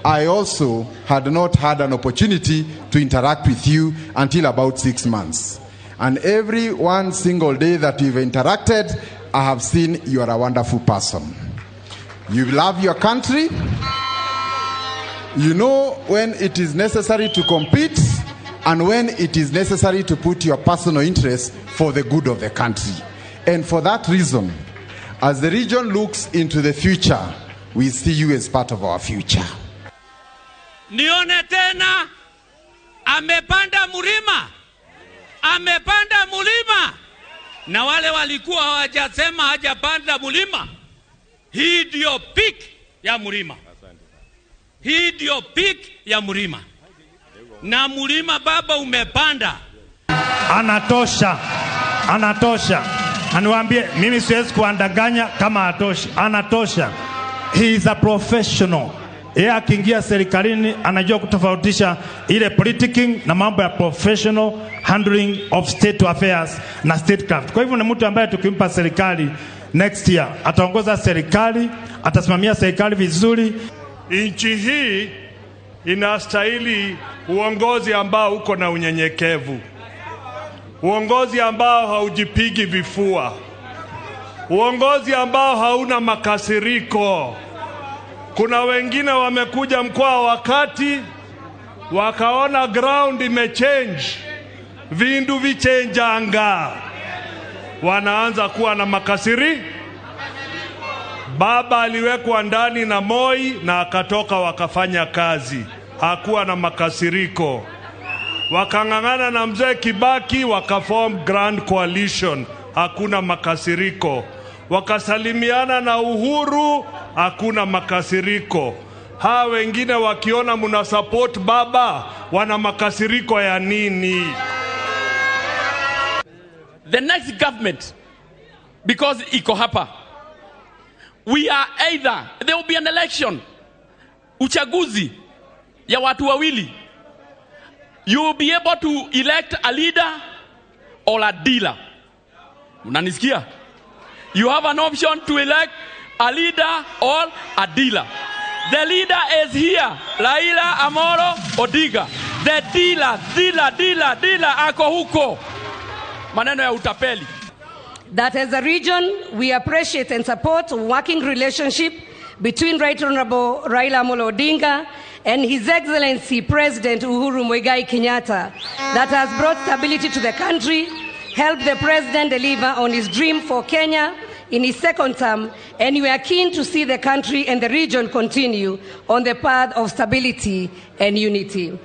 I also had not had an opportunity to interact with you until about 6 months. And every one single day that we've interacted, I have seen you are a wonderful person. You love your country. You know when it is necessary to compete and when it is necessary to put your personal interests for the good of the country. And for that reason, as the region looks into the future, we see you as part of our future. Nione tena amepanda mlima, amepanda mlima, na wale walikuwa hawajasema hajapanda mlima. Hii ndio peak ya mlima. Hii ndio peak ya mlima. Na mlima baba umepanda. Anatosha. Anatosha. Aniwaambie mimi siwezi kuandanganya kama hatoshi. Anatosha. He is a professional. Yeye akiingia serikalini anajua kutofautisha ile politicking na mambo ya professional handling of state affairs na statecraft. Kwa hivyo ni mtu ambaye tukimpa serikali next year ataongoza serikali, atasimamia serikali vizuri. Nchi hii inastahili uongozi ambao uko na unyenyekevu, uongozi ambao haujipigi vifua, uongozi ambao hauna makasiriko. Kuna wengine wamekuja mkoa wakati wakaona ground imechange, vindu vichenjanga, wanaanza kuwa na makasiri. Baba aliwekwa ndani na Moi na akatoka, wakafanya kazi, hakuwa na makasiriko. Wakang'ang'ana na mzee Kibaki, wakaform Grand Coalition, hakuna makasiriko. Wakasalimiana na Uhuru, hakuna makasiriko. Hawa wengine wakiona muna support baba, wana makasiriko ya nini? The next government, because iko hapa, we are either, there will be an election, uchaguzi ya watu wawili. You will be able to elect a leader or a dealer. Unanisikia? You have an option to elect a leader or a dealer. The leader is here, Raila Amolo Odinga. The dealer, dealer, dealer, dealer ako huko. Maneno ya utapeli. That as a region, we appreciate and support working relationship between Right Honorable Raila Amolo Odinga and His Excellency President Uhuru Muigai Kenyatta that has brought stability to the country, helped the President deliver on his dream for Kenya in his second term, and we are keen to see the country and the region continue on the path of stability and unity.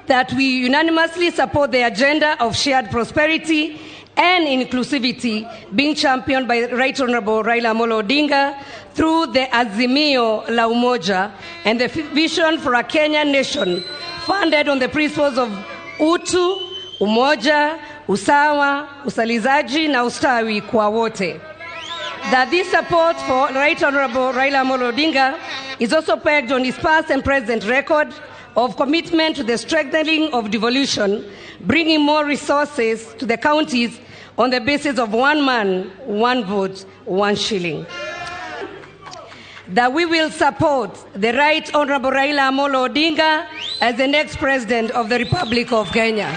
That we unanimously support the agenda of shared prosperity and inclusivity being championed by Right Honorable Raila Amolo Odinga through the Azimio la Umoja and the vision for a Kenyan nation funded on the principles of utu, umoja, usawa, usalizaji na ustawi kwa wote. That this support for Right Honorable Raila Amolo Odinga is also pegged on his past and present record of commitment to the strengthening of devolution, bringing more resources to the counties on the basis of one man, one vote, one shilling. That we will support the Right Honorable Raila Amolo Odinga as the next President of the Republic of Kenya.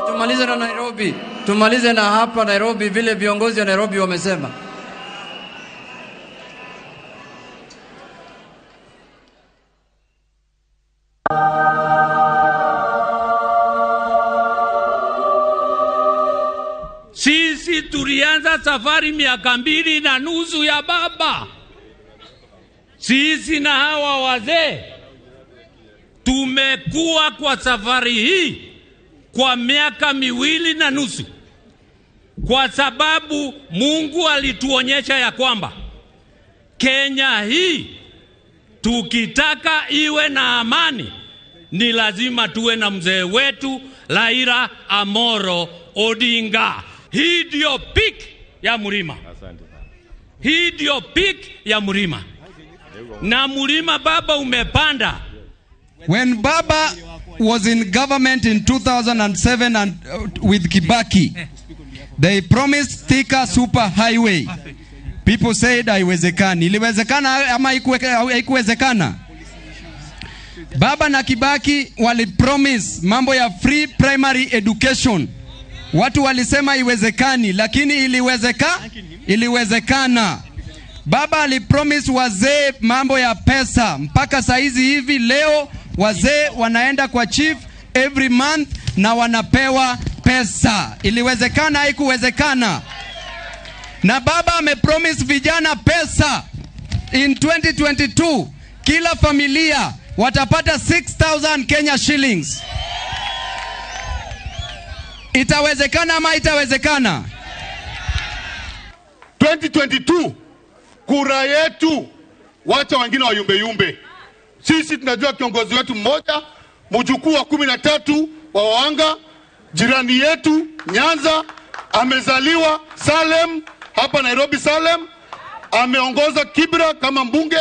Tumalize na Nairobi, tumalize na hapa Nairobi vile viongozi wa Nairobi wamesema. Sisi tulianza safari miaka 2.5 ya baba. Sisi na hawa wazee tumekuwa kwa safari hii kwa miaka 2.5, kwa sababu Mungu alituonyesha ya kwamba Kenya hii tukitaka iwe na amani ni lazima tuwe na mzee wetu Raila Amolo Odinga. Hii ndio peak ya mlima. Hii ndio peak ya mlima. Na mlima baba umepanda. When Baba was in government in 2007 and with Kibaki, they promised Thika Super Highway. People said haiwezekani. Iliwezekana ama haikuwezekana? Baba na Kibaki wali promise mambo ya free primary education. Watu walisema haiwezekani, lakini iliwezekana. Baba alipromise wazee mambo ya pesa. Mpaka saizi hivi leo wazee wanaenda kwa chief every month na wanapewa pesa. Iliwezekana, haikuwezekana? Na baba amepromise vijana pesa. In 2022 kila familia watapata 6,000 Kenya shillings. Itawezekana ama itawezekana? 2022 kura yetu, wacha wengine wayumbe yumbe. Sisi tunajua kiongozi wetu mmoja, mjukuu wa 13 wa Wanga, jirani yetu Nyanza, amezaliwa Salem, hapa Nairobi Salem, ameongoza Kibra kama mbunge,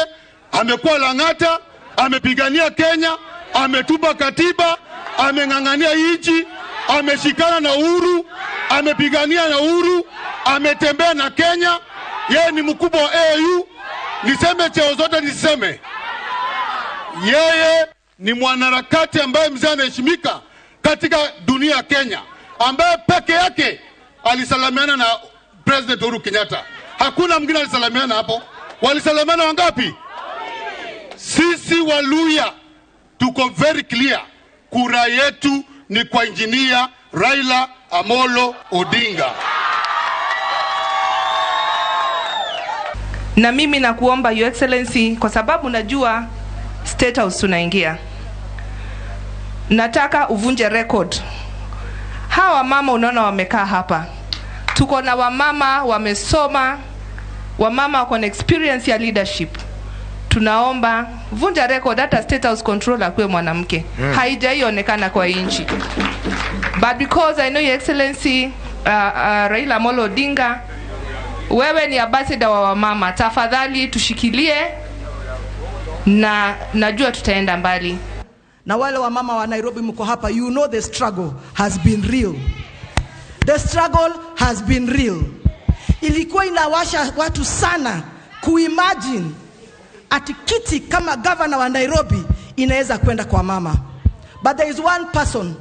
amekuwa Lang'ata, amepigania Kenya, ametupa katiba, ameng'ang'ania nchi, ameshikana na Uhuru, amepigania na Uhuru, ametembea na Kenya. Yeye ni mkubwa wa AU. Niseme cheo zote niseme, yeye ni mwanaharakati ambaye mzee anaheshimika katika dunia ya Kenya, ambaye peke yake alisalamiana na President Uhuru Kenyatta. Hakuna mwingine alisalamiana hapo. Walisalamiana wangapi? Sisi Waluya tuko very clear, kura yetu ni kwa Engineer Raila Amolo Odinga. Na mimi nakuomba Your Excellency, kwa sababu najua State House tunaingia, nataka uvunje record. Hawa mama unaona wamekaa hapa, tuko na wamama wamesoma, wamama wako na experience ya leadership. Tunaomba vunja record, hata State House controller akuwe mwanamke. Haijaionekana kwa nchi. But because I know Your Excellency Raila Amolo Odinga, wewe ni ambassador wa wamama, tafadhali tushikilie na najua tutaenda mbali. Na wale wamama wa Nairobi mko hapa, you know the struggle has been real. The struggle has been real. Ilikuwa inawasha watu sana kuimagine ati kiti kama governor wa Nairobi inaweza kwenda kwa mama. But there is one person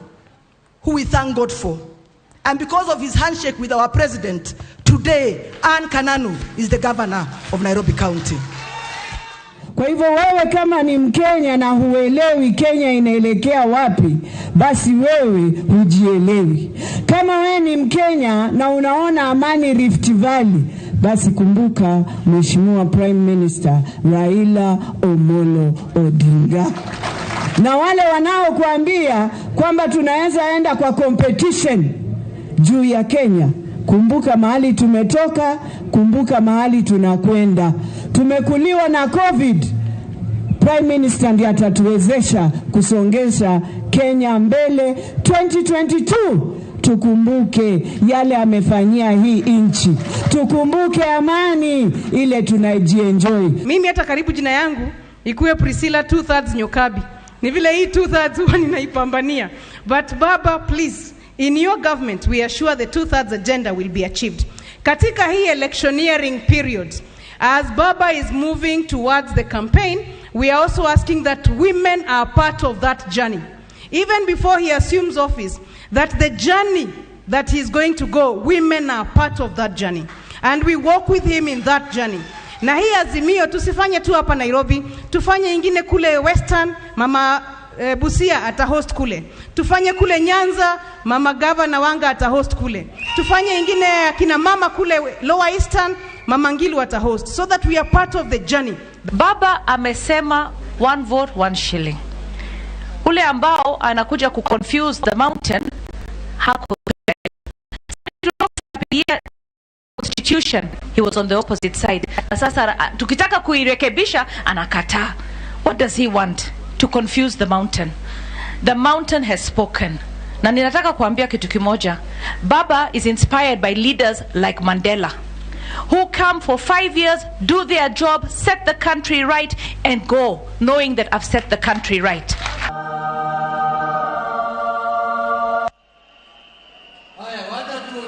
who we thank God for. And because of his handshake with our president, today Ann Kananu is the governor of Nairobi County. Kwa hivyo wewe kama ni Mkenya na huelewi Kenya inaelekea wapi, basi wewe hujielewi. Kama wewe ni Mkenya na unaona amani Rift Valley, basi kumbuka Mheshimiwa Prime Minister Raila Amolo Odinga. Na wale wanaokuambia kwamba tunaweza enda kwa competition juu ya Kenya, kumbuka mahali tumetoka, kumbuka mahali tunakwenda. Tumekuliwa na COVID. Prime Minister ndiye atatuwezesha kusongesha Kenya mbele. 2022 tukumbuke yale amefanyia hii nchi, tukumbuke amani ile tunajienjoy. Mimi hata karibu jina yangu ikuwe Priscilla 2/3 Nyokabi, ni vile hii 2/3 huwa ninaipambania. But Baba, please, in your government we are sure the 2/3 agenda will be achieved. Katika hii electioneering period, as Baba is moving towards the campaign, we are also asking that women are part of that journey. Even before he assumes office, that the journey that he is going to go, women are part of that journey. And we walk with him in that journey. Na hii azimio tusifanye tu hapa Nairobi, tufanye ingine kule Western, Mama Busia atahost kule. Tufanye kule Nyanza, Mama Gavana Wanga atahost kule. Tufanye ingine akina mama kule Lower Eastern, Mama Ngilu atahost, so that we are part of the journey. Baba amesema one vote one shilling. Ule ambao anakuja kuconfuse the mountain hako constitution, he was on the opposite side. Na sasa tukitaka kuirekebisha anakataa. What does he want? To confuse the mountain. The mountain has spoken. Na ninataka kuambia kitu kimoja. Baba is inspired by leaders like Mandela, who come for 5 years, do their job, set the country right, and go, knowing that I've set the country right.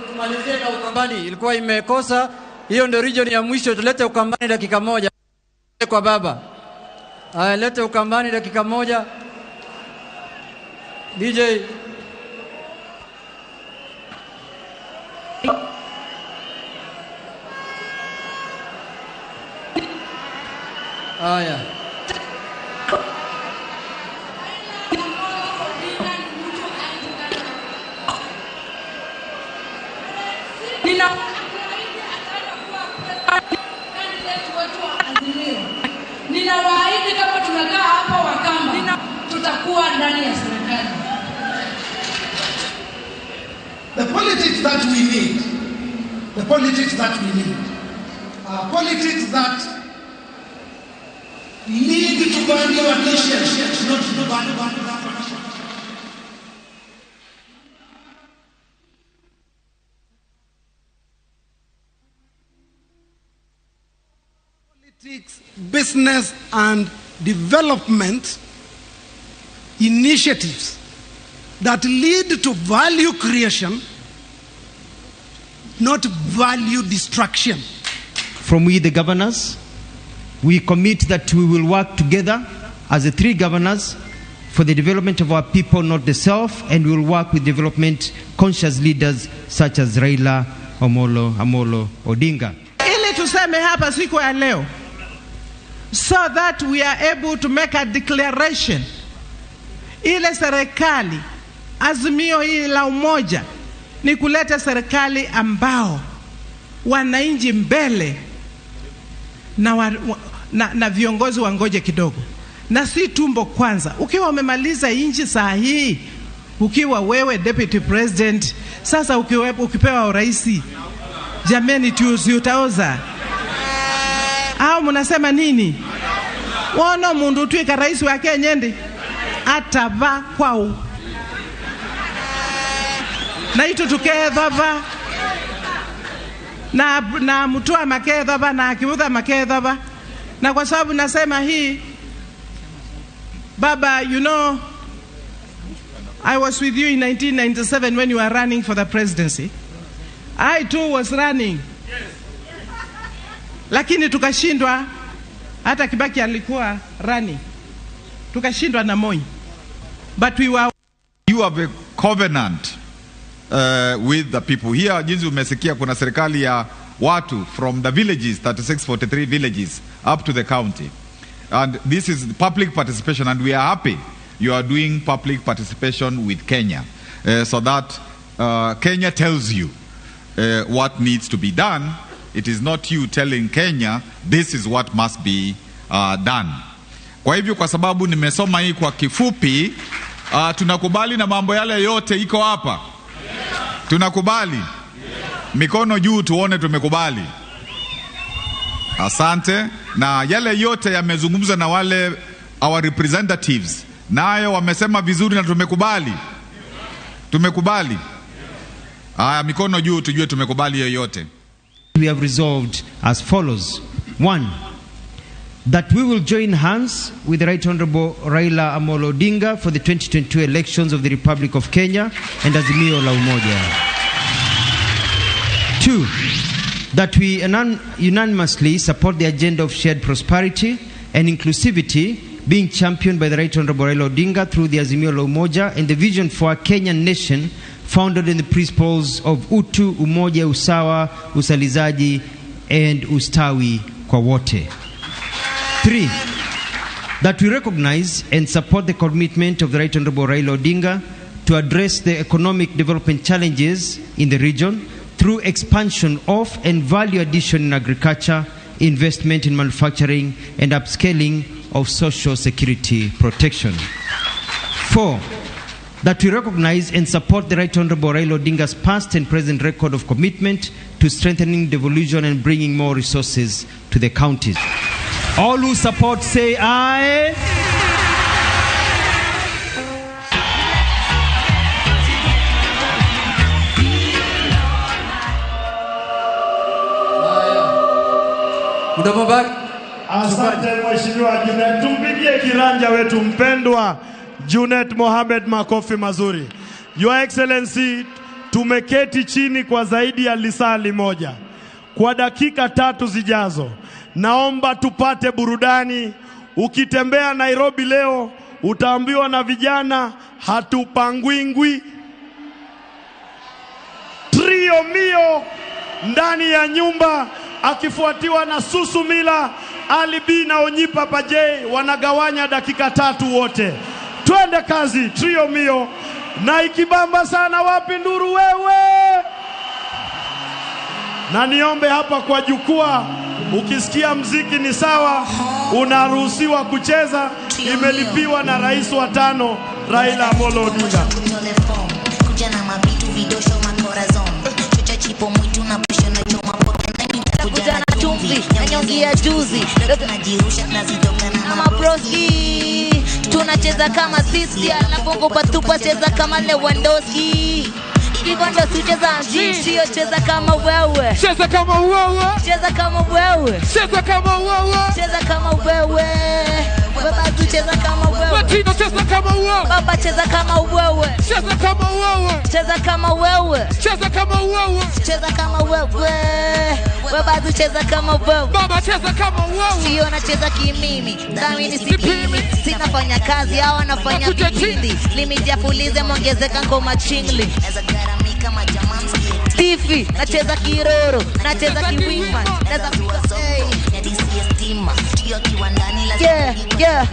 Tumalizie na Ukambani, ilikuwa imekosa. Hiyo ndio region ya mwisho. Tulete Ukambani dakika moja kwa baba. Haya, lete Ukambani dakika moja. DJ. Haya. Ninawaahidi kama tunakaa hapa Wakamba, tutakuwa ndani ya serikali. The politics that we need, the politics that we need, are politics that lead to value addition, not to value. Politics, business and development initiatives that lead to value creation, not value destruction. From we the governors, we commit that we will work together as the three governors for the development of our people, not the self, and we will work with development conscious leaders such as Raila Amolo Odinga. Ili tuseme hapa siku ya leo, so that we are able to make a declaration. Ile serikali, azimio hili la umoja ni kuleta serikali ambao wananchi mbele na viongozi wangoje kidogo, na si tumbo kwanza. Ukiwa umemaliza inchi saa hii, ukiwa wewe deputy president, sasa ukipewa urais, jameni, tuzi utaoza au mnasema nini? Wono mundu utwika rais wa Kenya ndi atava kwao na itu tukethava na mtua makethava na akiudha makethava. Na kwa sababu nasema hii, Baba, you know, I was with you in 1997 when you were running for the presidency. I too was running. Lakini tukashindwa. Hata Kibaki alikuwa running. Tukashindwa na Moi. But we were. You have a covenant with the people. Here, jinsi umesikia kuna serikali ya watu from the villages, 3643 villages up to the county. And this is public participation, and we are happy you are doing public participation with Kenya, so that Kenya tells you what needs to be done. It is not you telling Kenya this is what must be done. Kwa hivyo, kwa sababu nimesoma hii kwa kifupi, tunakubali na mambo yale yote iko hapa. Tunakubali. Mikono juu tuone tumekubali. Asante. Na yale yote yamezungumzwa na wale our representatives, nayo wamesema vizuri na tumekubali. Tumekubali. Aya, mikono juu tujue tumekubali yoyote. We have resolved as follows. 1, that we will join hands with the Right Honorable Raila Amolo Odinga for the 2022 elections of the Republic of Kenya and Azimio la Umoja. 2, that we unanimously support the agenda of shared prosperity and inclusivity being championed by the Right Honorable Raila Odinga through the Azimio la Umoja and the vision for a Kenyan nation founded in the principles of utu, umoja, usawa, usalizaji, and ustawi kwa wote. 3, that we recognize and support the commitment of the Right Honorable Raila Odinga to address the economic development challenges in the region through expansion of and value addition in agriculture, investment in manufacturing, and upscaling of social security protection. 4, that we recognize and support the Right Honorable Raila Odinga's past and present record of commitment to strengthening devolution and bringing more resources to the counties. All who support say aye. Asante Mheshimiwa Junet, tumpigie kiranja wetu mpendwa Junet Mohamed makofi mazuri. Your Excellency, tumeketi chini kwa zaidi ya lisali moja. Kwa dakika 3 zijazo, naomba tupate burudani. Ukitembea Nairobi leo, utaambiwa na vijana hatupangwingwi. Trio Mio ndani ya nyumba, akifuatiwa na Susu Mila, Ali B na Onyipa Pajei, wanagawanya dakika 3 wote. Twende kazi, Trio Mio. Na ikibamba sana, wapi nduru wewe? Na niombe hapa kwa jukwaa, ukisikia mziki ni sawa, unaruhusiwa kucheza. Imelipiwa na rais wa 5 Raila Amolo Odinga. Tunacheza kama sisi, alafu patupa cheza kama Lewandowski. Hivyo ndo tucheza mziki, sio cheza kama wewe. Cheza kama wewe. Cheza kama wewe. wewe. Cheza kama wewe. Cheza kama wewe. Baba tu cheza kama wewe. Latino cheza kama wewe. Baba cheza kama wewe. Cheza kama wewe. Cheza kama wewe. Cheza kama wewe. Cheza kama wewe. Baba tu cheza kama wewe. Baba cheza kama wewe. Sio nacheza kimimi. Dhamini sipimi. Sinafanya kazi hao wanafanya vipindi. Limit ya fulize mwongezeka ngoma chingli. Tifi, nacheza kiroro, nacheza kiwima, nacheza yeah, yeah,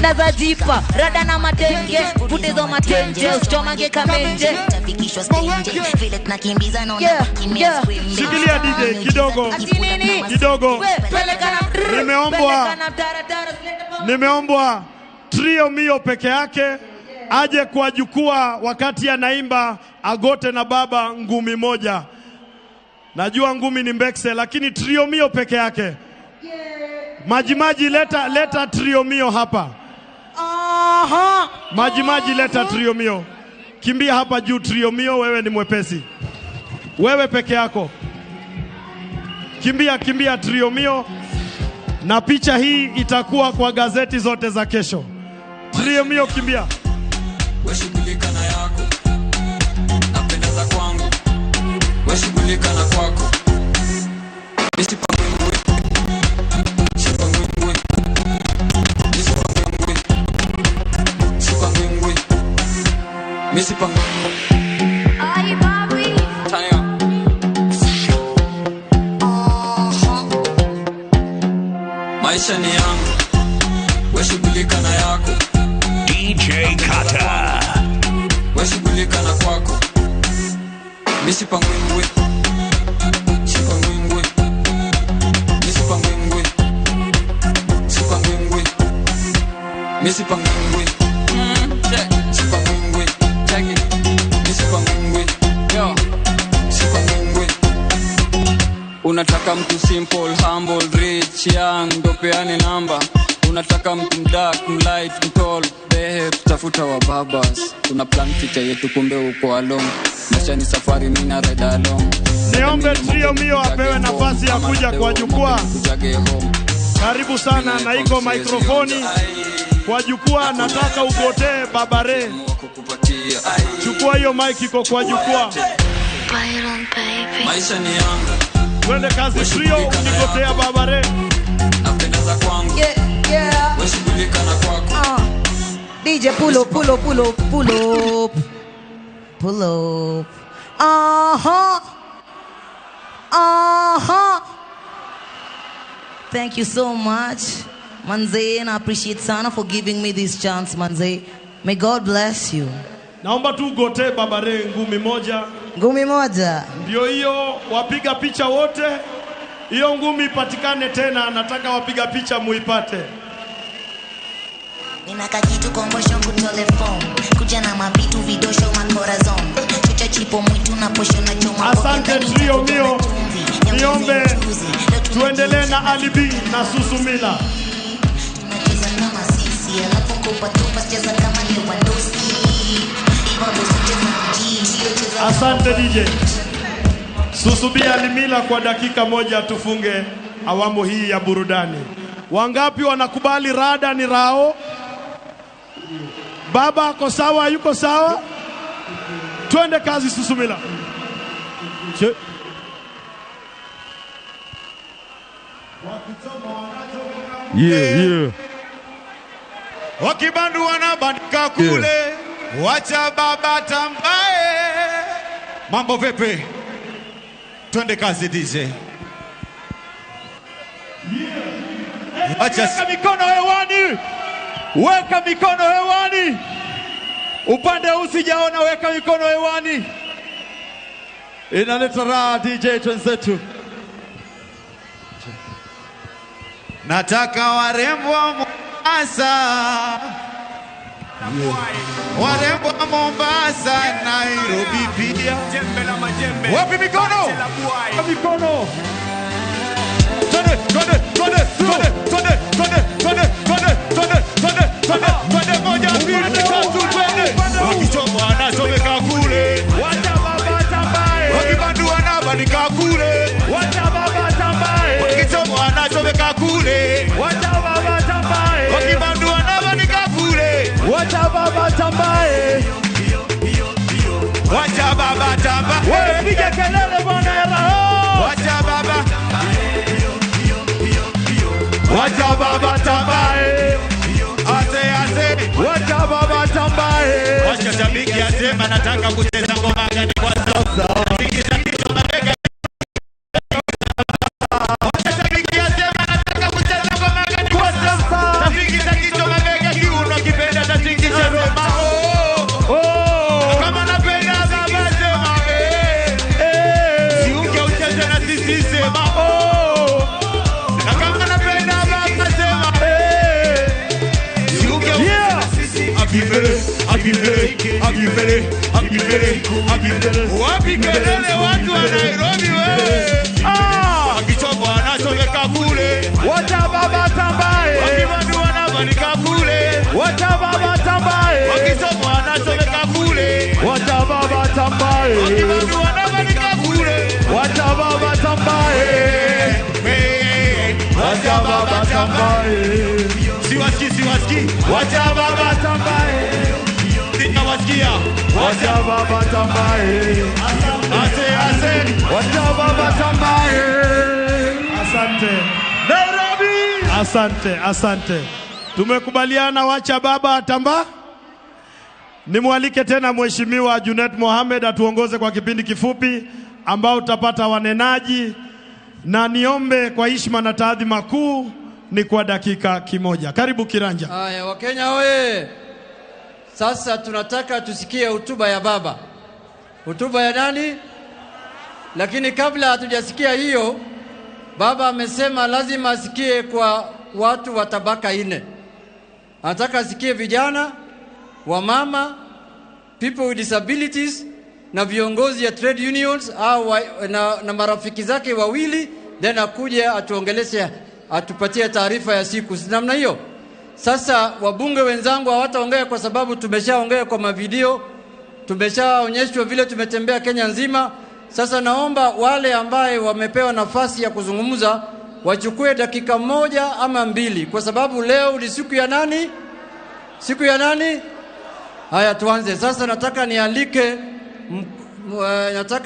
naza jipa, rada na matenge, putezo matenje, usichomange kamenje. Yeah, yeah. Shikilia DJ kidogo. Kidogo. Nimeombwa Trio Mio peke yake aje kwa jukwaa wakati anaimba agote na baba ngumi moja. Najua ngumi ni mbekse, lakini Trio Mio peke yake. Majimaji leta Trio Mio hapa. Majimaji leta Trio Mio. Kimbia hapa juu Trio Mio, wewe ni mwepesi. Wewe peke yako. Kimbia kimbia Trio Mio. Na picha hii itakuwa kwa gazeti zote za kesho. Trio Mio kimbia. Weshughulika na yako, napendeza kwangu. Weshughulika na kwako. Ay, papi. Maisha ni yangu, weshughulika na yako. DJ Kata. Weshughulika na kwako. Misipangwingwi. Sipangwingwi. Misipangwingwi. Sipangwingwi. Misipangwingwi. Sipangwingwi. Check it. Misipangwingwi. Yo. Sipangwingwi. Unataka mtu simple, humble, rich, young, ndo peane namba. Unataka mtu dark, mlight, mtall, behe, tutafuta wa babas. Tuna plan future yetu kumbe uko alone. Maisha ni safari, mina ride along. Niombe Trio Mio apewe nafasi ya kuja kwa jukwaa. Karibu sana na iko mikrofoni kwa jukwaa. Nataka ugotee babare. Chukua hiyo mic iko kwa jukwaa. Maisha ni yangu. Twende kazi Trio, ukigotea babare. Napendeza kwangu. Yeah, yeah. Weshughulika na kwako. DJ pull up, pull up, pull up, pull up. Pull up. Uh-huh. Uh-huh. Thank you so much, Manze, and I appreciate sana for giving me this chance, Manze. May God bless you. Naomba tu gote babare ngumi moja. Ngumi moja. Ndio hiyo, wapiga picha wote. Hiyo ngumi ipatikane tena, nataka wapiga picha muipate. Nina kakitu kombosho kutole phone. Kuja na mavitu vidosho makorazon. Chocha chipo mwitu na posho na choma. Asante Trio Mio. Niombe tuendelee na Ali B na Susumila. Tunacheza kama sisi, alafu kupa tupa cheza kama Lewandowski. Asante DJ. Susubia Alimila kwa dakika moja tufunge awamu hii ya burudani. Wangapi wanakubali rada ni rao? Baba ako sawa, yuko sawa? Twende kazi Susumila. Yeah, yeah. Wakibandu wanabandika kule. Yeah. Wacha baba tambae. Mambo vipi? Twende kazi DJ. Yeah. Wacha mikono hewani. Weka mikono hewani. Upande usijaona, weka mikono hewani. Inaleta raha DJ twenzetu. Nataka warembo wa Mombasa. Warembo wa Mombasa, Nairobi pia. Wapi mikono? Wapi mikono? Twende, twende, twende, twende, twende, twende, twende, twende, twende, twende, twende, twende, moja, mbili, tatu, twende. Wakichoma wanachomeka kule. Wacha baba tambae. Wakibandu wanabandika kule. Wacha baba anachomeka kule. Wacha baba tambae. Wakibandua na kule. Wacha baba tambae. Wacha baba tamba. Wewe piga kelele bwana ya roho. Wacha baba. Wacha baba tambae. Ase ase. Wacha baba tambae. Wacha shabiki asema nataka kucheza ngoma gani kwa sasa. Tingisha kichwa mabega. Wacha shabiki asema nataka kucheza ngoma gani kwa sasa. Tingisha kichwa mabega, kiuno kipenda tatingisha roma. Oh oh. Kama napenda baba sema eh eh. Siuke ucheze na sisi sema oh. Na kama napenda baba sema eh. Siuke ucheze na sisi. Akivele, akivele, akivele, akivele, akivele. Wapi kelele watu wa Nairobi wewe? Ah, akichoko anachomeka kule. Wacha baba tambae. Wakibandu wanavanika kule. Wacha baba tambae. Wakichoko anachomeka kule. Wacha baba tambae. Wakibandu wanavanika kule. Wacha baba tambae. Wacha baba tambae. Siwaski, siwaski. Wacha baba tambae. Sitawasikia. Wacha baba tambae. Ase ase. Wacha baba tambae. Asante. Nairobi. Asante, asante. Tumekubaliana wacha baba atamba. Nimwalike tena Mheshimiwa Junet Mohamed atuongoze kwa kipindi kifupi ambao utapata wanenaji, na niombe kwa heshima na taadhima kuu ni kwa dakika kimoja. Karibu Kiranja. Haya, Wakenya oye. Sasa tunataka tusikie hotuba ya baba. Hotuba ya nani? Lakini kabla hatujasikia hiyo, baba amesema lazima asikie kwa watu wa tabaka 4. Anataka asikie vijana, wamama, people with disabilities na viongozi ya trade unions au na marafiki zake wawili, then akuje atuongeleshe, atupatie taarifa ya siku. Si namna hiyo? Sasa wabunge wenzangu hawataongea kwa sababu tumeshaongea kwa mavideo, tumeshaonyeshwa vile tumetembea Kenya nzima. Sasa naomba wale ambaye wamepewa nafasi ya kuzungumza wachukue dakika 1 ama 2, kwa sababu leo ni siku ya nani? Siku ya nani? Haya, tuanze. Sasa nataka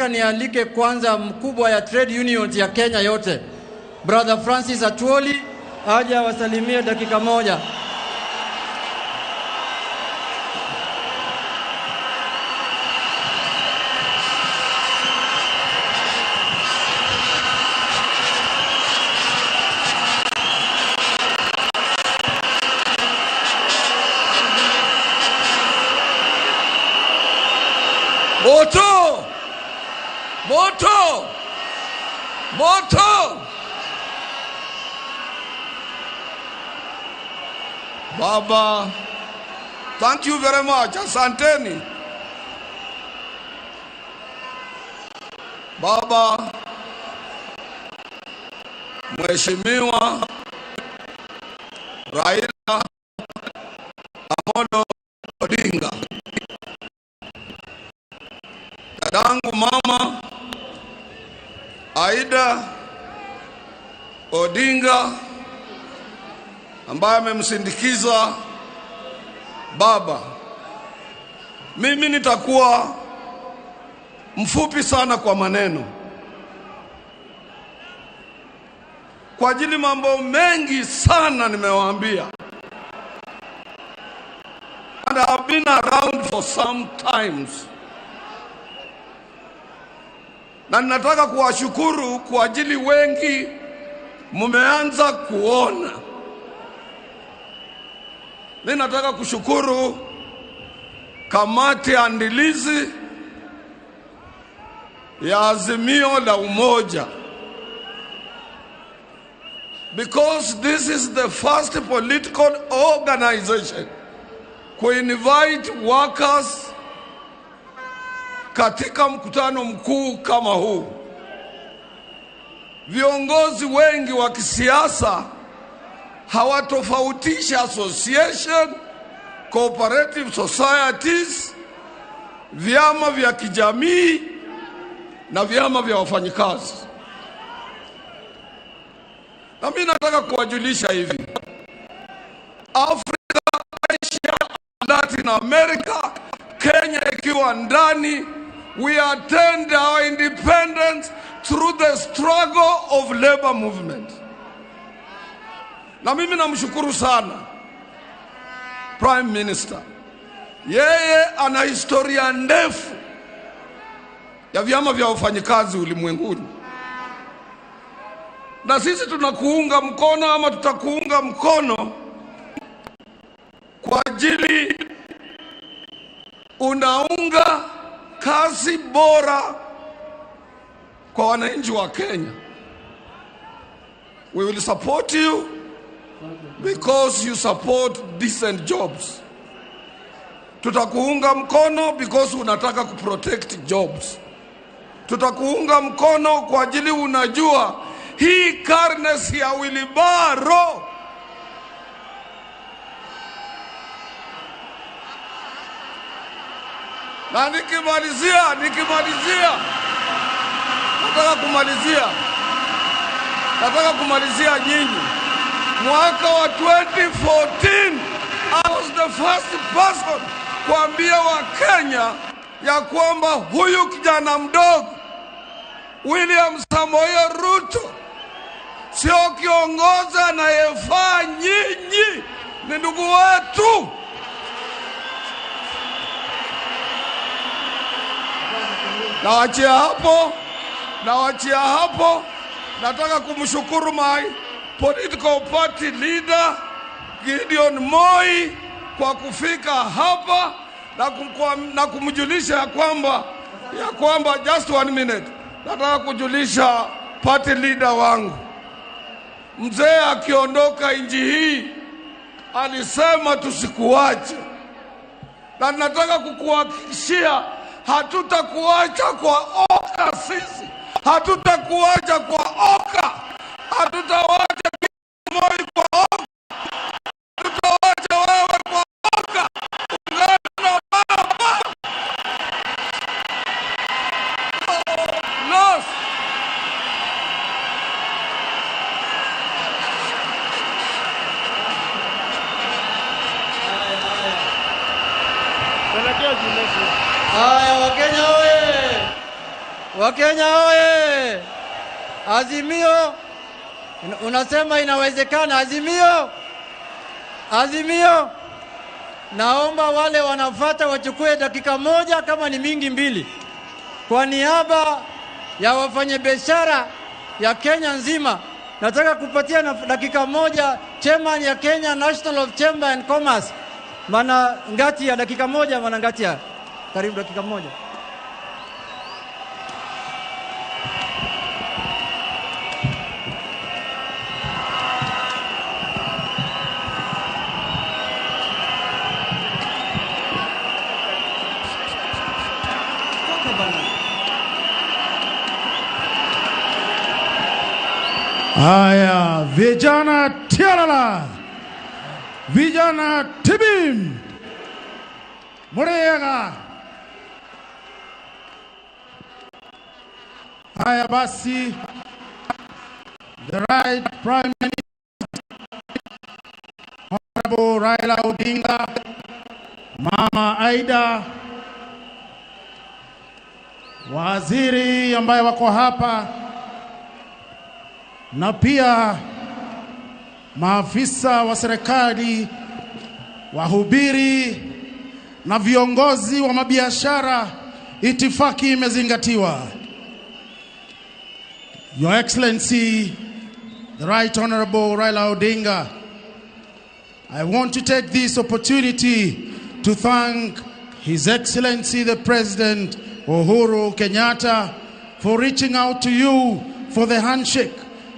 nialike kwanza mkubwa ya trade unions ya Kenya yote, Brother Francis Atwoli, aje wasalimie dakika 1. Moto! Moto! Moto! Baba, thank you very much. Asanteni. Baba, Mheshimiwa Raila Amolo Odinga, dadangu mama Aida Odinga ambaye amemsindikiza baba. Mimi nitakuwa mfupi sana kwa maneno, kwa ajili mambo mengi sana nimewaambia. And I've been around for some times. Na ninataka kuwashukuru kwa ajili wengi mmeanza kuona. Mimi nataka kushukuru kamati ya andilizi ya Azimio la Umoja, because this is the first political organization ku invite workers katika mkutano mkuu kama huu. Viongozi wengi wa kisiasa hawatofautisha association, cooperative societies, vyama vya kijamii na vyama vya wafanyikazi. Na mimi nataka kuwajulisha hivi, Afrika, Asia, Latin America, Kenya ikiwa ndani, we attained our independence through the struggle of labor movement. Na mimi namshukuru sana Prime Minister. Yeye ana historia ndefu ya vyama vya wafanyikazi ulimwenguni, na sisi tunakuunga mkono ama tutakuunga mkono kwa ajili unaunga kazi bora kwa wananchi wa Kenya. We will support you because you support decent jobs. Tutakuunga mkono because unataka kuprotect jobs. Tutakuunga mkono kwa ajili unajua hii karne si ya wilibaro. Na nikimalizia, nataka kumalizia nyinyi. Mwaka wa 2014 I was the first person kuambia wa Kenya ya kwamba huyu kijana mdogo William Samoei Ruto sio kiongozi anayefaa nyinyi, ni ndugu wetu. Nawachia hapo. Nataka kumshukuru my political party leader Gideon Moi kwa kufika hapa na kumjulisha ya kwamba just 1 minute. Nataka kujulisha party leader wangu, mzee akiondoka nchi hii alisema tusikuache, na nataka kukuhakikishia hatutakuacha kwa oka. Sisi hatutakuacha kwa oka, hatutawacha Moi kwa oka, hatutawacha wewe kwa oka. Ungana na baba. Los. Haya, Wakenya oye! Wakenya oye! Azimio unasema inawezekana. Azimio, Azimio. Naomba wale wanafuata wachukue dakika moja, kama ni mingi mbili, kwa niaba ya wafanyabiashara ya Kenya nzima. Nataka kupatia dakika moja chairman ya Kenya National of Chamber and Commerce, Mana Ngatia, dakika moja. Mana Ngatia, karibu dakika moja. Haya, vijana tialala, vijana tibim, murega. Haya basi, the right Prime Minister Honorable Raila Odinga, Mama Aida, waziri ambaye wako hapa, na pia maafisa wa serikali, wahubiri na viongozi wa mabiashara, itifaki imezingatiwa. Your Excellency, the Right Honorable Raila Odinga, I want to take this opportunity to thank His Excellency the President Uhuru Kenyatta for reaching out to you for the handshake,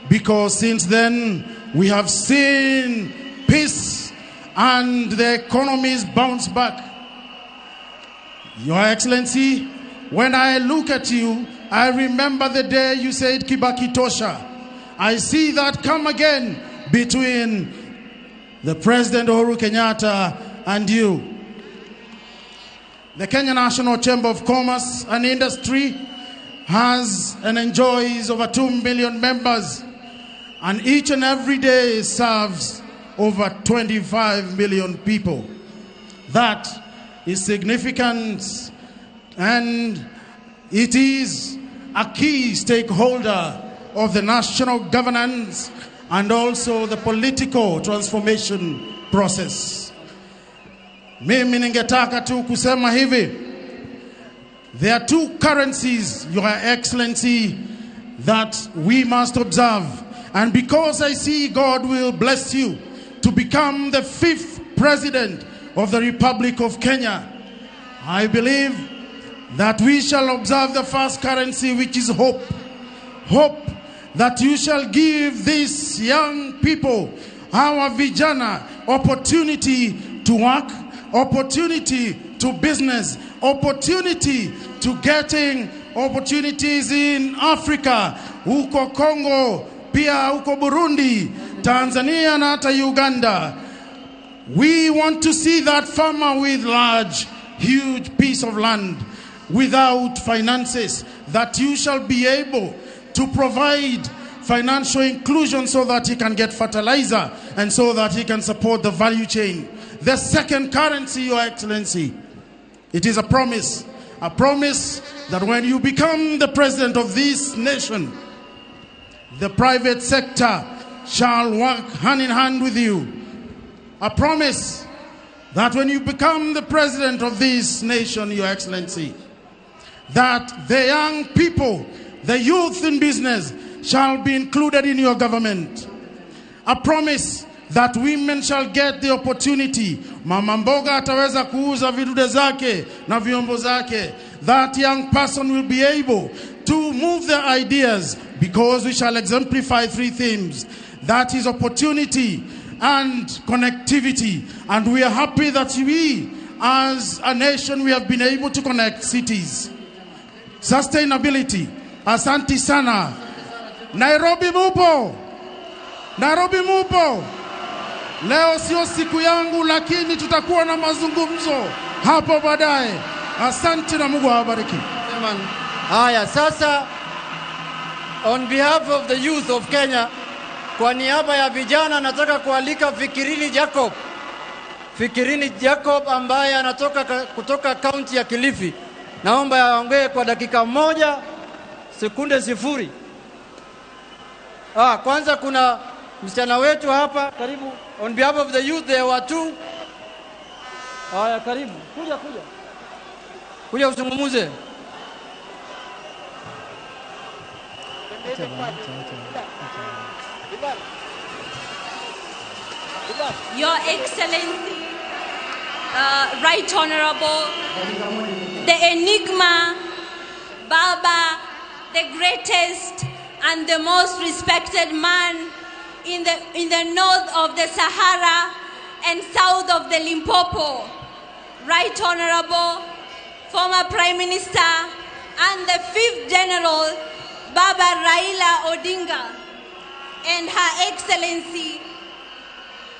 because since then we have seen peace and the economies bounce back. Your Excellency, when I look at you, I remember the day you said Kibaki Tosha. I see that come again between the President Uhuru Kenyatta and you. The Kenya National Chamber of Commerce and Industry has and enjoys over 2 million members. And each and every day serves over 25 million people. That is significant, and it is a key stakeholder of the national governance and also the political transformation process. Mimi ningetaka tu kusema hivi, there are two currencies, Your Excellency, that we must observe. And because I see God will bless you to become the 5th president of the Republic of Kenya, I believe that we shall observe the first currency, which is hope. Hope that you shall give these young people, our vijana, opportunity to work, opportunity to business, opportunity to getting opportunities in Africa, huko Congo, pia huko Burundi, Tanzania na hata Uganda. We want to see that farmer with large, huge piece of land without finances, that you shall be able to provide financial inclusion so that he can get fertilizer and so that he can support the value chain. The second currency, Your Excellency, it is a promise that when you become the president of this nation, the private sector shall work hand in hand with you. A promise that when you become the president of this nation, Your Excellency, that the young people, the youth in business, shall be included in your government. A promise that women shall get the opportunity. Mama mboga ataweza kuuza vidude zake na vyombo zake. That young person will be able to move their ideas, because we shall exemplify three themes. That is opportunity and connectivity. And we are happy that we, as a nation, we have been able to connect cities. Sustainability. Asante sana. Nairobi mupo. Nairobi mupo. Leo sio siku yangu, lakini tutakuwa na mazungumzo hapo baadaye. Asante na Mungu awabariki. Haya, sasa on behalf of the youth of Kenya, kwa niaba ya vijana nataka kualika Fikirini Jacob. Fikirini Jacob ambaye anatoka kutoka kaunti ya Kilifi. Naomba aongee kwa dakika 1 sekunde 0. Kwanza kuna msichana wetu hapa, karibu. On behalf of the youth there were two. Haya, karibu. Kuja. Kuja usungumuze. Your Excellency, Right Honorable, the Enigma, Baba, the greatest and the most respected man in the north of the Sahara and south of the Limpopo, Right Honorable, former Prime Minister and the 5th General, Baba Raila Odinga, and Her Excellency,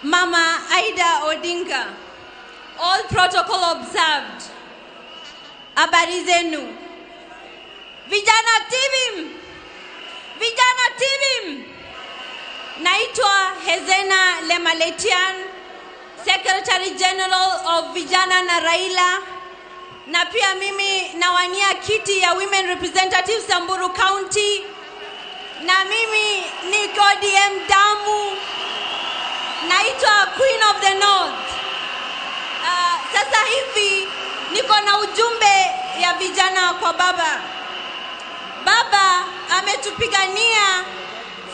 Mama Ida Odinga. All protocol observed. Habari zenu. Vijana TVM! Vijana TVM! Naitwa Hezena Lemaletian, Secretary General of Vijana na Raila, na pia mimi nawania kiti ya Women Representative Samburu County, na mimi ni ODM damu, naitwa Queen of the North. Sasa hivi niko na ujumbe ya vijana kwa baba. Baba ametupigania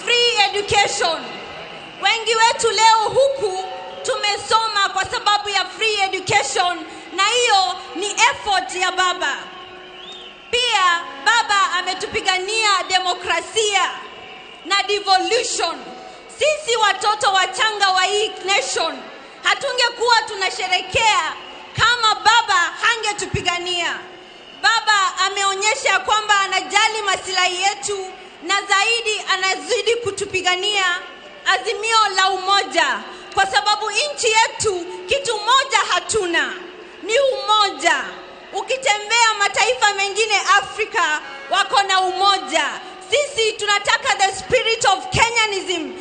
free education. Wengi wetu leo huku tumesoma kwa sababu ya free education, na hiyo ni effort ya baba. Pia baba ametupigania demokrasia na devolution. Sisi watoto wachanga wa hii nation hatungekuwa tunasherekea kama baba hangetupigania. Baba ameonyesha kwamba anajali masilahi yetu, na zaidi anazidi kutupigania azimio la umoja, kwa sababu nchi yetu kitu moja hatuna, ni umoja. Ukitembea mataifa mengine Afrika wako na umoja. Sisi tunataka the spirit of Kenyanism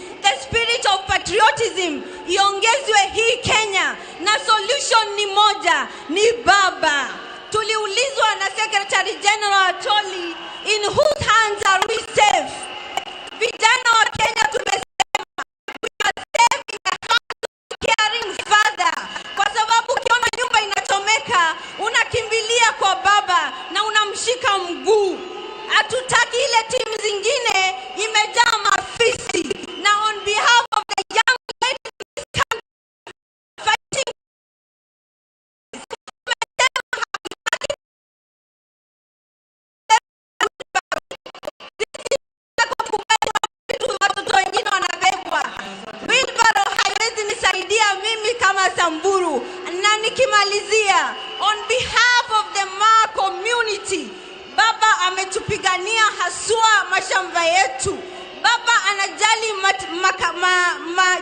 sisi kama Samburu. Na nikimalizia, on behalf of the Maa community, Baba ametupigania haswa mashamba yetu. Baba anajali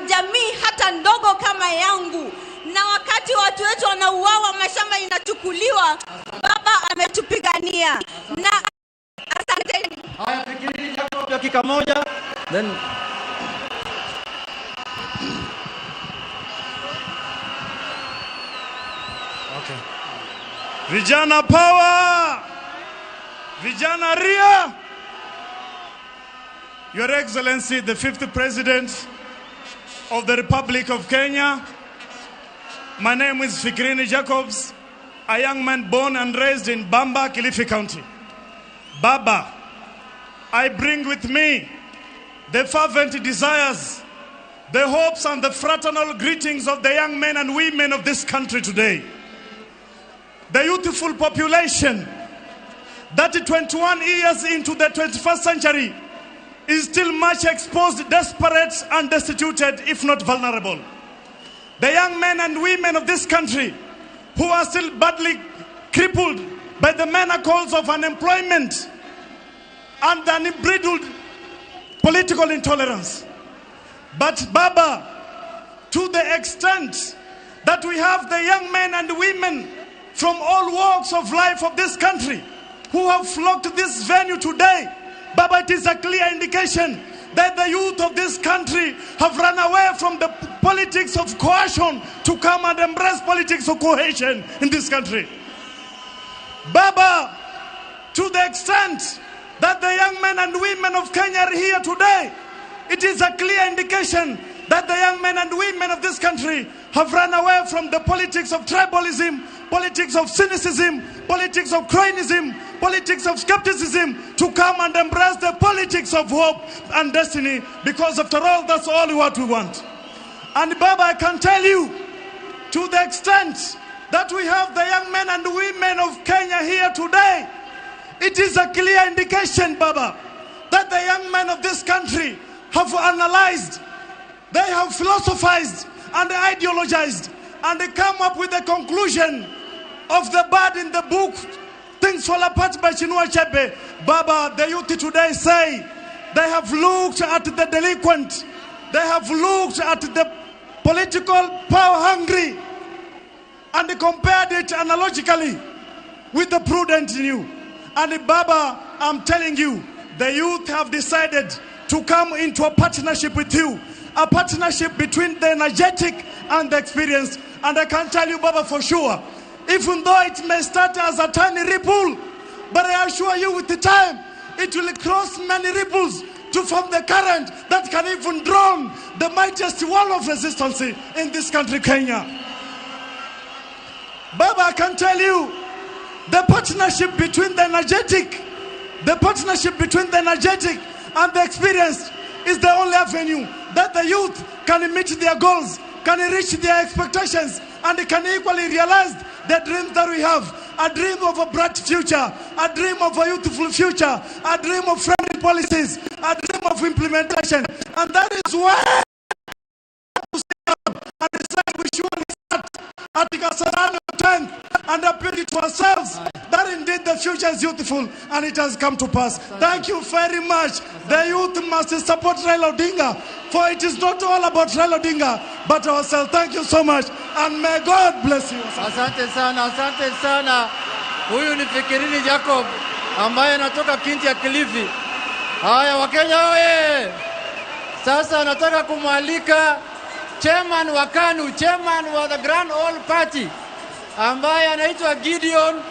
jamii hata ndogo kama yangu. Na wakati watu wetu wanauawa, mashamba inachukuliwa, Baba ametupigania. Na asante. Haya, Fikirini Jacob, dakika moja. Then Okay. Vijana power! Vijana ria! Your Excellency, the fifth President of the Republic of Kenya, my name is Fikirini Jacobs, a young man born and raised in Bamba, Kilifi County. Baba, I bring with me the fervent desires, the hopes and the fraternal greetings of the young men and women of this country today. The youthful population that 21 years into the 21st century is still much exposed, desperate and destituted, if not vulnerable. The young men and women of this country who are still badly crippled by the manacles of unemployment and the unbridled political intolerance. But Baba, to the extent that we have the young men and women from all walks of life of this country who have flocked to this venue today, Baba, it is a clear indication that the youth of this country have run away from the politics of coercion to come and embrace politics of cohesion in this country. Baba, to the extent that the young men and women of Kenya are here today, it is a clear indication that the young men and women of this country have run away from the politics of tribalism, politics of cynicism, politics of cronyism, politics of skepticism, to come and embrace the politics of hope and destiny, because after all, that's all what we want. And Baba, I can tell you, to the extent that we have the young men and women of Kenya here today, it is a clear indication, Baba, that the young men of this country have analyzed, they have philosophized and ideologized, and they come up with the conclusion of the bad in the book, Things Fall Apart by Chinua Achebe. Baba, the youth today say they have looked at the delinquent, they have looked at the political power hungry, and they compared it analogically with the prudent in you. And Baba, I'm telling you, the youth have decided to come into a partnership with you, a partnership between the energetic and the experienced. And I can tell you, Baba, for sure, even though it may start as a tiny ripple, but I assure you with the time, it will cross many ripples to form the current that can even drown the mightiest wall of resistance in this country, Kenya. Baba, I can tell you, the partnership between the energetic, the partnership between the energetic and the experienced is the only avenue that the youth can meet their goals, can reach their expectations, and can equally realize the dreams that we have. A dream of a bright future, a dream of a youthful future, a dream of friendly policies, a dream of implementation. And that is why and decide we surely start at Kasarani 10th and appeal to ourselves that indeed the future is youthful, and it has come to pass. Thank you very much. The youth must support Raila Odinga, for it is not all about Raila Odinga, but ourselves. Thank you so much, and may God bless you. Asante sana, asante sana. Huyu ni Fikirini Jacob ambaye anatoka kinti ya Kilifi. Haya, Wakenya oye! Sasa nataka kumwalika chairman wa KANU, chairman wa the Grand Old Party ambaye anaitwa Gideon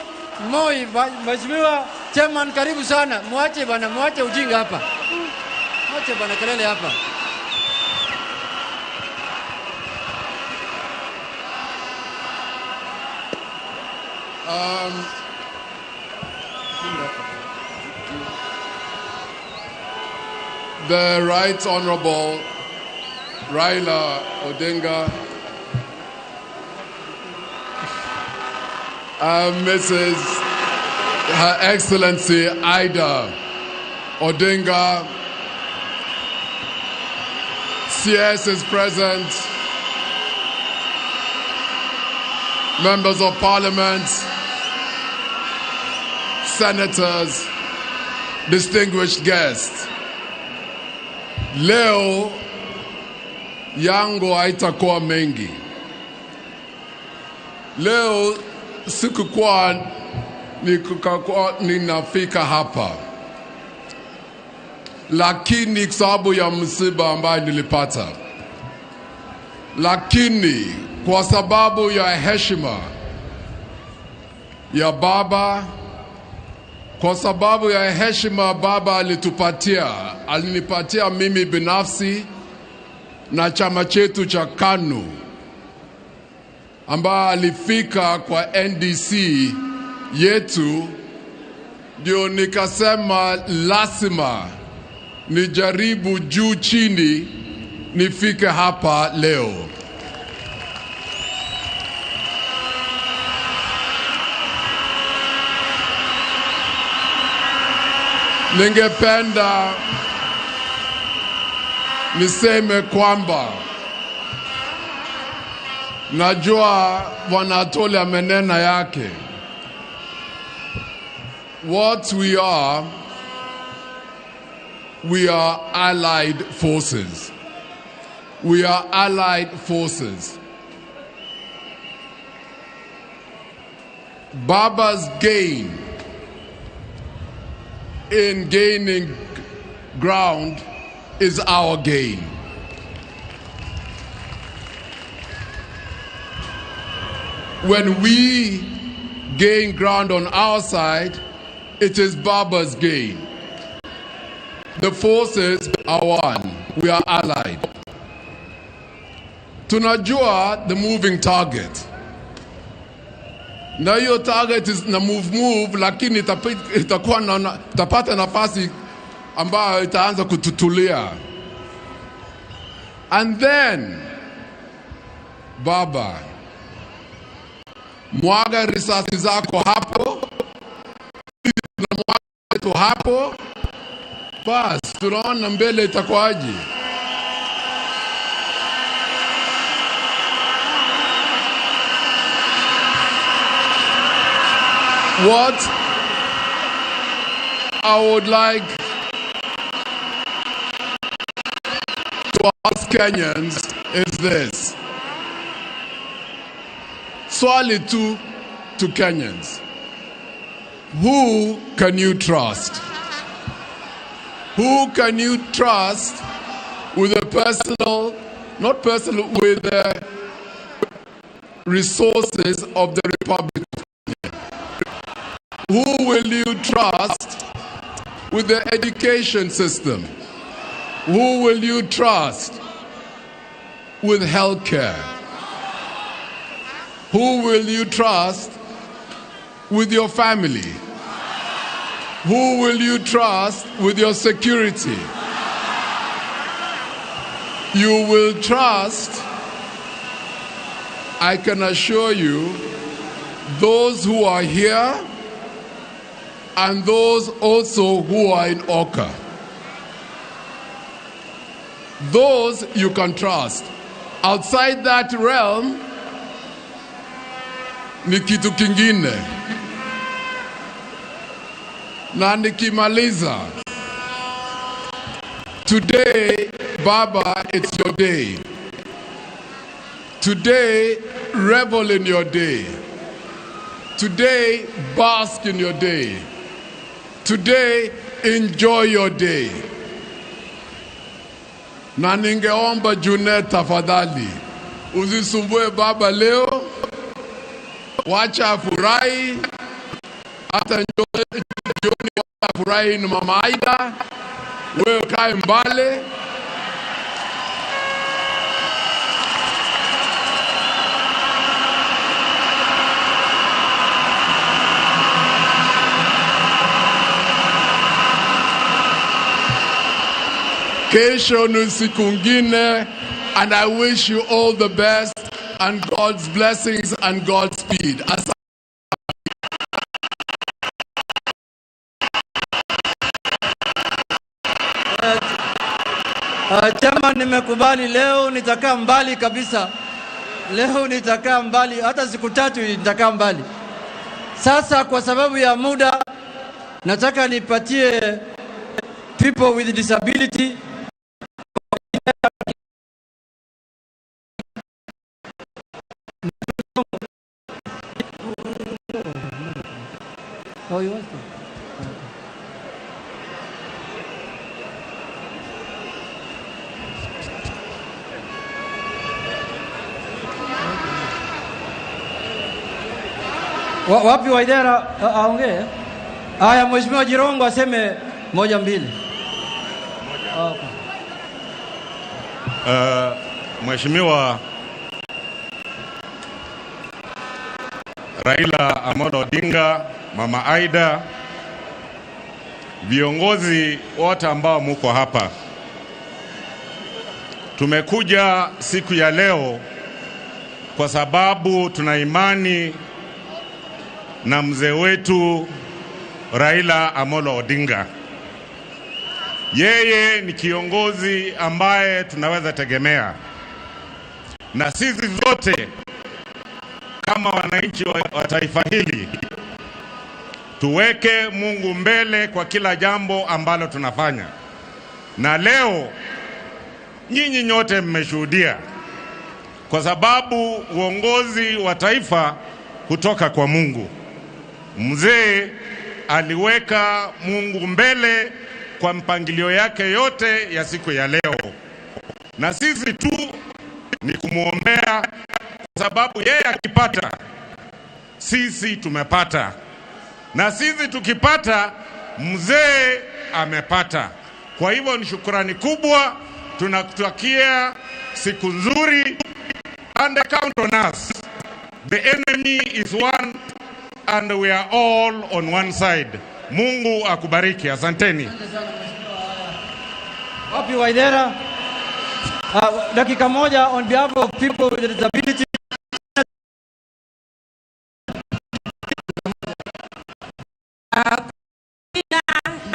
Moi. Mheshimiwa chairman, karibu sana. Mwache bana, mwache ujinga hapa. Mwache bana kelele hapa. The Right Honorable Raila Odinga, Mrs. Her Excellency Ida Odinga, CS is present, Members of Parliament, senators, distinguished guests. Leo yangu haitakuwa mengi. Leo sikukuwa ninafika hapa, lakini kwa sababu ya msiba ambayo nilipata, lakini kwa sababu ya heshima ya baba, kwa sababu ya heshima baba alitupatia, alinipatia mimi binafsi na chama chetu cha KANU, ambaye alifika kwa NDC yetu, ndio nikasema lazima nijaribu juu chini nifike hapa leo. Ningependa niseme kwamba najua Bwana Atwoli amenena yake. What we are allied forces. We are allied forces. Baba's gain in gaining ground is our gain. When we gain ground on our side, it is Baba's gain. The forces are one. We are allied. Tunajua the moving target. Na hiyo target is na move, lakini itakuwa na itapata nafasi ambayo itaanza kututulia. And then Baba, mwaga risasi zako hapo, tunamwaga wetu hapo, bas tunaona mbele itakuwaje. What I would like to ask Kenyans is this. Swali tu to Kenyans. Who can you trust? Who can you trust with a personal, not personal, with the resources of the Republic of Kenya? Who will you trust with the education system? Who will you trust with healthcare? Who will you trust with your family? Who will you trust with your security? You will trust, I can assure you, those who are here and those also who are in Oka. Those you can trust. Outside that realm, ni kitu kingine. Na nikimaliza, today, Baba, it's your day. Today, revel in your day. Today, bask in your day. Today, enjoy your day. Na ningeomba Junet, tafadhali, usisumbue baba leo, wacha afurahi, hata jioni afurahi na mama Aida, wewe kae mbali. Kesho ni siku ngine, and I wish you all the best and God's blessings and God's speed. Asante. Chama, nimekubali leo nitakaa mbali kabisa. Leo nitakaa mbali, hata siku 3 nitakaa mbali. Sasa kwa sababu ya muda, nataka nipatie people with disability. Oh, you want to? Wapi Waithera aongee? Haya, Mheshimiwa Jirongo aseme 1 2. Okay. Mheshimiwa Raila Amolo Odinga, Mama Aida, viongozi wote ambao muko hapa, tumekuja siku ya leo kwa sababu tuna imani na mzee wetu Raila Amolo Odinga. Yeye ni kiongozi ambaye tunaweza tegemea, na sisi zote kama wananchi wa taifa hili tuweke Mungu mbele kwa kila jambo ambalo tunafanya. Na leo nyinyi nyote mmeshuhudia, kwa sababu uongozi wa taifa hutoka kwa Mungu. Mzee aliweka Mungu mbele kwa mpangilio yake yote ya siku ya leo, na sisi tu ni kumuombea, kwa sababu yeye akipata sisi tumepata, na sisi tukipata mzee amepata. Kwa hivyo ni shukrani kubwa, tunakutakia siku nzuri, and count on us. The enemy is one and we are all on one side. Mungu akubariki. Asanteni. Wapi Waithera? Dakika moja on behalf of people with disability.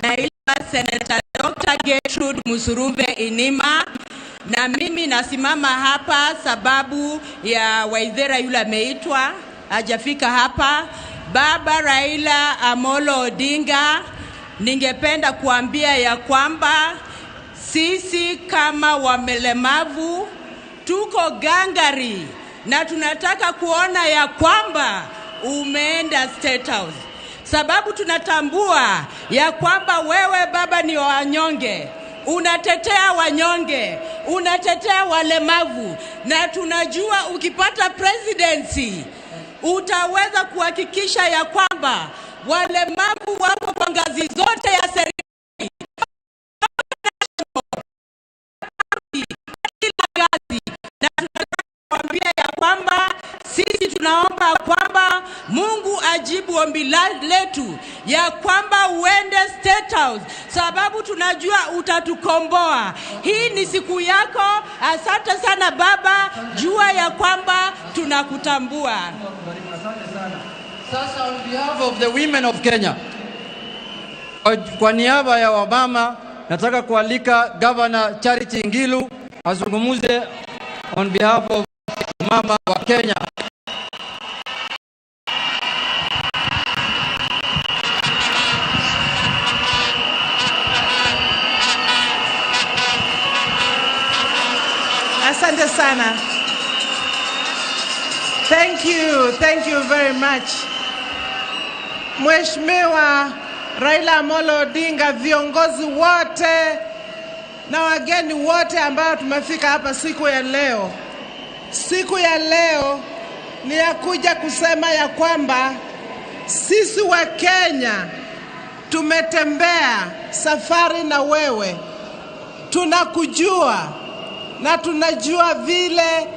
Naitwa Senator Dr. Gertrude Musuruve Inima, na mimi nasimama hapa sababu ya Waithera yule ameitwa hajafika hapa. Baba Raila Amolo Odinga, ningependa kuambia ya kwamba sisi kama wamelemavu tuko gangari na tunataka kuona ya kwamba umeenda State House, sababu tunatambua ya kwamba wewe baba ni wanyonge, unatetea wanyonge, unatetea walemavu, na tunajua ukipata presidency utaweza kuhakikisha ya kwamba walemavu wako kwa ngazi zote ya serikali, kila ngazi. Na tunataka kuambia ya kwamba sisi tunaomba kwamba Mungu ajibu ombi letu ya kwamba uende State House, sababu tunajua utatukomboa. Hii ni siku yako. Asante sana baba, jua ya kwamba tunakutambua. Sasa on behalf of the women of Kenya, kwa niaba ya wamama, nataka kualika Governor Charity Ngilu azungumuze on behalf of mama wa Kenya. Asante sana. Thank you very much. Mheshimiwa Raila Amolo Odinga, viongozi wote na wageni wote ambao tumefika hapa siku ya leo. Siku ya leo ni ya kuja kusema ya kwamba sisi wa Kenya tumetembea safari na wewe. Tunakujua na tunajua vile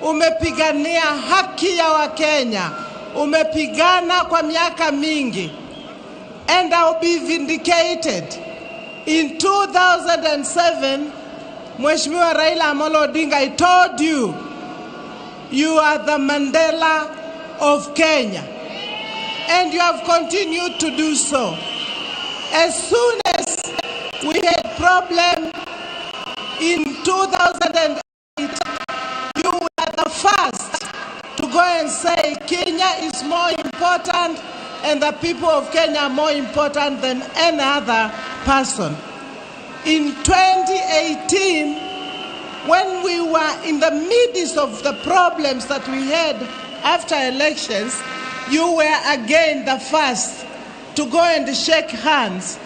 umepigania haki ya Wakenya. Umepigana kwa miaka mingi. And I'll be vindicated. In 2007, Mheshimiwa Raila Amolo Odinga, I told you, you are the Mandela of Kenya. And you have continued to do so. As soon as we had problem in 2008, you were the first and say Kenya is more important and the people of Kenya are more important than any other person. In 2018, when we were in the midst of the problems that we had after elections, you were again the first to go and shake hands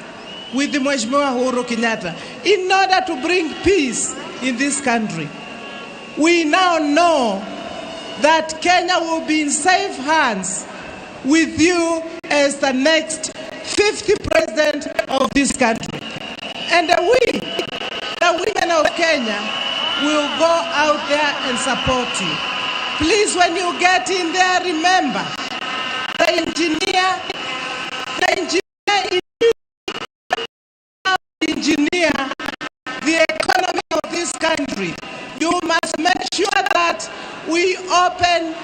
with the Mheshimiwa Uhuru Kenyatta in order to bring peace in this country. We now know that Kenya will be in safe hands with you as the next 50th president of this country. And we, the women of Kenya, will go out there and support you. Please, when you get in there, remember, the engineer in you, engineer the economy of this country. You must make sure that we open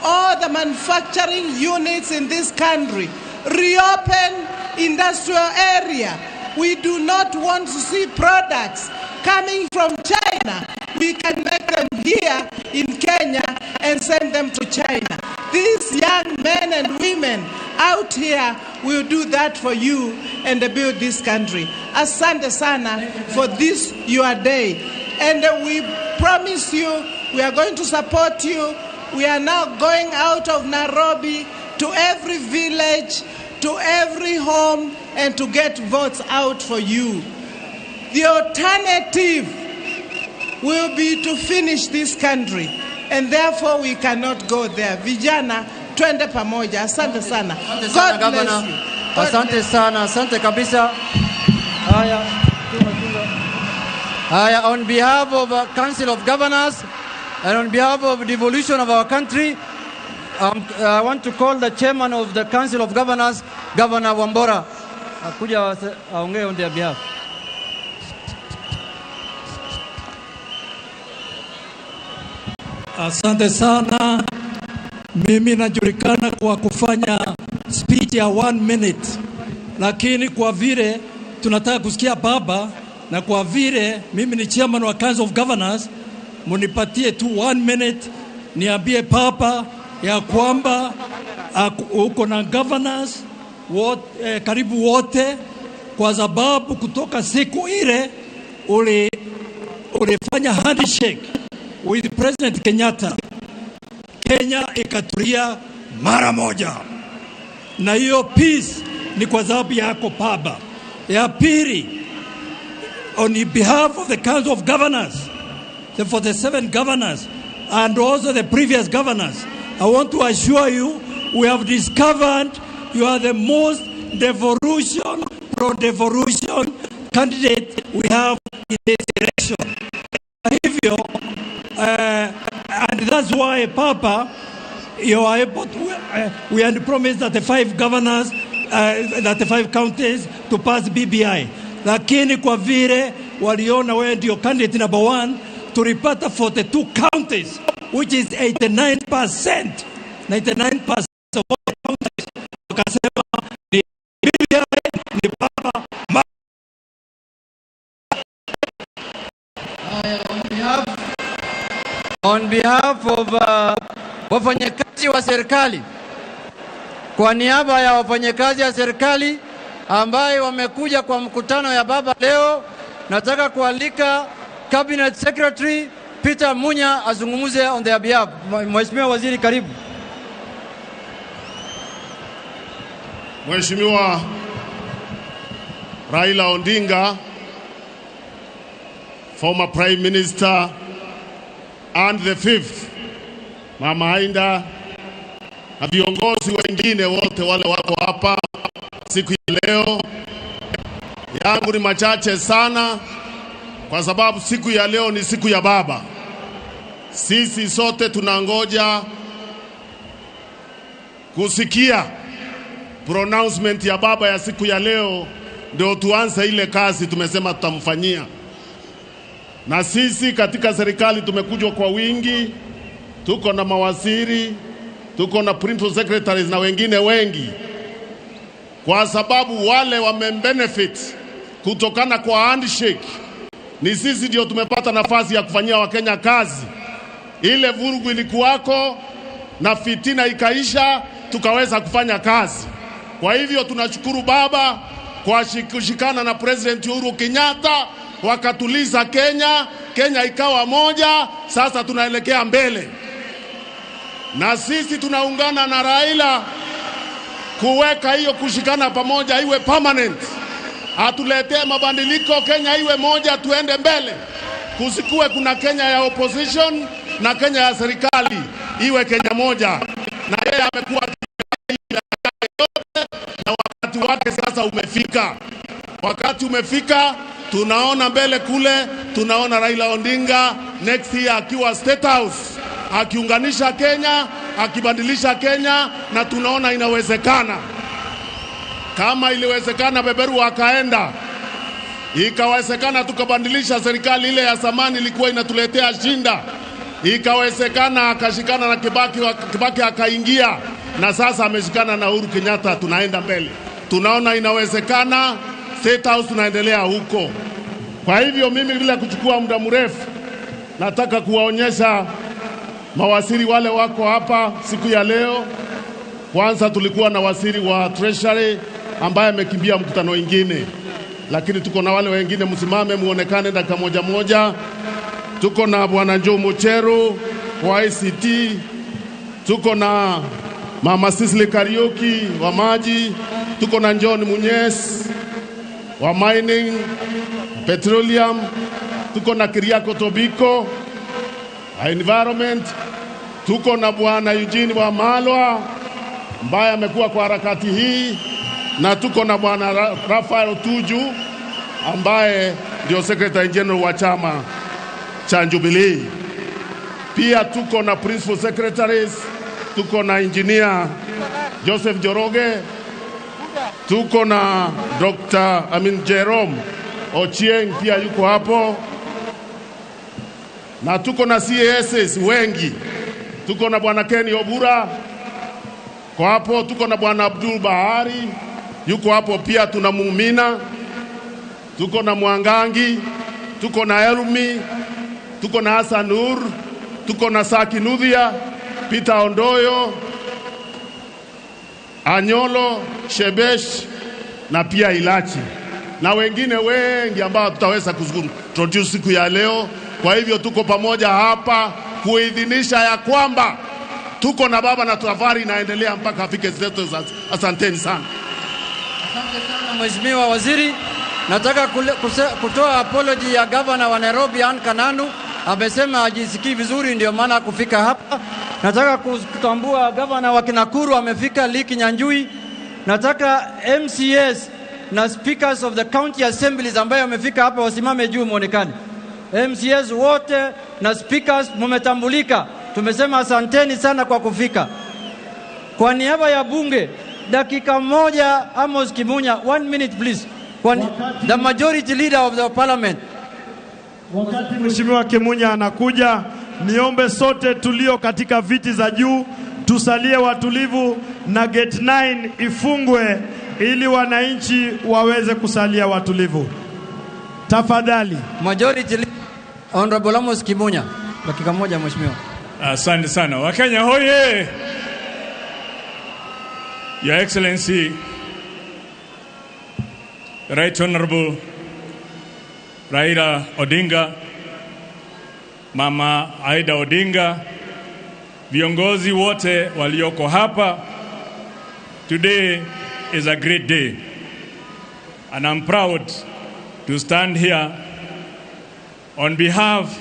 all the manufacturing units in this country, reopen industrial area. We do not want to see products coming from China. We can make them here in Kenya and send them to China. These young men and women out here will do that for you and build this country. Asante sana for this your day. And we promise you we are going to support you. We are now going out of Nairobi to every village, to every home, and to get votes out for you. The alternative will be to finish this country, and therefore we cannot go there. Vijana, twende pamoja. Asante sana. God bless you. God Asante sana, asante kabisa. Haya, haya, on behalf of Council of Governors and on behalf of devolution of our country, I want to call the chairman of the Council of Governors, Governor Wambora, akuja aongee on their behalf. Asante sana. Mimi najulikana kwa kufanya speech ya 1 minute, lakini kwa vile tunataka kusikia baba na kwa vile mimi ni chairman wa Council of Governors, munipatie tu 1 minute niambie papa ya kwamba uko na governors wote, karibu wote, kwa sababu kutoka siku ile ulifanya handshake with President Kenyatta, Kenya ikatulia mara moja, na hiyo peace ni kwa sababu yako baba. Ya pili, on behalf of the Council of Governors, the 47 governors and also the previous governors, I want to assure you we have discovered you are the most devolution, pro-devolution candidate we have in this election. Hivyo, and that's why, Papa, you are able to, we had promised that the 5 governors, that the 5 counties to pass BBI. Lakini kwa vile waliona wewe ndio candidate number 1, tulipata 42 counties, which is 89%. 99% of all the counties. Wakasema ni BBI, ni Papa. On behalf of wafanyakazi wa serikali, kwa niaba ya wafanyakazi wa serikali ambaye wamekuja kwa mkutano ya baba leo, nataka kualika Cabinet Secretary Peter Munya azungumuze on their behalf. Mheshimiwa Waziri, karibu. Mheshimiwa Raila Odinga, former Prime Minister and the fifth, Mama Ainda, na viongozi wengine wote wale wako hapa siku ya leo. Yangu ni machache sana kwa sababu siku ya leo ni siku ya baba. Sisi sote tunangoja kusikia pronouncement ya baba ya siku ya leo, ndio tuanze ile kazi tumesema tutamfanyia. Na sisi katika serikali tumekuja kwa wingi, tuko na mawaziri, tuko na principal secretaries na wengine wengi, kwa sababu wale wamebenefit kutokana kwa handshake. Ni sisi ndio tumepata nafasi ya kufanyia Wakenya kazi. Ile vurugu ilikuwako, na fitina ikaisha, tukaweza kufanya kazi. Kwa hivyo tunashukuru baba kwa kushikana na President Uhuru Kenyatta, wakatuliza Kenya, Kenya ikawa moja. Sasa tunaelekea mbele, na sisi tunaungana na Raila kuweka hiyo kushikana pamoja iwe permanent, atuletee mabadiliko, Kenya iwe moja, tuende mbele. Kusikuwe kuna Kenya ya opposition na Kenya ya serikali, iwe Kenya moja. Na yeye amekuwa yote, na wakati wake sasa umefika. Wakati umefika, tunaona mbele kule, tunaona Raila Odinga next year akiwa State House akiunganisha Kenya, akibadilisha Kenya, na tunaona inawezekana. Kama iliwezekana Beberu akaenda, ikawezekana tukabadilisha serikali ile ya zamani ilikuwa inatuletea shinda, ikawezekana akashikana na Kibaki, Kibaki akaingia, na sasa ameshikana na Uhuru Kenyatta, tunaenda mbele, tunaona inawezekana. State House tunaendelea huko. Kwa hivyo mimi bila kuchukua muda mrefu, nataka kuwaonyesha mawaziri wale wako hapa siku ya leo. Kwanza tulikuwa na waziri wa Treasury ambaye amekimbia mkutano wengine, lakini tuko na wale wengine, msimame muonekane dakika moja moja. Tuko na bwana Joe Mucheru wa ICT, tuko na mama Sisili Kariuki wa maji, tuko na John Munyes wa mining petroleum, tuko na Keriako Tobiko wa environment, tuko na bwana Eugene Wamalwa ambaye amekuwa kwa harakati hii, na tuko na bwana Raphael Tuju ambaye ndio secretary general wa chama cha Jubilee. Pia tuko na principal secretaries, tuko na engineer Joseph Joroge, tuko na Dr. Jerome Ochieng pia yuko hapo, na tuko na CASs wengi. Tuko na bwana Ken Obura kwa hapo, tuko na bwana Abdul Bahari yuko hapo pia, tuna Muumina, tuko na Mwangangi, tuko na Elmi, tuko na Hassan Nur, tuko na Saki Nudhia, Peter Ondoyo, Anyolo, Shebesh na pia Ilachi na wengine wengi ambao tutaweza kuintroduce siku ya leo. Kwa hivyo tuko pamoja hapa kuidhinisha ya kwamba tuko na baba na safari inaendelea mpaka afike State House. Asanteni sana. Asante sana Mheshimiwa Waziri. Nataka kutoa apology ya gavana wa Nairobi Anne Kananu. Amesema hajisikii vizuri ndio maana kufika hapa. Nataka kutambua gavana wa Nakuru amefika, Lee Kinyanjui. Nataka MCS na speakers of the county assemblies ambayo wamefika hapa wasimame juu muonekane. MCS wote na speakers mumetambulika. Tumesema asanteni sana kwa kufika. Kwa niaba ya bunge, dakika moja, Amos Kimunya, 1 minute please. The majority leader of the parliament. Wakati Mheshimiwa Kimunya anakuja, niombe sote tulio katika viti za juu tusalie watulivu na gate 9 ifungwe ili wananchi waweze kusalia watulivu. Tafadhali. Majority leader, Honorable Amos Kimunya, dakika moja Mheshimiwa. Asante sana. Wakenya hoye! Your Excellency, Right Honorable Raila Odinga, Mama Aida Odinga, viongozi wote walioko hapa, today is a great day and I'm proud to stand here on behalf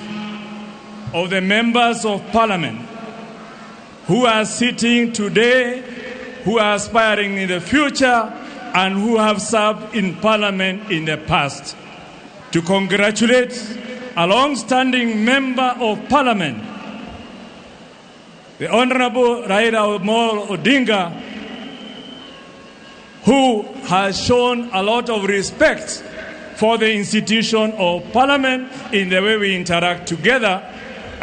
of the members of parliament who are sitting today, who are aspiring in the future, and who have served in parliament in the past, to congratulate a long-standing member of parliament, the Honorable Raila Amolo Odinga, who has shown a lot of respect for the institution of parliament in the way we interact together.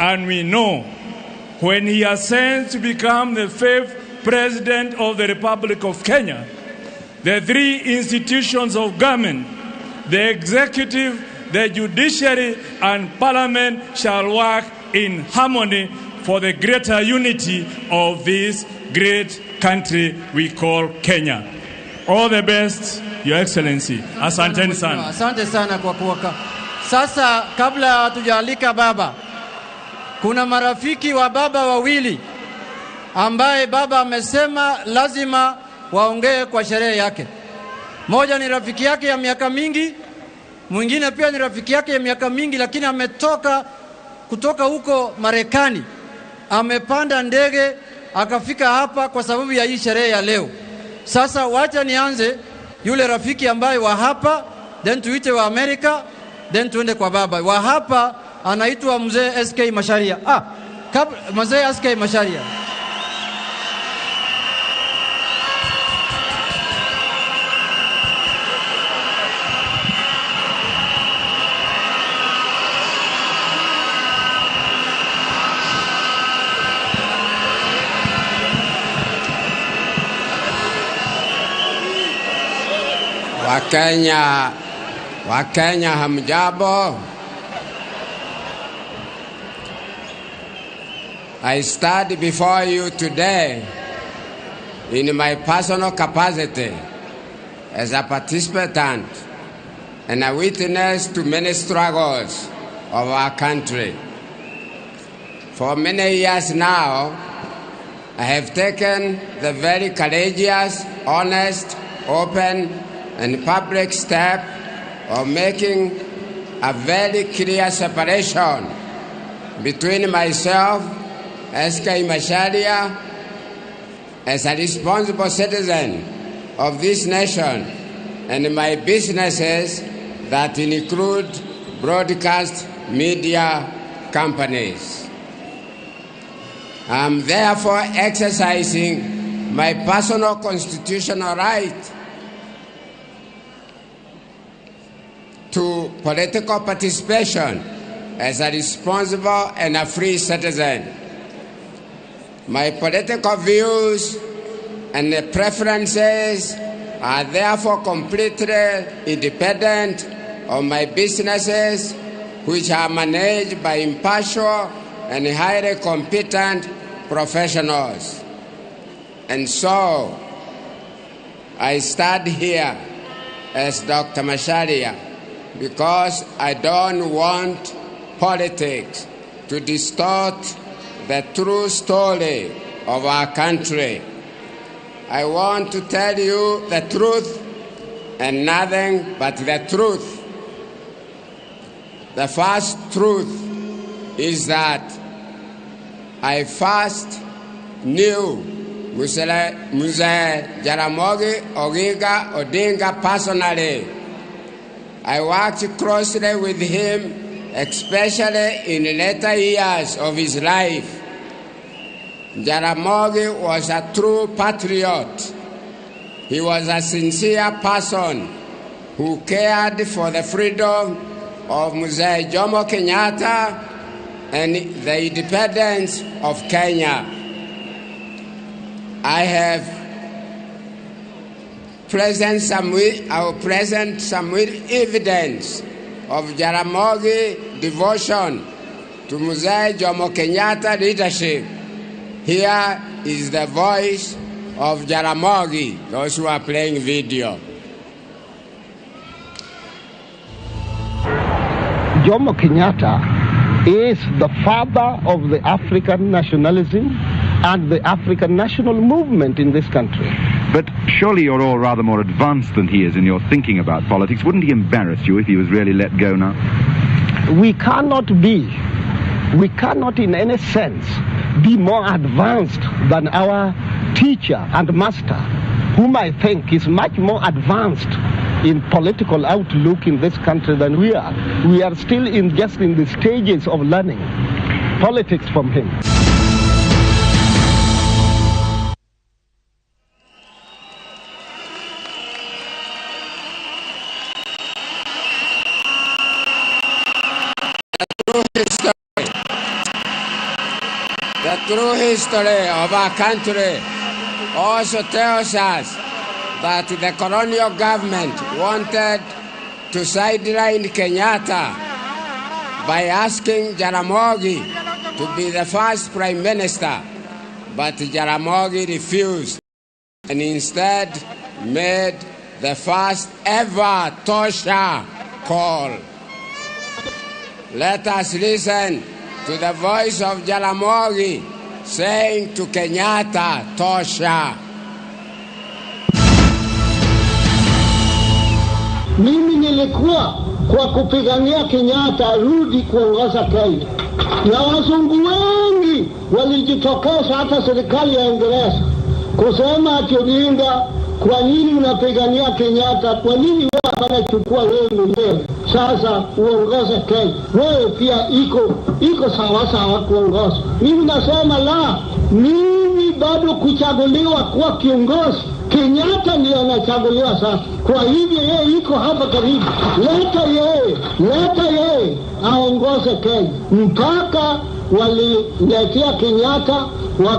And we know when he ascends to become the 5th President of the Republic of Kenya, the three institutions of government, the executive, the judiciary, and parliament shall work in harmony for the greater unity of this great country we call Kenya. All the best, Your Excellency. Asanteni sana. Asante sana kwa kuwaka. Sasa kabla hatujaalika baba, kuna marafiki wa baba wawili ambaye baba amesema lazima waongee kwa sherehe yake. Moja ni rafiki yake ya miaka mingi, mwingine pia ni rafiki yake ya miaka mingi, lakini ametoka kutoka huko Marekani, amepanda ndege akafika hapa kwa sababu ya hii sherehe ya leo. Sasa wacha nianze yule rafiki ambaye wa hapa, then tuite wa Amerika, then tuende kwa baba. Wa hapa anaitwa mzee SK Macharia. Mzee SK Macharia. Wakenya hamjambo. I stand before you today in my personal capacity as a participant and a witness to many struggles of our country. For many years now, I have taken the very courageous, honest, open, and public step of making a very clear separation between myself, SK Macharia, as a responsible citizen of this nation, and my businesses that include broadcast media companies. I am therefore exercising my personal constitutional right to political participation as a responsible and a free citizen. My political views and the preferences are therefore completely independent of my businesses, which are managed by impartial and highly competent professionals. And so, I stand here as Dr. Macharia because I don't want politics to distort the true story of our country. I want to tell you the truth and nothing but the truth. The first truth is that I first knew Mzee Jaramogi Oginga Odinga personally. I worked closely with him, especially in the later years of his life. Jaramogi was a true patriot. He was a sincere person who cared for the freedom of Mzee Jomo Kenyatta and the independence of Kenya. I have present some I will present some evidence of Jaramogi devotion to Mzee Jomo Kenyatta leadership. Here is the voice of Jaramogi, those who are playing video. Jomo Kenyatta is the father of the African nationalism and the African national movement in this country. But surely you're all rather more advanced than he is in your thinking about politics. Wouldn't he embarrass you if he was really let go now? We cannot in any sense be more advanced than our teacher and master, whom I think is much more advanced in political outlook in this country than we are. We are still just in the stages of learning politics from him. The true history of our country also tells us that the colonial government wanted to sideline Kenyatta by asking Jaramogi to be the first prime minister, but Jaramogi refused and instead made the first ever Tosha call. Let us listen to the voice of Jaramogi saying to Kenyatta, Tosha. Mimi nilikuwa kwa kupigania Kenyatta arudi kuongoza Kenya, na wazungu wengi walijitokeza, hata serikali ya Uingereza kusema ati Odinga, kwa nini unapigania Kenyatta? Kwa nini wewe hapana chukua wewe mwenyewe sasa uongoze Kenya? Wewe pia iko sawa sawa kuongoza. Mimi nasema la, mimi bado kuchaguliwa kuwa kiongozi. Kenyatta ndiyo anachaguliwa sasa. Kwa hivyo yeye iko hapa karibu, leta yeye aongoze Kenya. Mpaka waliletea Kenyatta waka